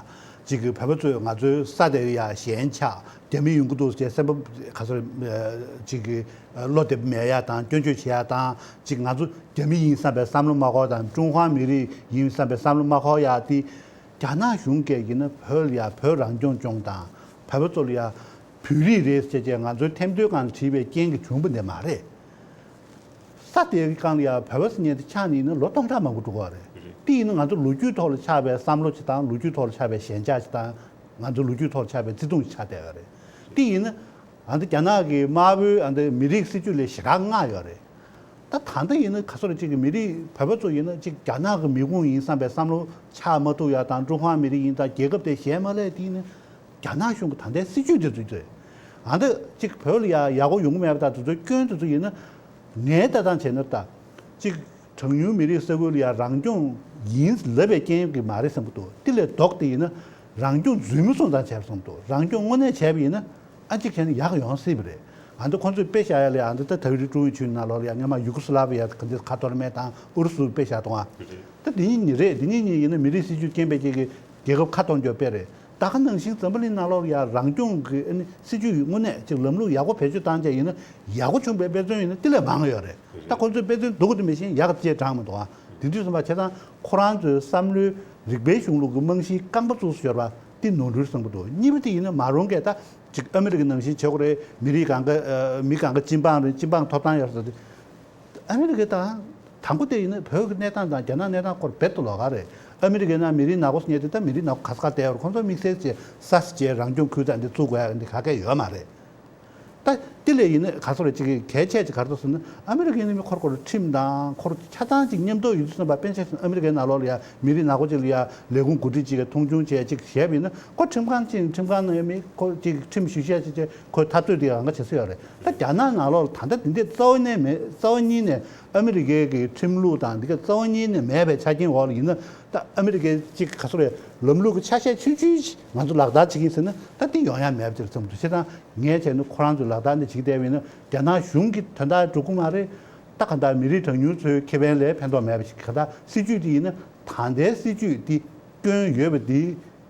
གཅིག་གི་བོད་པ་ཚོས་ང་ཚོའི་ས་དེ་ཡ་ཞན་ཆགས་རྒྱ་མི་ཡོང་གི་འདུག་ཅེས་སེམས་པ་ག་ཚོད་གཅིག་གི་བློ་དེ་མེད་ཡག་དང་སྐྱོན་བརྗོད་བྱེད་ཡག་དང་གཅིག་ང་ཚོ་རྒྱ་མི་ཡིན་བསམ་པའི་བསམ་བློ་མ་འཁོར་དང་ཀྲུང་ཧྭ་མི་རིགས་ཡིན་བསམ་པའི་བསམ་བློ་མ་འཁོར་ཡག་དེ། རྒྱ་ནག་གཞུང་གིས་ཡིན་ན་བོད་ལ་ཡ་བོད་རང་སྐྱོང་ལྗོངས་དང་བོད་པ་ཚོ་ལ་ཡ་བོད་རིགས་རེད་ཟེར་བྱས་ང་ཚོའི་ཐེམ་ཐོའི་སྒང་ལ་བྲིས་པའི་རྐྱེན་གྱིས་བྱུང་བ་འདི་མ་རེད། ས་དེའི་སྒང་ལ་ཡ་བོད་པ་ཟེར་མཁན་དེ་ཆགས་ནས་ཡིན་ན་ལོ་སྟོང་ཕྲག་མང་པོ་འགྲོ་གི་རེད། དེ་ཡིན་ན་ང་ཚོ་ལོ་རྒྱུས་ཐོག་ལ་ཆགས་པའི་བསམ་བློ་ཅིག་དང་ལོ་རྒྱུས་ཐོག་ལ་ཆགས་པའི་ཞེན་ཆགས་ཅིག་དང་ང་ཚོ་ལོ་རྒྱུས་ཐོག་ལ་ཆགས་པའི་བརྩེ་དུང་ཅིག་ཆགས་བསྡད་ཡོད་རེད། དེ་ཡིན་ན། ཨ་འདི་རྒྱ་ནག་གི་དམར་པོའི་ཨ་འདི་མི་རིགས་སྲིད་ཇུས་ལས་ཞེ་དྲག་མངའ་ཡོད་རེད། ད་ད་ལྟ་ཡིན་ན་ག་ཚོད་ཅིག་གི་མི་རིགས་བོད་པ་ཚོ་ཡིན་ན་ཅིག་རྒྱ་ནག་གི་མི་ཁུངས་ཡིན་བསམ་པའི་བསམ་བློ་ཆགས་མ་ཐུབ་ཡ་དང་ཀྲུང་ཧྭ་མི་རིགས་ཡིན་ད་རྒྱལ་ཁབ་དེ་ཞེན་མ་ལས་དེ་ཡིན་ན་རྒྱ་ནག་གཞུང་གི་ད་ལྟའི་སྲིད་ཇུས་དེ་ཚོ་རེད། ཨ་འདི་ཅིག་བོད་ལ་ཡ་ཡག་པོ་ཡོང་གི་མེད་པ་ད་དེ་ཚོའི་སྐྱོན་དེ་ཚོ་ཡིན་ན་ངའི་ལྟ་སྟངས་བྱས་ན་ད་ཅིག་གྲངས་ཉུང་མི་རིགས་ས་ཁུལ་ལ་ཡ་རང་སྐྱོང་ཡིན་ལབ་པའི་རྐྱེན་གྱིས་མ་རེད་བསམ་གྱི་འདུག་དེ་ལས་ལྡོག་སྟེ་ཡིན་ན་རང་སྐྱོང་རྫུན་མ་སོང་ཙང་བྱས་པ་བསམ་གྱི་འདུག་རང་སྐྱོང་དངོས་གནས་བྱས་པ་ཡིན་ན་ཨ་ཅིག་བྱས་ན་ཡག་ཡོང་སྲིད་པ་རེད། ཨ་འདི་ཁོང་ཚོས་དཔེ་བཞག་ཡ་ལས་ཨ་འདི་ད་ད་རེས་ཀྲུའུ་ཝེ་ཆུན་ནང་ལོགས་ལ་ཡ་སྔོན་མ་ཡུ་གོ་སི་ལ་བི་ཡ་ག་འདི་ཁ་ཐོར་མེད་དང་ཨུ་རུ་སུ་དཔེ་བཞག་དང་ཨ། ད་འདི་གཉིས་གཉིས་རེད། འདི་གཉིས་གཉིས་ཡིན་ན་མི་རིགས་སྲིད་ཇུས་རྐྱེན་པས་ཅིག་གི་རྒྱལ་ཁབ་ཁ་གཏོང་རྒྱུ་དཔེ་རེད། ད་ག་ནང་བཞིན་འཛམ་བུ་གླིང་ནང་ལོགས་ལ་ཡ་རང་སྐྱོང་གི་ཨ་ནི་སྲིད་ཇུས་དངོས་གནས་ཅིག་ལམ་ལུགས་ཡག་པོ་བེད་སྤྱོད་བཏང་བྱས་ཡིན་ན་ཡག་པོ་བྱུང་པའི་དཔེ་མཚོན་ཡིན་ན་དེ་ལས་མང་ཡོད་རེད། ད་ཁོང་ཚོས་དཔེ་མཚོན་སྡུག་གི་མི་ཤེས་ཡག་ཅེས་དྲངས་མི་འདུག་ཨ། དེ་དུས་ཙམ་པ་བྱས་ཙང་ཁོ་རང་ཚོའི་བསམ་བློའི་རིག་པའི་གཞུང་ལུགས་ཀྱི་རྨང་གཞིའི་རྐང་པ་བཙུགས་སུ་འབྱོར་བ་དེ་ནོར་འཁྲུལ་བཟང་པོ་འདུག་གཉིས་པ་དེ་ཡིན་ན་མ་རུང་གས་ད་ཅིག་ཨ་མི་རི་ཀའི་ནང་བཞིན་བྱེད་དགོས་རེད། མི་རིགས་གང་ག་མི་གང་ག་སྤྱི་འབངས་རེད། སྤྱི་འབངས་ཐོབ་ཐང་ཡོད་ཟེར་ཏེ། ཨ་མི་རི་ཀའི་དང་དང་པོ་དེ་ཡིན་ན་བོད་ཀྱི་གནས་སྟངས་དང་རྒྱ་ནག་གནས་སྟངས་སྐོར་རྦད་དུ་ལོགས་ཀ་རེད། ཨ་མི་རི་ཀའི་ནང་མི་རིགས་ནག་པོ་ཟེར་མཁན་དེ་ད་མི་རིགས་ནག་པོ་ག་ས་ག་བསྡད་ཡོད་རེད། ཁོང་ཚོ་དམིགས་བསལ་གྱི་ས་སི་བྱས་རང་སྐྱོང་ཁུལ་དང་འདི་བཙུགས་དགོས་ཡ་འདི་ག་གེ་ཡོད་མ་རེད། ད་དེ་ལས་ཡིན་ན་ག་ཚོད་རེད། ཅིག་གལ་ཆེ་ཅིག་ག་རེ་འདུག་ཟེར་ན་ཨ་མི་རི་ཀའི་ནང་མི་ཁོར་ཁོར་ཁྲིམས་དང་ཁོར་ཆ་ཚང་ཅིག་མཉམ་དུ་ཡོད་དུས་ཙམ་པ་དཔེར་ན་ཆ་བཞག་ན་ཨ་མི་རི་ཀའི་ནང་ལོགས་ལ་ཡ་མི་རིགས་ནག་པོ་ཅིག་ལ་ཡ་ལས་ཁུངས་འགོ་ཁྲིད་ཅིག་གིས་མཐོང་ཆུང་བྱས་ཅིག་བྱས་པ་ཡིན་ན་ཁོ་ཁྲིམས་ཁང་ཅིག་ཁྲིམས་ཁང་ནང་ཡ་མི་ཁོ་ཅིག་ཁྲིམས་ཞིབ་བཤེར་ཅིག་བྱས་ཁོས་འཐབ་རྩོད་དེ་ཡང་ག་བྱེད་ས་ཡོད་རེད། ད་རྒྱ་ནག་ནང་ལོགས་ལ་ད་ལྟ་དེ་འདྲས་རྩ་བ་ནས་མེད། རྩ་བ་ཉིད་ནས་ཨ་མི་རི་ཀའི་གི་ཁྲིམས་ལུགས་དང་འདི་ག་རྩ་བ་ཉིད་ནས་མེད་པའི་ཆ་རྐྱེན་འོག་ལ་ཡིན་ན་ད་ཨ་མི་རི་ཀའི་ཅིག་ག་ཚོད་རེད། ལམ་ལུགས་ཀྱི་ཆ་ཤས་ཆུང་ཆུང་ཞིག་ང་ཚོ་ལག་བསྟར་བྱེད་ཀྱི་ཡིན་ཟེར་ན་ད་འདི་ཡོང་ཡ་མེད་པ་དེ་རེད་བསམ་འདུག་བྱས་ཙང་ངས་བྱས་ན་ཁོ་རང་ཚོས་ལག་བསྟར་འདི་བྱེད་བསྡད་པ་ཡིན་ན་རྒྱ་ནག་གཞུང་གི་དོན་དག་འགྲོ་གི་མ་རེད། ད་ག་འདྲ་མི་རིགས་གྲངས་ཉུང་ཚོའི་ཁེ་ཕན་ལ་ཕན་ཐོགས་མེད་པ་ཞིག་ག་འདྲ་སྲིད་ཇུས་འདི་ཡིན་ན་ད་ལྟའི་སྲིད་ཇུས་འདི་སྐྱོན་ཡོད་པ་འདི་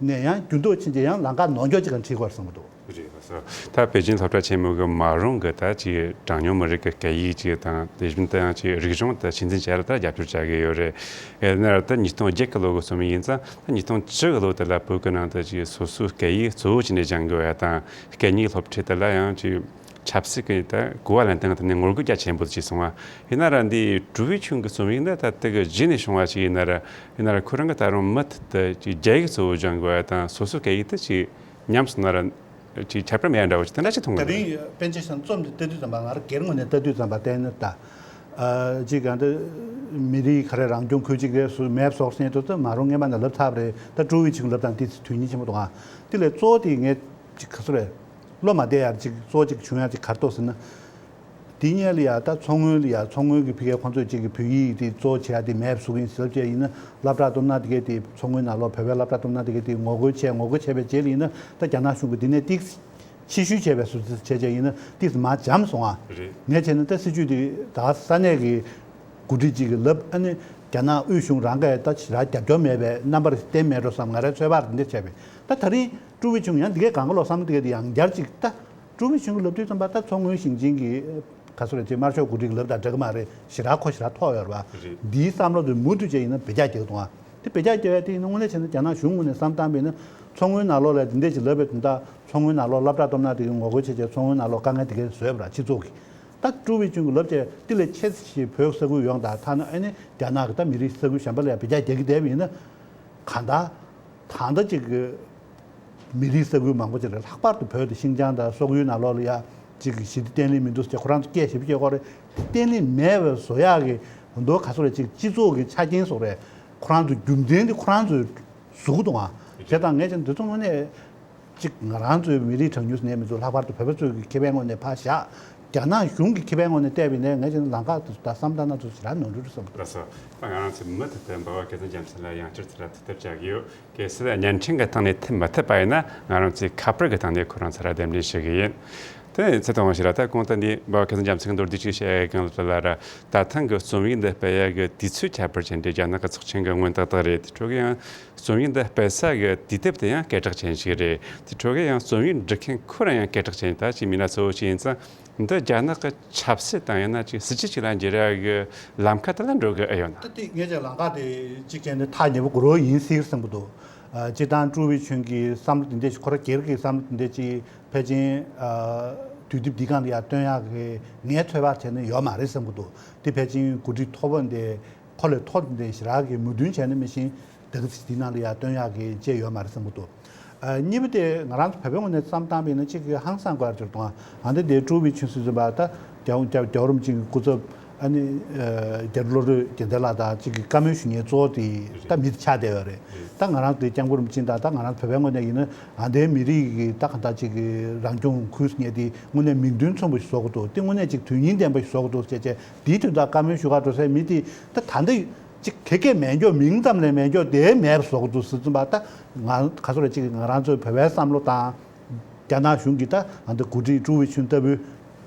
ནས་ཡང་འགྱུར་ལྡོག་ཕྱིན་ཅིག་ཡང་ལམ་ཁ་ནོར་འཁྱོག་ཅིག་གང་ཁྲིད་དགོས་བསམ་གྱི་འདུག་རེད་ལགས་སོ། ད་པེ་ཅིན་སློབ་གྲྭ་ཆེན་མོ་གི་མ་རུང་གི་ད་ཅིག་གྲངས་ཉུང་མི་རིགས་ཀྱི་སྐད་ཡིག་ཅིག་དང་དེ་བཞིན་དུ་ཡང་ཅིག་རིག་གཞུང་དུ་ཆེད་འཛིན་བྱས་ལ་ད་རྒྱབ་སྐྱོར་བྱ་གི་ཡོད་རེད། ཡིན་ན་ད་ཉིས་སྟོང་བརྒྱད་གི་ལོ་གི་རྩོམ་ཡིག་ཡིན་ཙང་ད་ཉིས་སྟོང་བཅུ་གི་ལོ་དེ་ལ་བོད་ཀྱི་ནང་དུ་ཅིག་སོ་སོའི་སྐད་ཡིག་གཙོ་བོ་བྱས་ནས་སྦྱང་དགོས་ཡ་དང་སྐད་གཉིས་སློབ་ཁྲིད་དེ་ལ་ཡང་ཅིག་ཆབ་སྲིད་ཀྱི་ད་གོ་བ་ལེན་སྟངས་དེ་ནས་ངོ་རྒོལ་རྒྱ་ཆེན་པོ་ཅིག་སོང་བ། ཡིན་ན་ར་འདི་ཀྲུའུ་ཝེ་ཆུན་གྱི་རྩོམ་ཡིག་འདི་ད་ལྟ་གི་གཞི་ནས་བྱུང་བ་ཞིག་ཡིན་ན་ར་ཡིན་ན་ར་ཁོ་རང་གི་ད་རུང་མུ་མཐུད་དུ་ཅིག་རྒྱ་ཡིག་གཙོ་བོ་སྦྱང་དགོས་ཡ་དང་སོ་སོའི་སྐད་ཡིག་དེ་ཅིག་ཉམས་སོང་ན་ར་ཅིག་ཁྱད་པར་མེད་ཡ་འདྲ་བོ་ཅིག་དེ་འདྲ་ཅིག་མཐོང་གི་འདུག་ད་རིང་པཎ་ཆེན་ཚང་རྩོམ་འདི་ལྟ་དུས་ཙམ་པ་ང་རང་སྒེར་ངོས་ནས་ལྟ་དུས་ཙམ་པ་བལྟས་ན་ད། ཨ་ཅིག་གང་ལྟར་མི་རིགས་ག་རེ་རང་སྐྱོང་ཁུལ་ཅིག་རེད་ཟེར་མེད་སོགས་ཟེར་དུས་ད་མ་རུང་སྔོན་མ་ནས་ལབ་ཚར་བ་རེད། ད་ཀྲུའུ་ཝེ་ཆུན་ལབ་སྟངས་འདི་དོན་སྙིང་ཆེན་པོ་འདུག་ཨ། དེ་ལས་གཙོ་བོ་དེ་ངས་ཅིག་ག་ཚོད་རེད། བློ་མ་བདེ་ཡ་ཅིག་གཙོ་བོ་ཅིག་བྱུང་ཡ་ཅིག་ག་རེ་འདུག་ཟེར་ན། དེ་སྔོན་ལ་ཡ་ད་མཚོ་སྔོན་ལ་ཡ་མཚོ་སྔོན་གྱི་ཕ་གིའི་ཁོང་ཚོས་ཅིག་གི་བོད་ཡིག་དེ་གཙོ་བོ་བྱེད་ཡ་དེ་མེད་བཟོ་གི་ཡིན་ཟེར་བྱས་ཡིན་ན་སློབ་གྲྭ་སྟོབས་ན་དེ་གའི་དེ་མཚོ་སྔོན་ནང་ལོགས་བོད་པའི་སློབ་གྲྭ་སྟོབས་ན་དེ་གའི་དེ་ངོ་རྒོལ་བྱས་ངོ་རྒོལ་བྱས་པའི་རྗེས་ལ་ཡིན་ན་ད་རྒྱ་ནག་གཞུང་གིས་དེ་ནས་ཏིག་ཕྱི་བཤོལ་བྱས་པའི་བཟོ་བྱས་བྱས་ཡིན་ན་ཏིག་མར་འཇམ་སོང་ཨ། རེད། ངས་བྱས་ན་ད་སྲིད་ཇུས་དེ་ད་ས་གནས་ཀྱི་འགོ་ཁྲིད་ཅིག་གིས་ལབ་ཨ་ནི་རྒྱ་ནག་དབུས་གཞུང་རང་གིས་ད་ཞེ་དྲག་རྒྱབ་སྐྱོར་མེད་པའི་རྣམ་པ་བསྟན་མེད་འགྲོ་བསམ་ང་རའི་ཚོད་དཔག་དེ་འདྲ་བྱས་པས་ད་ད་རིང་ཀྲུའུ་ཝེ་ཆུན་ཡང་དེ་གའི་གང་ག་ལོག་བསམ་བློ་དེ་གའི་དེ་ཡང་བསྐྱར་ཅིག་ད། ཀྲུའུ་ཝེ་ཆུན་གྱིས་ལབ་དུས་ཙམ་པ་ད་མཚོ་སྔོན་ཞིང་ཆེན་གྱི་ག་ཚོད་རེད་ཅེས་དམར་ཤོག་འགོ་ཁྲིད་ཀྱིས་ལབ་དང་འདྲ་གི་མ་རེད། ཞེ་དྲག་ཁོ་ཞེ་དྲག་ཐོག་ཡོད་རེད་བ། རེད། འདིའི་བསམ་བློ་དེ་མུ་མཐུད་བྱས་ཡིན་ན་བེད་སྤྱོད་རྒྱག་གི་འདུག་ཨ། དེ་བེད་སྤྱོད་རྒྱག་ཡ་དེ་ཡིན་ན་དངོས་གནས་བྱས་ན་རྒྱ་ནག་གཞུང་ངོས་ནས་བསམ་བཏང་བ་ཡིན་ན་མཚོ་སྔོན་ནང་ལོགས་ལ་དེ་འདྲས་ཅིག་ལབ་པའི་དོན་དག་མཚོ་སྔོན་ནང་ལོགས་སློབ་གྲྭ་སྟོབས་ན་དེ་གའི་ངོ་རྒོལ་བྱས་བྱས་མཚོ་སྔོན་ནང་ལོགས་དཀའ་ངལ་དེ་གའི་བཟོས་པ་ར་སྤྱི་ཚོགས་ཀྱི། ད་ཀྲུའུ་ཝེ་ཆུན་གྱིས་ལབ་བྱས་དེ་ལས་ཆེ་ཞིག་བོད་ས་ཁུལ་ཡོངས་དང་ཐ་ན་ཨ་ནི་རྒྱ་ནག་གི་ད་མི་རིགས་ས་ཁུལ་གཞན་པ་ལ་ཡང་བེད་སྤྱོད་རྒྱག་གི་བསྡད་པ་ཡིན་ན་གང་ལྟར། ད་ལྟ་ཅིག་གི་མི་རིགས་ས་ཁུལ་མང་པོ་ཅིག་ལ་ལྷག་པར་དུ་བོད་དང་ཤིན་ཅང་དང་སོག་ཡུལ་ནང་ལོགས་ལ་ཡ་ཅིག་གི་ཞི་བདེ་བརྟན་ལྷིང་མི་འདུག་ཟེར་ཁོ་རང་ཚོ་སྐད་ཞེ་པོ་སྐྱེ་གི་རེད། བརྟན་ལྷིང་མེད་པའི་བཟོ་ཡག་གི་མདོ་ག་ཚོད་རེད་ཅིག་སྤྱི་ཚོགས་ཀྱི་ཆ་རྐྱེན་སོགས་རེད། ཁོ་རང་ཚོ་རྒྱུ་མཚན་དེ་ཁོ་རང་ཚོས་བཟོ་གི་འདུག་ཨ། བྱས་ཙང་ངས་ཀྱང་འདི་ཚོ་དངོས་གནས་ཅིག་ང་རང་ཚོའི་མི་རིགས་གྲངས་ཉུང་ཟེར་ནས་མི་ཚོ་ལྷག་པར་དུ་བོད་པ་ཚོའི་ཁེ་ཕན་ངོས་ནས་ཕར་བཞག་རྒྱ་ནག་གཞུང་གི་ཁེ་ཕན་ངོས་ནས་བལྟས་པ་ཡིན་ན་ངས་ཀྱང་ལམ་ཁ་དེ་ད་བསམ་བཏང་ན་ཚོ་ཞེ་དྲག་ནོར་འཁྲུལ་རེད་བསམ་གི་འདུག་ལགས་སོ། ད་ང་རང་ཚོའི་མུ་མཐུད་དུ་འབའ་བ་སྐལ་བཟང་རྒྱ་མཚོ་ལ་ཡང་བསྐྱར་དུ་ལ་ཐུག་ཐབས་བྱ་གི་ཡོད། གལ་སྲིད་བརྙན་འཕྲིན་གྱི་སྟེང་ནས་ཐུབ་མ་ཐུབ་པ་ཡིན་ན་ང་རང་ཚོའི་ཁ་པར་གྱི་སྟེང་ནས་ཁོ་རང་ཚོ་ལ་གདན་འདྲེན་ཞུ་གི་ཡིན། དེ་ཚེ་དང་བ་ཞིག་ལ་ད་གོང་དུ་འདི་འབའ་བ་སྐལ་བཟང་རྒྱ་མཚོ་གི་མདོར་བསྡུས་ཅིག་བཤད་གང་ལ་ལ་ར། ད་ཐེངས་ཀྱི་རྩོམ་ཡིག་འདི་སྤེལ་ཡ་གི་དུས་ཚོད་ཁྱད་པར་ཅན་དེ་རྒྱ་ནག་གི་ཚོགས་ཆེན་གྱི་སྔོན་ཏག་ཏག་རེད། དེ་འཕྲོ་གི་ཡང་རྩོམ་ཡིག་འདི་སྤེལ་ས་གི་དུས་དེབ་དེ་ཡང་སྐད་གྲགས་ཅན་ཞིག་རེད། དེ་འཕྲོ་གི་ཡང་རྩོམ་ཡིག་འབྲི་མཁན་ཁོ་རང་ཡང་སྐད་གྲགས་ཅན་ད་ཅིག་མི་སྣ་གཙོ་བོ་ཞིག་ཡིན་ཙང་། འདི་རྒྱ་ནག་གི་ཆབ་སྲིད་དང་ཡང་ན་ཅིག་སྲིད་ཇུས་ཅིག་ལ་འགྱུར་ཡ་གི་ལམ་ཁ་དེ་ལ་འགྲོ་གི་ཨེ་ཡོད་ན། ད་དེ་ངས་ཀྱང་ལམ་ཁ་དེ་གཅིག་བྱས་ནས་ཐག་ཉེ་པོ་དགོས་རོགས་ཡིན་སྲིད་བསམ་གི་འདུག་ཨ། སྤྱིར་བཏང་ཀྲུའུ་ཝེ་ཆུན་གྱི་བསམ་བློ་དེ་འདྲས་ཤིག་ཁོ་རང་སྒེར་གྱི་བསམ་བློ་དེ་འདྲས་ཅིག་ཕལ་ཆེར་ཨ། དུས་དེབ་འདི་སྒང་ལ་ཡ་སྟོན་ཡག་གི་ངས་ཚོད་དཔག་བྱས་ན་ཡོད་མ་རེད་བསམ་གི་འདུག་དེ་ཕལ་ཆེར་འགོ་ཁྲིད་མཐོ་པོ་འདི་ཁོ་ལས་མཐོ་འདི་ཞེ་དྲག་གི་མོས་མཐུན་བྱས་ན་མི་ཤེས། དེ་ག་ཚིག་འདི་ནང་ལ་ཡ་སྟོན་ཡག་གི་ཅེས་ཡོད་མ་རེད་བསམ་གི་འདུག་ཨ། གཉིས་པ་དེ་ང་རང་ཚོ་བོད་པའི་ངོས་ནས་བསམ་བཏང་བ་ཡིན་ན་གཅིག་གི་ཧང་སང་དགོས་ཡ་ཅིག་རེད་འདུག་ཨ། འདི་འདི་ཀྲུའུ་ཝེ་ཆུན་ཟེར་ཟིན་པ་ད་རྒྱལ་རྒྱལ་རྒྱལ་བ་རིན་པོ་ཆེ་གི་སྐུ་ཚབ་ཨ་ནི་ཨ། རྒྱ་རི་བློ་གྲོས་རྒྱལ་མཚན་ལགས་དང་གཅིག་གི་བཀའ་མོལ་ཞུ་མཁན་གཙོ་བོ་དེ་ད་མི་དེ་ཆགས་བསྡད་ཡོད་རེད། ད་ང་རང་ཚོ་དེ་སྐྱབས་མགོན་རིན་པོ་ཆེ་དང་ད་ང་རང་ཚོ་བོད་པའི་ངོས་ནས་ཡིན་ན་ཨ་འདིའི་མི་རིགས་ཀྱི་ད་གང་ལྟར་གཅིག་གི་རང་སྐྱོང་ཁུལ་ཟེར་མཁན་དེ་དངོས་གནས་མིང་དོན་མཚུངས་པ་ཞིག་བཟོ་དགོས་འདུག་དེ་དངོས་གནས་གཅིག་དོན་སྙིང་ལྡན་པ་ཞིག་བཟོ་དགོས་འདུག་ཟེར་བྱས་དེའི་དོན་དག་བཀའ་མོལ་ཞུ་ག་འགྲོ་སའི་མི་དེ་ད་ད་འདི། ཅིག་གེ་གེ་མེད་མགྱོགས་མིང་ཙམ་ལས་མེད་མགྱོགས་དེ་མེད་པ་བཟོ་དགོས་འདུག་ཟེར་ཙམ་པ་ད་ང་ག་ཚོད་རེད་ཅིག་ང་རང་ཚོའི་བོད་པའི་བསམ་བློ་དང་རྒྱ་ནག་གཞུང་གི་ད་ང་ཚོ་འགོ་ཁྲིད་ཀྲུའུ་ཝེ་ཆུན་ལྟ་བུའི་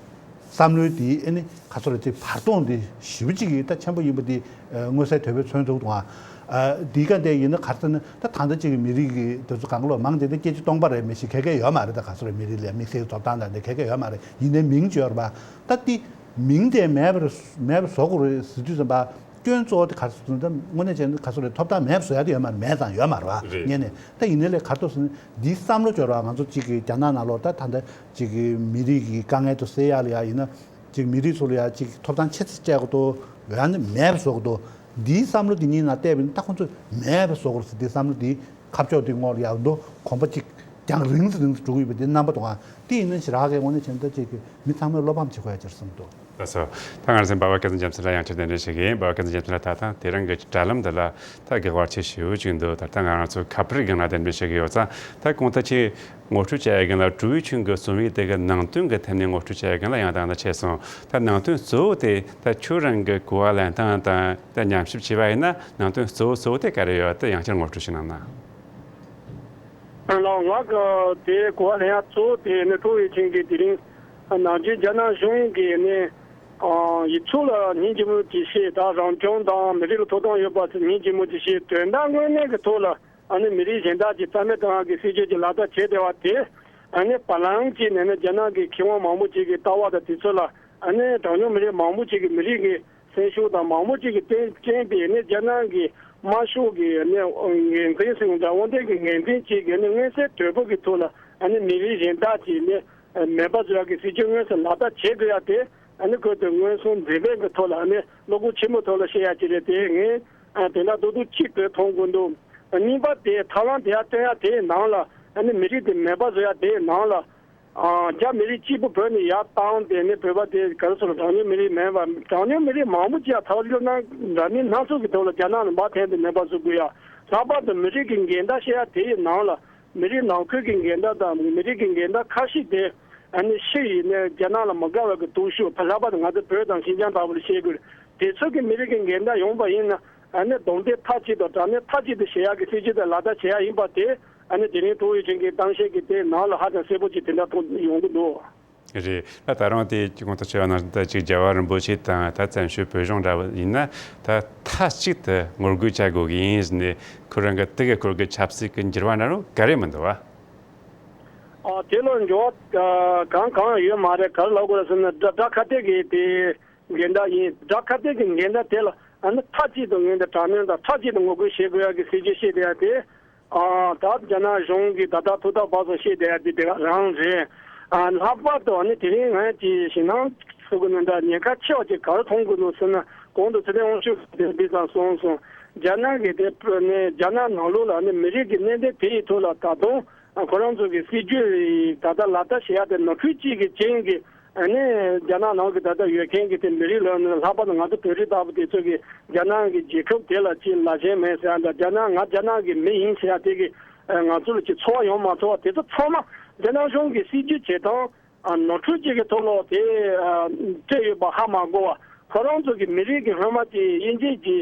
བསམ་བློའི་དེ་ཨ་ནི་ག་ཚོད་རེད་ཅིག་བར་སྟོང་དེ་ཞེ་པོ་ཅིག་གི་ད་ཆེན་པོ་ཡིན་པ་དེ་མངོན་གསལ་དོད་པོས་མཚོན་ཐུབ་འདུག་ཨ། དེའི་སྒང་དེ་ཡིན་ན་ག་རེ་ཟེར་ན་ད་ད་ལྟ་ཅིག་གི་མི་རིགས་ཀྱི་དེ་ཚོ་གང་ལོ་མང་ཆེ་ད་སྐྱེ་མཆེད་སྟོང་པ་རེད་མི་ཤེས་གེ་གེ་ཡོད་མ་རེད། ད་ག་ཚོད་རེད་མི་རིགས་ལ་དམིགས་བསལ་གྱི་ཐོབ་ཐང་དང་དེ་གེ་གེ་ཡོད་མ་རེད། ཡིན་ནའི་མིང་བརྗོད་པ་ད་དེ་མིང་དེ་མེད་པར་མེད་པར་བཟོ་དགོས་རེད་ཟེར་དུས་ཙམ་པ། སྐྱོན་གཙོ་བོ་དེ་ག་རེ་ཟེར་ན་དངོས་གནས་བྱས་ན་ག་ཚོད་རེད་ཐོབ་ཐང་མེད་པ་བཟོ་ཡ་དེ་ཡོད་མ་རེད་མེད་ཙང་ཡོད་མ་རེད་བ། རེད། ངས་ནས་ད་ཡིན་ནའི་ལས་ག་རེ་འདུག་ཟེར་ན་འདིའི་བསམ་བློ་འབྱོར་བ་ང་ཚོ་གཅིག་གི་རྒྱ་ནག་ནང་ལོགས་ད་ད་ལྟ་གཅིག་གི་མི་རིགས་ཀྱི་དཀའ་ངལ་དུ་སེལ་ཡ་ལ་ཡ་ཡིན་ན་གཅིག་མི་རིགས་ཚོ་ལ་ཡ་གཅིག་ཐོབ་ཐང་ཆེ་ཙམ་སྤྲད་དགོས་འདུག་ཡང་ན་མེད་པ་བཟོ་དགོས་འདུག་འདིའི་བསམ་བློ་འདི་གཉིས་ནང་བལྟས་པ་ཡིན་ན་ད་ཁོང་ཚོས་མེད་པ་བཟོ་དགོས་ཟེར་འདིའི་བསམ་བློ་འདི་ཁ་ཕྱོགས་འདི་སྔོན་ལ་ཡ་འདུག་གོམ་པ་གཅིག་ཀྱང་རིང་ཙམ་རིང་ཙམ་འགྲོ་གི་ཡོད་པ་འདི་རྣམ་པ་འདུག་ཨ། དེ་ཡིན་ན་ཞེ་དྲག་གི་དངོས་གནས་བྱས་ན་ད་གཅིག་གི་མི་ཚང་མས་བློ་ཕམ་བྱེད་དགོས་ཡ་ཅིག་རེད་བསམ་འདུག་ལགས་སོ། ད་ང་ཚོས་འབའ་བ་སྐལ་བཟང་རྒྱ་མཚོ་ལ་ཡང་བསྐྱར་གདན་འདྲེན་ཞུ་གི་ཡིན། འབའ་བ་སྐལ་བཟང་རྒྱ་མཚོ་ལགས་ད་ཐེངས་དེ་རིང་གི་དྲ་ལམ་འདི་ལ་ད་གེགས་བར་ཆད་ཞེ་པོ་ཅིག་འདུག་ད་ལྟ་ང་རང་ཚོ་ཁ་པར་སྒང་ལ་གདན་འདྲེན་ཞུ་གི་ཡོད་ཙང་ད་གོང་ད་ཁྱེད་ངོ་སྤྲོད་བྱ་ཡ་སྒང་ལ་ཀྲུའུ་ཝེ་ཆུན་གྱི་རྩོམ་ཡིག་དེ་གི་ནང་དོན་གྱི་ཐད་ནས་ངོ་སྤྲོད་བྱ་ཡ་སྒང་ལ་ཡང་ད་ལྟ་ཆད་སོང་། ད་ནང་དོན་གཙོ་བོ་དེ་ད་ཁྱོད་རང་གི་གོ་བ་ལེན་སྟངས་དང་ད་ཉམས་ཞིབ་བྱས་པ་ཡིན་ན་ནང་དོན་གཙོ་བོ་གཙོ་བོ་དེ་ག་རེ་ཡོད་དེ་ཡང་བསྐྱར་ངོ་སྤྲོད་ཞིག་གནང་ན། ལགས་ང་གི་དེ་གོ་བ་ལེན་ཡ་གཙོ་བོ་དེ་ནི་ཀྲུའུ་ཝེ་ཆུན་གྱིས་དེ་རིང་ནམ་རྒྱུན་རྒྱ་ནག་གཞུང་གིས་ནི་ཡུལ་ཚོ་ལ་སྙིང་རྗེ་མོ་ཅིག་བྱེད་དང་རང་སྐྱོང་དང་མི་རིགས་ལ་ཐོབ་ཐང་ཡོད་པ་སྙིང་རྗེ་མོ་ཅིག་བྱེད་དོན་དག་དངོས་གནས་ཀྱི་ཐོག་ལ་ཨ་ནི་མི་རིགས་གཞན་དག་ཅིག་རྩ་མེད་གཏོང་ཡ་གི་སྲིད་ཇུས་ཀྱི་ལག་བསྟར་བྱས་བསྡད་པ་དེ་ ཨ་ནི་བར་ལམ་གྱི་ནས་ནས་རྒྱ་ནག་གི་མཁས་དབང་མང་པོ་ཅིག་གི་ལྟ་བ་དང་དེ་ཚོ་ལ་ཨ་ནི་གྲངས་ཉུང་མི་རིགས་མང་པོ་ཅིག་གི་མི་རིགས་ཀྱི་སེམས་ཤུགས་དང་མང་པོ་ཅིག་གི་བརྟེན་བརྟེན་པའི་ནས་རྒྱ་ནག་གི་དམར་ཤོག་གི་ནས་འགན་འཛིན་ཟེར་བ་འདྲ་དབང་ལྡན་གྱི་འགན་འཛིན་ཅིག་གི་ནས་མངོན་གསལ་དོད་པོ་གི་ཐོག་ལ་ཨ་ནི་མི་རིགས་གཞན་དག་ཅིག་ནས་མེད་པ་བཟོ་ཡག་གི་སྲིད་ཇུས་མངོན་གསལ་ལག་བསྟར་བྱེད་དགོས་ཡ་དེ་ཨ་ནི་ཁོས་དེ་མངོན་སུམ་འཛེམ་པའི་གི་ཐོག་ལ་ཨ་ནི་བློ་ཁོག་ཆེན་པོའི་ཐོག་ལ་བཤད་ཡ་ཅིག་རེད། དེ་ངས་ཨ་དེ་འདྲ་རྡོག་རྡོག་གཅིག་ཏུ་མཐོང་དགོས་འདུག་གཉིས་པ་དེ་ཐབས་ལམ་དེ་ཡ་སྟོན་ཡ་དེའི་ནང་ལ་ཨ་ནི་མི་རིགས་དེ་མེད་པ་བཟོ་ཡ་དེའི་ནང་ལ། ཨ་རྒྱ་མི་རིགས་གཅིག་པུ་བོད་ནས་ཡར་བཏང་དེ་ནས་བོད་པ་དེ་ག་རེ་ཟེར་གྲངས་ཉུང་མི་རིགས་མིན་པ་གྲངས་ཉུང་མི་རིགས་མང་པོ་ཅིག་ཡ་ཐབས་བློ་སྣ་འདྲ་མིན་སྣ་ཚོགས་ཀྱི་ཐོག་ལ་རྒྱ་ནག་ལ་འབག་འཐེན་ཏེ་མེད་པ་བཟོ་དགོས་ཡ། ལྷག་པར་དུ་མི་རིགས་ཀྱི་འགལ་ཟླ་བཤད་ཡ་དེ་ཡི་ནང་ལ་མི་རིགས་ནང་ཁུལ་གྱི་འགལ་ཟླ་དང་མི་རིགས་ཀྱི་འགལ་ཟླ་ཁ་ཤས་དེ་ཨ་ནི་ཕྱི་ཡི་ནས་རྒྱ་ནག་ལ་མི་དགའ་བའི་གི་སྟོབས་ཤུགས་ལྷག་པར་དུ་ང་ཚོ་བོད་དང་ཤིན་ཅང་ལྟ་བུ་ལ་བཤད་དགོས་རེད། དེ་ཚོ་གི་མི་རིགས་ཀྱི་འགལ་ཟླ་ཡོང་པ་ཡིན་ན་ཨ་ནི་རྡུང་རྡེག་མཐའ་གཅིག་ཏུ་དྲག་གནོན་མཐའ་གཅིག་ཏུ་བྱེད་ཡག་གི་སྲིད་ཇུས་དེ་ལག་བསྟར་བྱེད་ཡ་ཡིན་པ་དེ། ཨ་ནི་དེ་རིང་ཀྲུའུ་ཝེ་ཆུན་གྱིས་གཏམ་བཤད་ཀྱི་དེ་ནང་ལ་ཧ་ཅང་གསལ་པོ་ཅིག་དེ་འདྲ་མཐོང་ཡོང་གི་འདུག་རེད། ད་ད་རུང་དེ་གོང་དུ་ཆེ་བ་ནང་བཞིན་ད་ཅིག་རྒྱལ་བ་རིན་པོ་ཆེ་དང་ད་བཙན་བྱོལ་བོད་གཞུང་འདྲ་བ་ཡིན་ན་ད་མཐའ་གཅིག་ཏུ་ངོ་རྒོལ་བྱ་དགོས་ཀྱི་ཡིན་ཟེར་ནས་ཁོ་རང་གི་དེ་གི་སྐོར་གྱི་ཆབ་སྲིད་ཀྱི་འགྱུར་བ་འདྲ་རུང་ག་རེ་མི་འདུག་བ། ཨ་དེ་ལ་འགྱུར་བ་གང་གང་ཡོད་མ་རེད། ག་རེ་ལབ་དགོས་རེད་ཟེར་ན་དགྲ་དགྲ་ཁ་གཏད་ཀྱི་དེ་འགལ་ཟླ་ཡིན། དགྲ་ཁ་གཏད་ཀྱི་འགལ་ཟླ་དེ་ལ་ཨ་ནི་མཐའ་གཅིག་ཏུ་ངོས་འདི་དྲག་གནོན་དང་མཐའ་གཅིག་ཏུ་ངོ་རྒོལ་བྱེད་དགོས་ཡ་གི་སྲིད་ཇུས་བཤད་བསྡད་ཡ་དེ། ཨ་ད་རྒྱ་ནག་གཞུང་གིས་ད་ལྟ་ཐོག་མཐའ་བར་གསུམ་བཤད་བསྡད་ཡ་དེ་དེ་ག་རང་རེད། ཨ་ལྷག་པར་དུ་ཨ་ནི་དེ་རིང་ང་ཅིག་ཞེད་སྣང་ཟེར་དགོས་ན་འདྲ་ཉེན་ཁ་ཆེ་བ་ཅིག་ག་རེ་མཐོང་དགོས་འདུག་ཟེར་ན་གོང་དུ་ཚེ་བརྟན་དབང་ཕྱུག་གིས་འདི་ཙམ་གསུངས་སོང་། རྒྱ་ནག་གིས་དེ་ནས་རྒྱ་ནག་ནང་ལོགས་ལ་ཨ་ནི་མི་རིགས་ཀྱི་གནད་དོན་དེ་ཡི་ཐོག་ལ་ད་དུང་ཁོ་རང་ཚོ་གི་སྲིད་ཇུས་ད་ལྟ་ལག་བསྟར་བྱེད་ཡ་དེ་ནོར་འཁྲུལ་གཅིག་གི་རྐྱེན་གྱིས། ཨ་ནི་རྒྱ་ནག་ནང་གི་ད་ལྟ་ཡོད་མཁན་གྱི་དེ་མི་རིགས་ལ་ནི་ལྷག་པར་དུ་ང་ཚོ་བོད་རིགས་ལྟ་བུ་དེ་ཚོ་གི་རྒྱ་ནག་གི་རྒྱལ་ཁབ་དེ་ལ་ཅིག་ལ་ཞེན་མེད་ཟེར་ཡ་འདྲ་རྒྱ་ནག་ང་རྒྱ་ནག་གི་མི་ཡིན་ཟེར་ཡ་དེ་གི་ང་ཚོ་ལ་ཅིག་ཚོར་བ་ཡོང་མ་ཐུབ་པ་དེ་ཚོ་ཚང་མ་རྒྱ་ནག་གཞུང་གི་སྲིད་ཇུས་བྱེད་སྟངས་ནོར་འཁྲུལ་ཅིག་གི་ཐོག་ལ་དེ་སྤྲད་ཡོད་པ་ཧ་མ་གོ་བ། ཁོ་རང་ཚོ་གི་མི་རིགས་ཀྱི་སློབ་མ་ཅིག་དབྱེ་འབྱེད་ཀྱི་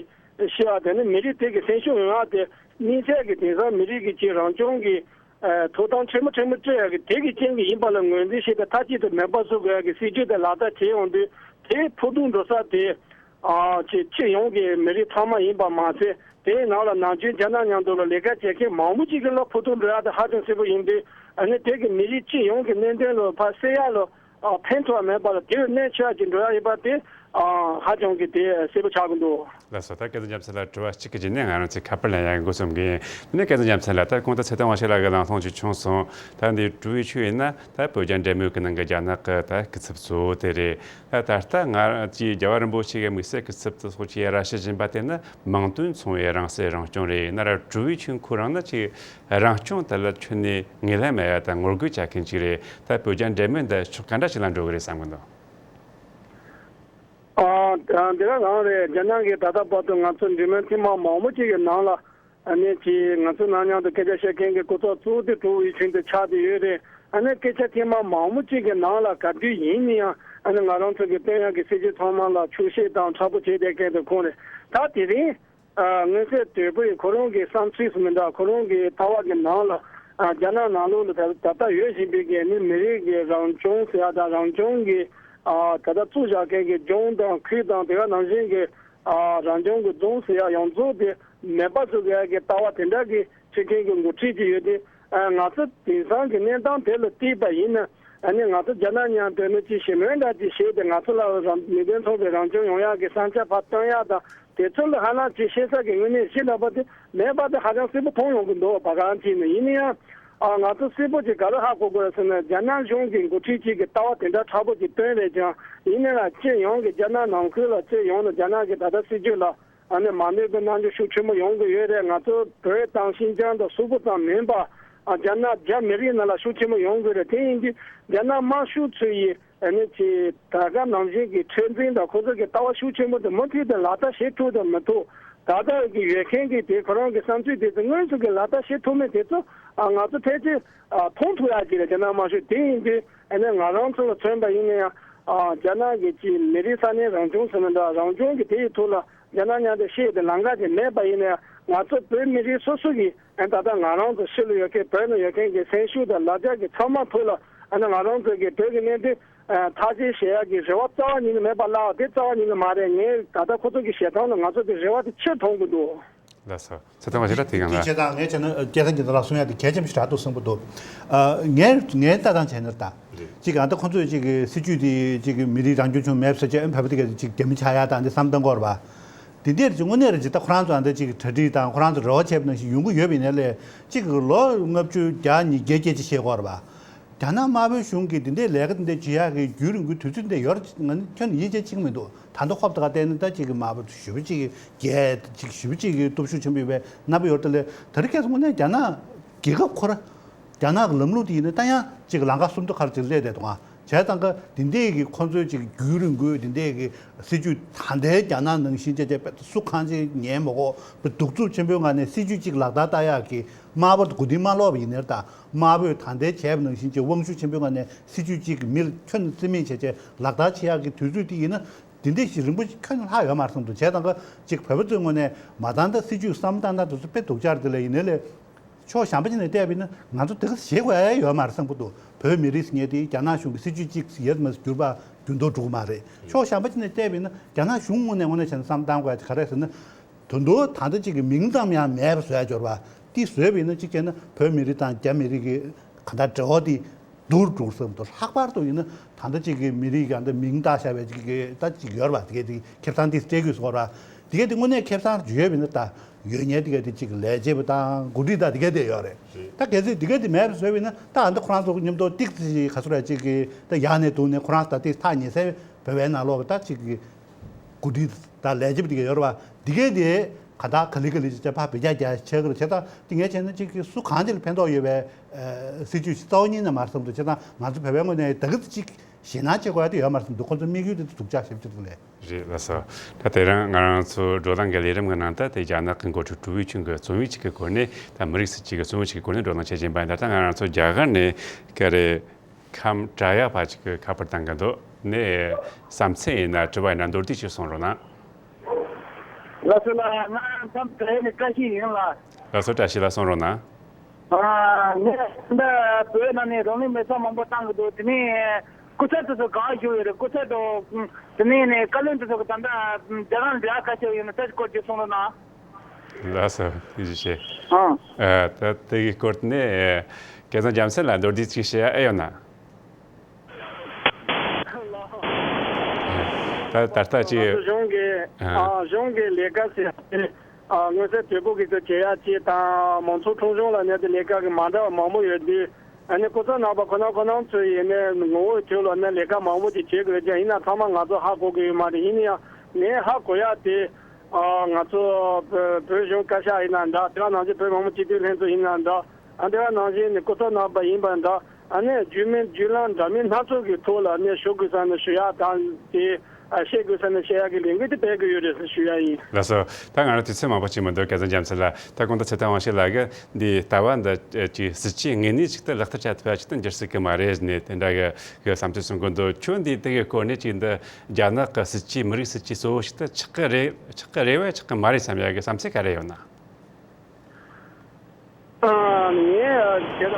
ཤེས་པ་དེ་ནི་མི་རིགས་དེ་གི་སེམས་ཤུགས་ཡོང་བ་དེ་དམིགས་བསལ་གྱི་དེང་སང་མི་རིགས་ཀྱི་ཅིག་རང་སྐྱོང་གི་ཐོབ་ཐང་ཆེན་མོ་ཆེན་མོ་སྤྲད་ཡག་གི་དེ་གི་རྐྱེན་གྱིས་ཡིན་པ་ལ་ངོས་འཛིན་བྱས་ཏེ་མཐའ་གཅིག་ཏུ་མེད་པ་བཟོ་དགོས་ཡག་གི་སྲིད་ཇུས་དེ་ལག་བསྟར་བྱེད་ཡོང་དུས་དེའི་ཕུ་ཐུག་འགྲོ་ས་དེ་ཨ་ཅིག་སྤྱི་ཡོངས་ཀྱི་མི་རིགས་ཚང་མ་ཡིན་པ་མ་ཟད་དེའི་ནང་ལ་ནམ་རྒྱུན་རྒྱ་ནག་མཉམ་དུ་ལ་ལས་ཀ་བྱེད་མཁན་མང་པོ་ཅིག་གི་ལ་ཕུ་ཐུག་འགྲོ་ཡག་དེ་ཧ་ཅང་གསལ་པོ་ཡིན་དུས་ཨ་ནི་དེ་གི་མི་རིགས་སྤྱི་ཡོངས་ཀྱི་གནད་དོན་ལ་ཕར་སེལ་ཡག་ལ་ཨ་ཕན་ཐོགས་མེད་པ་ལ་དེ་བས་གནད་ཆེ་བ་ཅིག་འགྲོ་ཡག་ཡིན་པ་དེ་ཨ་ཧ་ཅང་གི་དེ་གསལ་པོ་ཆགས་ཀྱི་འདུག་ལགས་སོ། ད་སྐལ་བཟང་རྒྱལ་མཚན་ལགས་དྲི་བ་གཅིག་གི་རྗེས་ནས་ང་རང་ཚོས་ཁ་པར་ལེན་ཡག་འགོ་རྩོམ་གི་ཡིན། དེ་ནས་སྐལ་བཟང་རྒྱལ་མཚན་ལགས་ད་གོང་དུ་ཚེ་བརྟན་དབང་ཕྱུག་ལགས་ཀྱི་ལམ་ལྷོང་ཅིག་བྱུང་སོང་། ད་འདི་ཀྲུའུ་ཝེ་ཆུན་ཡིན་ན་ད་བོད་རྒྱ་འབྲེལ་མོལ་གྱི་ནང་གི་རྒྱ་ནག་གི་ད་སྐུ་ཚབ་གཙོ་བོ་དེ་རེད། ད་ད་ལྟ་ང་ཅིག་རྒྱལ་བ་རིན་པོ་ཆེ་གི་དམིགས་བསལ་སྐུ་ཚབ་དེ་སོགས་ཀྱིས་ར་བཤད་བཞིན་པ་དེ་ནི་མིང་དོན་མཚུངས་པའི་རང་སྲིད་རང་སྐྱོང་རེད། ཡིན་ན་ར་ཀྲུའུ་ཝེ་ཆུན་ཁོ་རང་ནི་ཅིག་རང་སྐྱོང་དེ་ལ་ཁྱོན་ནས་ངོས་ལེན་མེད་པ་དང་ངོ་རྒོལ་བྱ་མཁན་ཅིག་རེད། ད་བོད་རྒྱ་འབྲེལ་མོལ་འདི་ཕྱོགས་ག་འདྲ་ཞིག་ལ་འགྲོ་གི་རེད་བསམ་གི་འདུག་ཨ་ཨ་འདི་ག་རང་རེད། རྒྱ་ནག་གིས་ད་ལྟ་བར་དུ་ང་ཚོ་འབྲེལ་མོལ་ཐེངས་མ་མང་པོ་ཅིག་གི་ནང་ལ་ཨ་ནི་ཅིག་ང་ཚོ་ནང་མཉམ་དུ་སྐད་ཆ་བཤད་མཁན་གྱི་སྐུ་ཚབ་གཙོ་བོ་དེ་ཀྲུའུ་ཝེ་ཆུན་དེ་ཆགས་བསྡད་ཡོད་རེད། ཨ་ནི་སྐད་ཆ་ཐེངས་མ་མང་པོ་ཅིག་གི་ནང་ལ་ག་དུས་ཡིན་ན་ཡང་ཨ་ནི་ང་རང་ཚོ་གི་བསྟན་ཡག་གི་སྲིད་ཇུས་ཚང་མ་ལ་འཁྱོག་བཤད་དང་འཁྲབ་པོ་བྱས་བསྡད་མཁན་དེ་ཁོང་རེད། ད་དེ་རིང་ཨ་མངོན་གསལ་དོད་པོས་ཁོ་རང་གི་བསམ་ཚུལ་མི་འདྲ་ཁོ་རང་གི་ལྟ་བ་གི་ནང་ལ་ཨ་རྒྱ་ནག་ནང་ལོགས་ལ་ད་ད་ལྟ་ཡོད་བཞིན་པའི་གི་ནི་མི་རིགས་ཀྱི་རང་སྐྱོང་ཟེར་ཡ་དང་རང་སྐྱོང་གི་ཨ་ད་ལྟ་བཙུགས་བཞག་མཁན་གྱི་ལྗོངས་དང་ཁུལ་དང་དེ་ག་ནང་བཞིན་གྱི་ཨ་རང་སྐྱོང་གི་རྫོང་ཟེར་ཡ་ཡོངས་རྫོགས་དེ་མེད་པ་བཟོ་དགོས་ཡ་གི་ལྟ་བ་དེ་འདྲ་གི་བྱེད་མཁན་གྱི་འགོ་ཁྲིད་ཅིག་ཡོད་དེ། ཨ་ང་ཚོ་དེང་སང་གི་གནས་སྟངས་དེ་ལ་བལྟས་པ་ཡིན་ན་ཨ་ནི་ང་ཚོ་རྒྱ་ནག་མཉམ་དུ་ནི་ཅིག་ཞི་མོལ་འདྲ་ཅིག་བྱས་ཏེ་ང་ཚོ་ལ་རང་མི་དོན་མཚུངས་པའི་རང་སྐྱོང་ཡོང་ཡག་གི་བསམ་འཆར་ཕར་བཏོན་ཡག་དང་དེ་ཚོ་ལ་ཧ་ལམ་ཅིག་བཤད་ས་གི་དངོས་གནས་གཞི་ལ་བབས་ཏེ་མེད་པ་དེ་ཧ་ཅང་གསལ་པོ་མཐོང་ཡོང་གི་འདུག་བ་གང་ཅིག་ནི་ཡིན་ན་ཡང་ཨ་ང་ཚོ་གསལ་པོ་ཅིག་ག་རེ་ཧ་གོ་དགོས་ཟེར་ན་རྒྱ་ནག་གཞུང་གི་འགོ་ཁྲིད་ཅིག་གི་ལྟ་བ་དེ་འདྲ་མཁྲེགས་པོ་ཅིག་བཏོན་རེད་ཀྱང་ཡིན་ན་ཡང་སྤྱི་ཡོངས་ཀྱི་རྒྱ་ནག་ནང་ཁུལ་ལ་སྤྱི་ཡོངས་ནས་རྒྱ་ནག་གི་ད་ལྟ་སྲིད་ཇུས་ལ། ཨ་ནི་མ་ནུས་པའི་རྣམ་འགྱུར་ཤུགས་ཆེན་པོ་ཡོང་གི་ཡོད་རེད། ང་ཚོ་བོད་དང་ཤིན་ཅང་དང་སོག་པོ་ཙམ་མིན་པ་ཨ་རྒྱ་ནག་རྒྱ་མི་རིགས་ནང་ལ་ཤུགས་ཆེན་པོ་ཡོང་གི་རེད། དེ་ཡིན་དུས་རྒྱ་ནག་དམར་ཤོག་ཚོ་ཡིས་ཨ་ནི་ཅི་ད་ག་ནང་བཞིན་གྱི་མཁྲེགས་འཛིན་དང་ཁོ་ཚོ་གི་ལྟ་བ་ཤུགས་ཆེན་པོ་དེ་མུ་མཐུད་དུ་ལག་བསྟར་བྱེད་ཐུབ་དང་མི་ཐུབ་ད་ལྟ་གི་ཡོད་མཁན་གྱི་དེ་ཁོ་རང་གི་བསམ་ཚུལ་དེ་ཚོ་དངོས་སུ་གི་ལག་བསྟར་བྱེད་ཐུབ་མིན་དེ་ཚོ་ཨ་ང་ཚོ་ཕལ་ཆེར་ཨ་མཐོང་ཐུབ་ཡག་ཅིག་རེད། རྒྱ་ནག་དམར་ཤོག་དེ་ཡིན་དུས་ཨ་ནི་ང་རང་ཚོ་ལ་མཚོན་པ་ཡིན་ན་ཡང་ཨ་རྒྱ་ནག་གི་ཅི་མི་རིགས་ས་གནས་རང་སྐྱོང་ཟེར་ན་འདྲ་རང་སྐྱོང་གི་དེ་ཡི་ཐོག་ལ། རྒྱ་ནག་མཉམ་དུ་བཤད་དེ་ལམ་ཁ་དེ་མེད་པ་ཡིན་ན་ཡང་ང་ཚོ་བོད་མི་རིགས་སོ་སོ་གི་ཨ་ད་ལྟ་ང་རང་ཚོ་ཕྱི་ལ་ཡོད་མཁན་བོད་ནང་ཡོད་མཁན་གྱི་སེམས་ཤུགས་དང་ལ་རྒྱ་གི་ཚང་མ་ཐོག་ལ་ཨ་ནི་ང་རང་ཚོ་གི་བོད་ཀྱི་གནད་དོན་ཨ་ཐག་གཅོད་བྱེད་ཡག་གི་རེ་བ་རྩ་བ་ཉིད་ནས་མེད་པ་ལ་དེ་རྩ་བ་ཉིད་ནས་མ་རེད། ངས་ད་ལྟ་ཁོ་ཚོ་གི་བྱེད་སྟངས་ལ་ང་ཚོ་གི་རེ་བ་དེ་ཆེར་མཐོང་གི་འདུག་ལགས་སོ། ཚེ་ཐང་བ་ཞིག་ལ་དེ་གང་ལ། དེ་བྱས་ཙང་ངས་བྱས་ན་སྐལ་བཟང་རྒྱལ་མཚན་ལགས་གསུང་ཡ་དེ་གལ་ཆེན་པོ་ཞིག་རག་འདུག་བསམ་གྱི་འདུག་ཨ། ངས་ངས་ལྟ་སྟངས་བྱས་ན་ད། རེད། གཅིག་ཨ་ད་ཁོང་ཚོས་གཅིག་གི་སྲིད་ཇུས་དེ་གཅིག་གི་མི་རིགས་རང་སྐྱོང་ལྗོངས་མེད་པ་ཟེར་བྱས་ཨ་བོད་པ་དེ་ག་གཅིག་རྒྱ་མི་ཆགས་ཡ་དང་དེ་བསམ་བཏང་གི་ཡོད་རེད་པ། དེ་འདྲ་རེད་ཅིག་དངོས་གནས་རེད་ཅིག་ད་ཁོ་རང་ཚོ་ཨ་ད་གཅིག་གི་གྲ་སྒྲིག་དང་ཁོ་རང་ཚོ་རེ་བ་བྱས་པ་ནང་བཞིན་ཡོང་གི་ཡོད་པ་ཡིན་ནའི་ལས་གཅིག་གི་ལོ་ལྔ་བཅུ་བརྒྱ་ཉིས་བརྒྱ་སྐྱེལ་ཅིག་བྱེད་ཀྱི་ཡོད་རེད་པ། རྒྱ་ནག་དམར་པོའི་གཞུང་གིས་འདི་འདྲའི་ལས་ཀ་འདི་འདྲ་བྱེད་ཡག་གི་རྒྱུན་རིང་པོའི་དུས་ཚོད་འདི་ཡོད་རེད། ང་ནི་ཁྱོན་ནས་ཡིད་ཆེས་བྱེད་ཀྱི་མི་འདུག་ད་ལྟ་ཧོབ་ཏེ་ཁ་བལྟས་ན་ད་ཅིག་གི་དམར་པོ་ཞེ་པོ་ཅིག་གི་རྒྱལ་ཅིག་ཞེ་པོ་ཅིག་གི་སྟོབས་ཤུགས་ཆེན་པོ་ཡོད་པའི་རྣམ་པ་ཡོད་རེད། ད་ལས་ད་རེས་ཁ་སང་དངོས་གནས་རྒྱ་ནག་རྒྱལ་ཁབ་ཁོ་ར་རྒྱ་ནག་གི་ལམ་ལུགས་དེ་ཡིན་ན་ད་ཡང་ཅིག་ལམ་ཁ་སུམ་མདོ་ཁར་ཅིག་སླེབས་བསྡད་འདུག་ཨ། བྱས་ཙང་ཀ་དེ་འདྲའི་གི་ཁོ་ཚོའི་ཅིག་རྒྱུན་རིང་པོའི་དེ་འདྲའི་གི་སྲིད་ཇུས་ད་ལྟའི་རྒྱ་ནག་ནང་བཞིན་ཅིག་ཅིག་སུ་གང་ཅིག་ཉན་མ་དགོས་པའི་གདུག་རྩུབ་ཆེན་པོའི་ངང་ནས་སྲིད་ཇུས་ཅིག་ལག་བསྟར་བསྟར་ཡག་གི་དམར་པོ་དེ་གོ་དུས་མ་ལོག་པ་ཡིན་ནའི་ད་དམར་པོས་ད་ལྟའི་བྱས་པ་ནང་བཞིན་གྱི་དབང་ཤུགས་ཆེན་པོའི་ངང་ནས་སྲིད་ཇུས་གཅིག་གི་མི་ལ་ཁྱོན་ནས་བརྩི་མེད་བྱས་བྱས་ལག་བསྟར་བྱེད་ཡག་གི་དུས་ཚོད་དེ་ཡིན་ན་འདི་འདྲ་ཞིག་རིང་པོ་ཞིག་ཁྱོན་ནས་ལྷག་ཡོད་མ་རེད་བསམ་འདུག་བྱས་ཙང་ཀ་གཅིག་བོད་པ་ཚོའི་ངོས་ནས་མ་ཚང་ད་སྲིད་ཇུས་བསམ་བློ་བཏང་སྟངས་དེ་ཚོ་དཔེ་སྡུག་ཅག་རེད། དེ་ལས་ཡིན་ནའི་ལས་ཕྱོགས་གཞན་པ་ཅིག་ནས་བལྟས་པ་ཡིན་ན་ང་ཚོ་དེ་ག་བྱེད་དགོས་ཡ་ཡོད་མ་རེད་བསམ་གྱི་འདུག་བོད་མི་རིགས་ཟེར་མཁན་དེ་རྒྱ་ནག་གཞུང་གི་སྲིད་ཇུས་གཅིག་ཡོད་མ་གྱུར་པ་འགྱུར་ལྡོག་འགྲོ་གི་མ་རེད། ཕྱོགས་གཞན་པ་ཅིག་ནས་བལྟས་པ་ཡིན་ན་རྒྱ་ནག་གཞུང་ངོས་ནས་དངོས་གནས་བྱས་ན་བསམ་བློ་བཏང་དགོས་ཡ་དེ་ག་རེ་རེད་ཟེར་ན། ད་དུང་ད་ལྟ་གཅིག་གི་མིང་ཙམ་ཡང་མེད་པ་བཟོ་ཡ་འབྱོར་བ་དེ་བཟོས་པ་ཡིན་ན་གཅིག་བྱས་ན་བོད་མི་རིགས་དང་རྒྱ་མི་རིགས་ཀྱི་གང་ལྟར་འབྲེལ་བ་དེ་སྡུག་རུ་འགྲོ་བསམ་འདུག་ལྷག་པར་དུ་ཡིན་ན་ད་ལྟ་གཅིག་གི་མི་རིགས་ཀྱི་ད་ལྟ་མིང་བཏགས་བཞག་པའི་གཅིག་གི་ད་གཅིག་ཡོད་རེད་པ། དེ་གའི་དེ་ཁེ་བཟང་དེ་སྤྲད་དགོས་སོགས་ར། དེ་གའི་དེ་དངོས་གནས་ཁེ་བཟང་ཡོད་པ་ཡིན་ན་ད་ཡོད་མཁན་དེ་གའི་དེ་གཅིག་གི་ལས་བྱེད་པ་དང་འགོ་ཁྲིད་དང་དེ་གའི་དེ་ཡོད་རེད། ད་གལ་སྲིད་དེ་གའི་དེ་མེད་པ་བཟོས་པ་ཡིན་ན་ད་ཨ་ད་ཁོ་རང་ཚོ་མཉམ་དུ་ཏིག་ཙི་ག་ཚོད་ར་གཅིག་གི་ད་ཡག་ནས་སྡུག་ནས་ཁོ་རང་ད་ཏིག་ཐག་ཉེ་སའི་བོད་པའི་ནང་ལོགས་ད་གཅིག་གི་འགོ་ཁྲིད་དང་ལས་བྱེད་པ་དེ་ག་ཡོད་རེད་པ། དེ་གས་དེ་ག་ད་ག་ལེ་ག་ལེ་བྱས་ཕར་བེད་སྤྱོད་རྒྱག་བྱེད་ཀྱི་རེད། བྱས་ཙང་དེ་ངས་བྱས་ན་གཅིག་གི་སུ་གང་ཅིག་ལ་ཕན་ཐོགས་ཡོད་པའི་ཨ་སྲིད་ཇུས་ཤིག་རྩ་བ་ཉིད་ནས་མ་རེད་བསམ་འདུག་བྱས་ཙང་ང་ཚོ་བོད་པའི་ངོས་ནས་ད་གི་ཅིག་ཞེད་སྣང་བྱེད་དགོས་ཡ་དེ་ཡོད་མ་རེད་བསམ་འདུག་ཁོ་ཚོ་དམིགས་ཡུལ་དེ་སྡུག་ཅག་ཞེ་པོ་ཅིག་འདུག་ལས། རེད་ལགས་སོ། ད་དེ་རིང་ང་རང་ཚོའི་བགྲོ་གླེང་གི་ལས་རིམ་གྱི་ནང་དུ་དེ་རྒྱ་ནག་གི་འགོ་ཁྲིད་ཀྲུའུ་ཝེ་ཆུན་གྱི་རྩོམ་ཡིག་ཅིག་གི་སྐོར་ནས་ད་མི་རིགས་སྲིད་ཇུས་ཀྱི་རྩོམ་ཡིག་ཅིག་གི་སྐོར་ནས་བགྲོ་གླེང་བྱེད་བཞིན་པ་ཡིན། ད་ལྟ་ང་རང་ཚོ་རྒྱ་གར་ནས་ཀ་རེ། ཁམས་བྲག་གཡབ་ཕ་ཅིག་གིས་ཁ་པར་བཏང་གི་འདུག་ནས་བསམ་ཚུལ་ཡིན་ན་དྲི་བ་ཡིན་ན་མདོར་བསྡུས་ཅིག་གསུང་རོགས་གནང་། ལགས་སོ་ལགས། ང་ཁམས་བྲག་གཡབ་ནས་བཀྲ་ཤིས་ཡིན་ལགས། ལགས་སོ། བཀྲ་ཤིས་ལགས་གསུང་རོགས་གནང་། ཨ། ངས་འདི་བོད་ནང་ནས་བགྲོ་གླེང་མི་ཚང་མང་པོ་བཏང་གི་འདུག་དེ་ནས་སྐུ་ཚབ་དེ་ཚོ་གང་བཞུགས་ཡོད་རེད། སྐུ་ཚབ་དང་དེ་ནས་ནས་བཀའ་བློན་དེ་ཚོ་གི་ད་ལྟ་རྒྱ་གར་ལ་ཁ་ཤས་ཡོད་ན་ད་སྐོར་ཅིག་གསུང་རོགས་གནང་། ལགས་སོ། ཐུགས་རྗེ་ཆེ། ཨང་། ཨ། ད་དེ་གི་སྐོར་ནས་སྐལ་བཟང་རྒྱལ་མཚན་ལ་མདོར་བསྡུས་ཅིག་བཤད་ཨེ་ཡོད་ན། ད་ད་ལྟ་ཅིག་ང་ཚོ་གཞུང་གི་ཨ། ཨ། གཞུང་གི་ལས་ཀ་ཟེར་ཡ་དེ་ཨ། མངོན་གསལ་དོད་པོ་གི་ཚོ་བྱེད་ཡ་ཅིག་དང་མང་ཚོགས་ཁྲིམས་གཞུང་ལ་གནས་ཏེ་ལས་ཀ་གི་མ་འདྲ་བ་མང་པོ་ཡོད་དུས། ཨ་ནི་སྐུ་ཚབ་རྣམ་པ་ཁོ་ན་ཁོ་རང་ཚོ་ཡིན་ནའི་ངོ་བོའི་དོན་ལ་ནི་ལས་ཀ་མང་པོ་ཅིག་བྱེད་དགོས་ཀྱང་ཡིན་ན་ཚང་མ་ང་ཚོ་ཧ་གོ་གི་ཡོད་མ་རེད། ཡིན་ན་ཡང་ངས་ཧ་གོ་ཡ་དེ། ཨ། ང་ཚོ་བོད་བོད་གཞུང་བཀའ་ཤག་ཡིན་ན་འདྲ། དེ་ག་ནང་བཞིན་བོད་མི་མང་སྤྱི་འཐུས་ལྷན་ཚོགས་ཡིན་ན་འདྲ། ཨ། དེ་ག་ནང་བཞིན་ནི་སྐུ་ཚབ་རྣམ་པ་ཡིན་པ་འདྲ། ཨ་ནི་བརྒྱུད་མིན་བརྒྱུད་ལམ་འདྲ་མིན་སྣ་ཚོགས་ཀྱི་ཐོག་ལ་ནི་ཞུ་དགོས་ས་ནི་ཞུ་ཡ་དང་དེ། ཨ། བཤད་དགོས་ས་ནི་བཤད་ཡ་གི་ལས་འགུལ་དེ་སྤེལ་གི་ཡོད་རེད་ཟེར་ཞུ་ཡ་ཡིན། ལགས་སོ། ད་ང་རང་དུས་ཚོད་མང་པོ་ཅིག་མི་འདུག་སྐལ་བཟང་རྒྱལ་མཚན་ལགས། ད་གོང་དུ་ཚེ་བརྟན་དབང་ཕྱུག་ལགས་ཀྱིས་འདི་ལྟ་བ་འདི་ཅིག་སྲིད་ཇུས་དངོས་གནས་ཅིག་ཏུ་ལག་བསྟར་བྱ་ཐུབ་ཡ་ཅིག་ཏུ་འགྱུར་སྲིད་ཀྱི་མ་རེད་ནས་དེ་འདྲ་གི་གི་བསམ་ཚུལ་གསུང་གི་འདུག་ཁྱོད་འདི་དེ་གི་སྐོར་ནས་ཅིག་འདི་རྒྱ་ནག་གི་སྲིད་ཇུས་མི་རིགས་སྲིད་ཇུས་གཙོ་བོ་ཞིག་ཏུ་ཆགས་ཀྱི་རེད། ཆགས་ཀྱི་རེད་བས་ཆགས་ཀྱི་མ་རེད་བསམ་ཡ་གི་བསམ་ཚུལ་ག་རེ་ཡོད་ན། ཨ། ངས་དེ་ལ་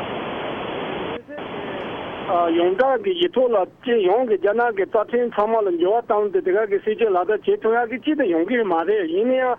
ཨ། ཡོངས་གྲགས་ཀྱི་ཡིག་ཐོག་ལ་སྤྱི་ཡོངས་ཀྱི་རྒྱ་ནག་གི་རྩ་ཁྲིམས་ཚང་མ་ལ་འགྱུར་བ་བཏང་སྟེ་དེ་ག་གི་སྲིད་ཇུས་ལག་བསྟར་བྱེད་ཐུབ་ཡག་གི་ཅི་ད་ཡོང་གི་ཡོད་མ་རེད། ཡིན་ན་ཡང་།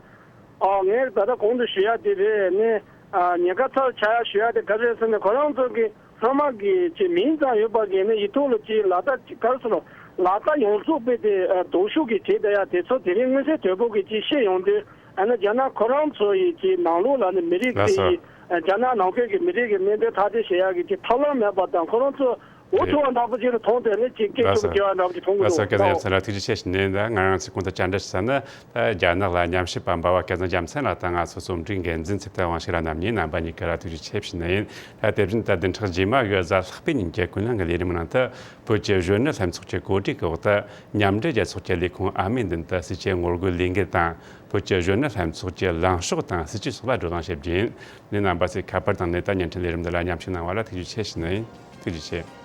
ཨ། ངས་ད་ལྟ་གོང་དུ་ཞུ་ཡ་དེ་རེད། ནི། ཨ། ཉེན་ཁ་ཚབས་ཆགས་ཡ་ཞུ་ཡ་དེ་ག་རེ་རེད་ཟེར་ན་ཁོ་རང་ཚོ་གི་སྔོན་མ་གི་ཅིག་མིང་ཙམ་ཡོད་པ་གི་ནི་ཡིག་ཐོག་ལ་ཅིག་ལག་བསྟར་ག་རེ་ཟེར་ནོ། ལག་བསྟར་ཡོངས་རྫོགས་སྤེལ་ཏེ། ཨ། སྡུག་ཤོས་ཀྱི་བྱེད་བསྡད་ཡ་དེ་ཚོ་དེ་རིང་མངོན་གསལ་དོད་པོ་གི་ཅིག་ཤེས་ཡོང་དུས། ཨ་ནི་རྒྱ་ནག་ཁོ་རང་ཚོ་ཡི་ཅིག་ནང་ལོགས་ལ་ནི་མི་རིགས་ལགས་སོ། དེ་ཡི། ཨ། རྒྱ་ནག་ནང་ཁུལ་གྱི་མི་རིགས་ཀྱི་གནད་དོན་ཐག་གཅོད་བྱེད་ཡ་གི་ཅིག་ཐབས་ལམ་མེད་པ་དང་ཁོ་རང་ཚོ་འུ་ཐུག་པ་འདྲ་པོ་ཅིག་ལ་མཐོང་དེ་ནི་ཅིག་སྐད་ལགས་སོ། ཆུང་ཆུང་སྐད་ལགས་སོ། ཆེ་བ་འདྲ་པོ་ཅིག་མཐོང་གི་འདུག་སྐལ་བཟང་རྒྱལ་མཚན་ལགས་ཐུགས་རྗེ་ཆེ་ཞུ་ནས། ད་ང་རང་ཚོས་གོང་དུ་བཅར་འདྲི་ཞུ་ས་ནི་ད་རྒྱ་ནག་ལ་ཉམས་ཞིབ་པ་འབའ་བ་སྐལ་བཟང་རྒྱལ་མཚན་ལགས་དང་ང་ཚོ་རྩོམ་སྒྲིག་འགན་འཛིན་ཚེ་བརྟན་དབང་ཕྱུག་ལགས་རྣམ་གཉིས་རྣམ་པ་གཉིས་ཀ་ལ་ཐུགས་རྗེ་ཆེ་ཞུ་ནི་ཡིན། ད་དེ་བཞིན་ད་བདུན་ཕྲག་རྗེས་མ་གི་གཟའ་ལྷག་པའི་ཉིན་གྱི་ཀུན་གླེང་གི་ལས་རིམ་ནང་དུ་བོད་ཀྱི་གཞོན་ནུ་ལྷན་ཚོགས་ཀྱི་གོ་སྒྲིག་གི་འོག་ཏུ་མཉམ་འབྲེལ་རྒྱལ་ཚོགས་ཀྱི་ལས་ཁུངས་ཨ་མའི་མདུན་དུ་སྲིད་ཇུས་ངོ་རྒོལ་ལས་འགུལ་དང་། བོད་ཀྱི་གཞོན་ནུ་ལྷན་ཚོགས་ཀྱི་ལངས་ཕྱོགས་དང་སྲིད་ཇུས་སོགས་ལ་བགྲོ་གླེང་བྱེད་རྒྱུ་ཡིན། ནས་རྣམ་པ་ཚོས་ཁ་པར་བཏང་ནས་ད་བརྙན་འཕྲིན་ལས་རིམ་འདི་ལ་མཉམ་ཞུགས་གནང་བ་ལ་ཐུགས་རྗེ་ཆེ་ཞུ་ནི་ཡིན། ཐུགས་རྗེ་ཆེ།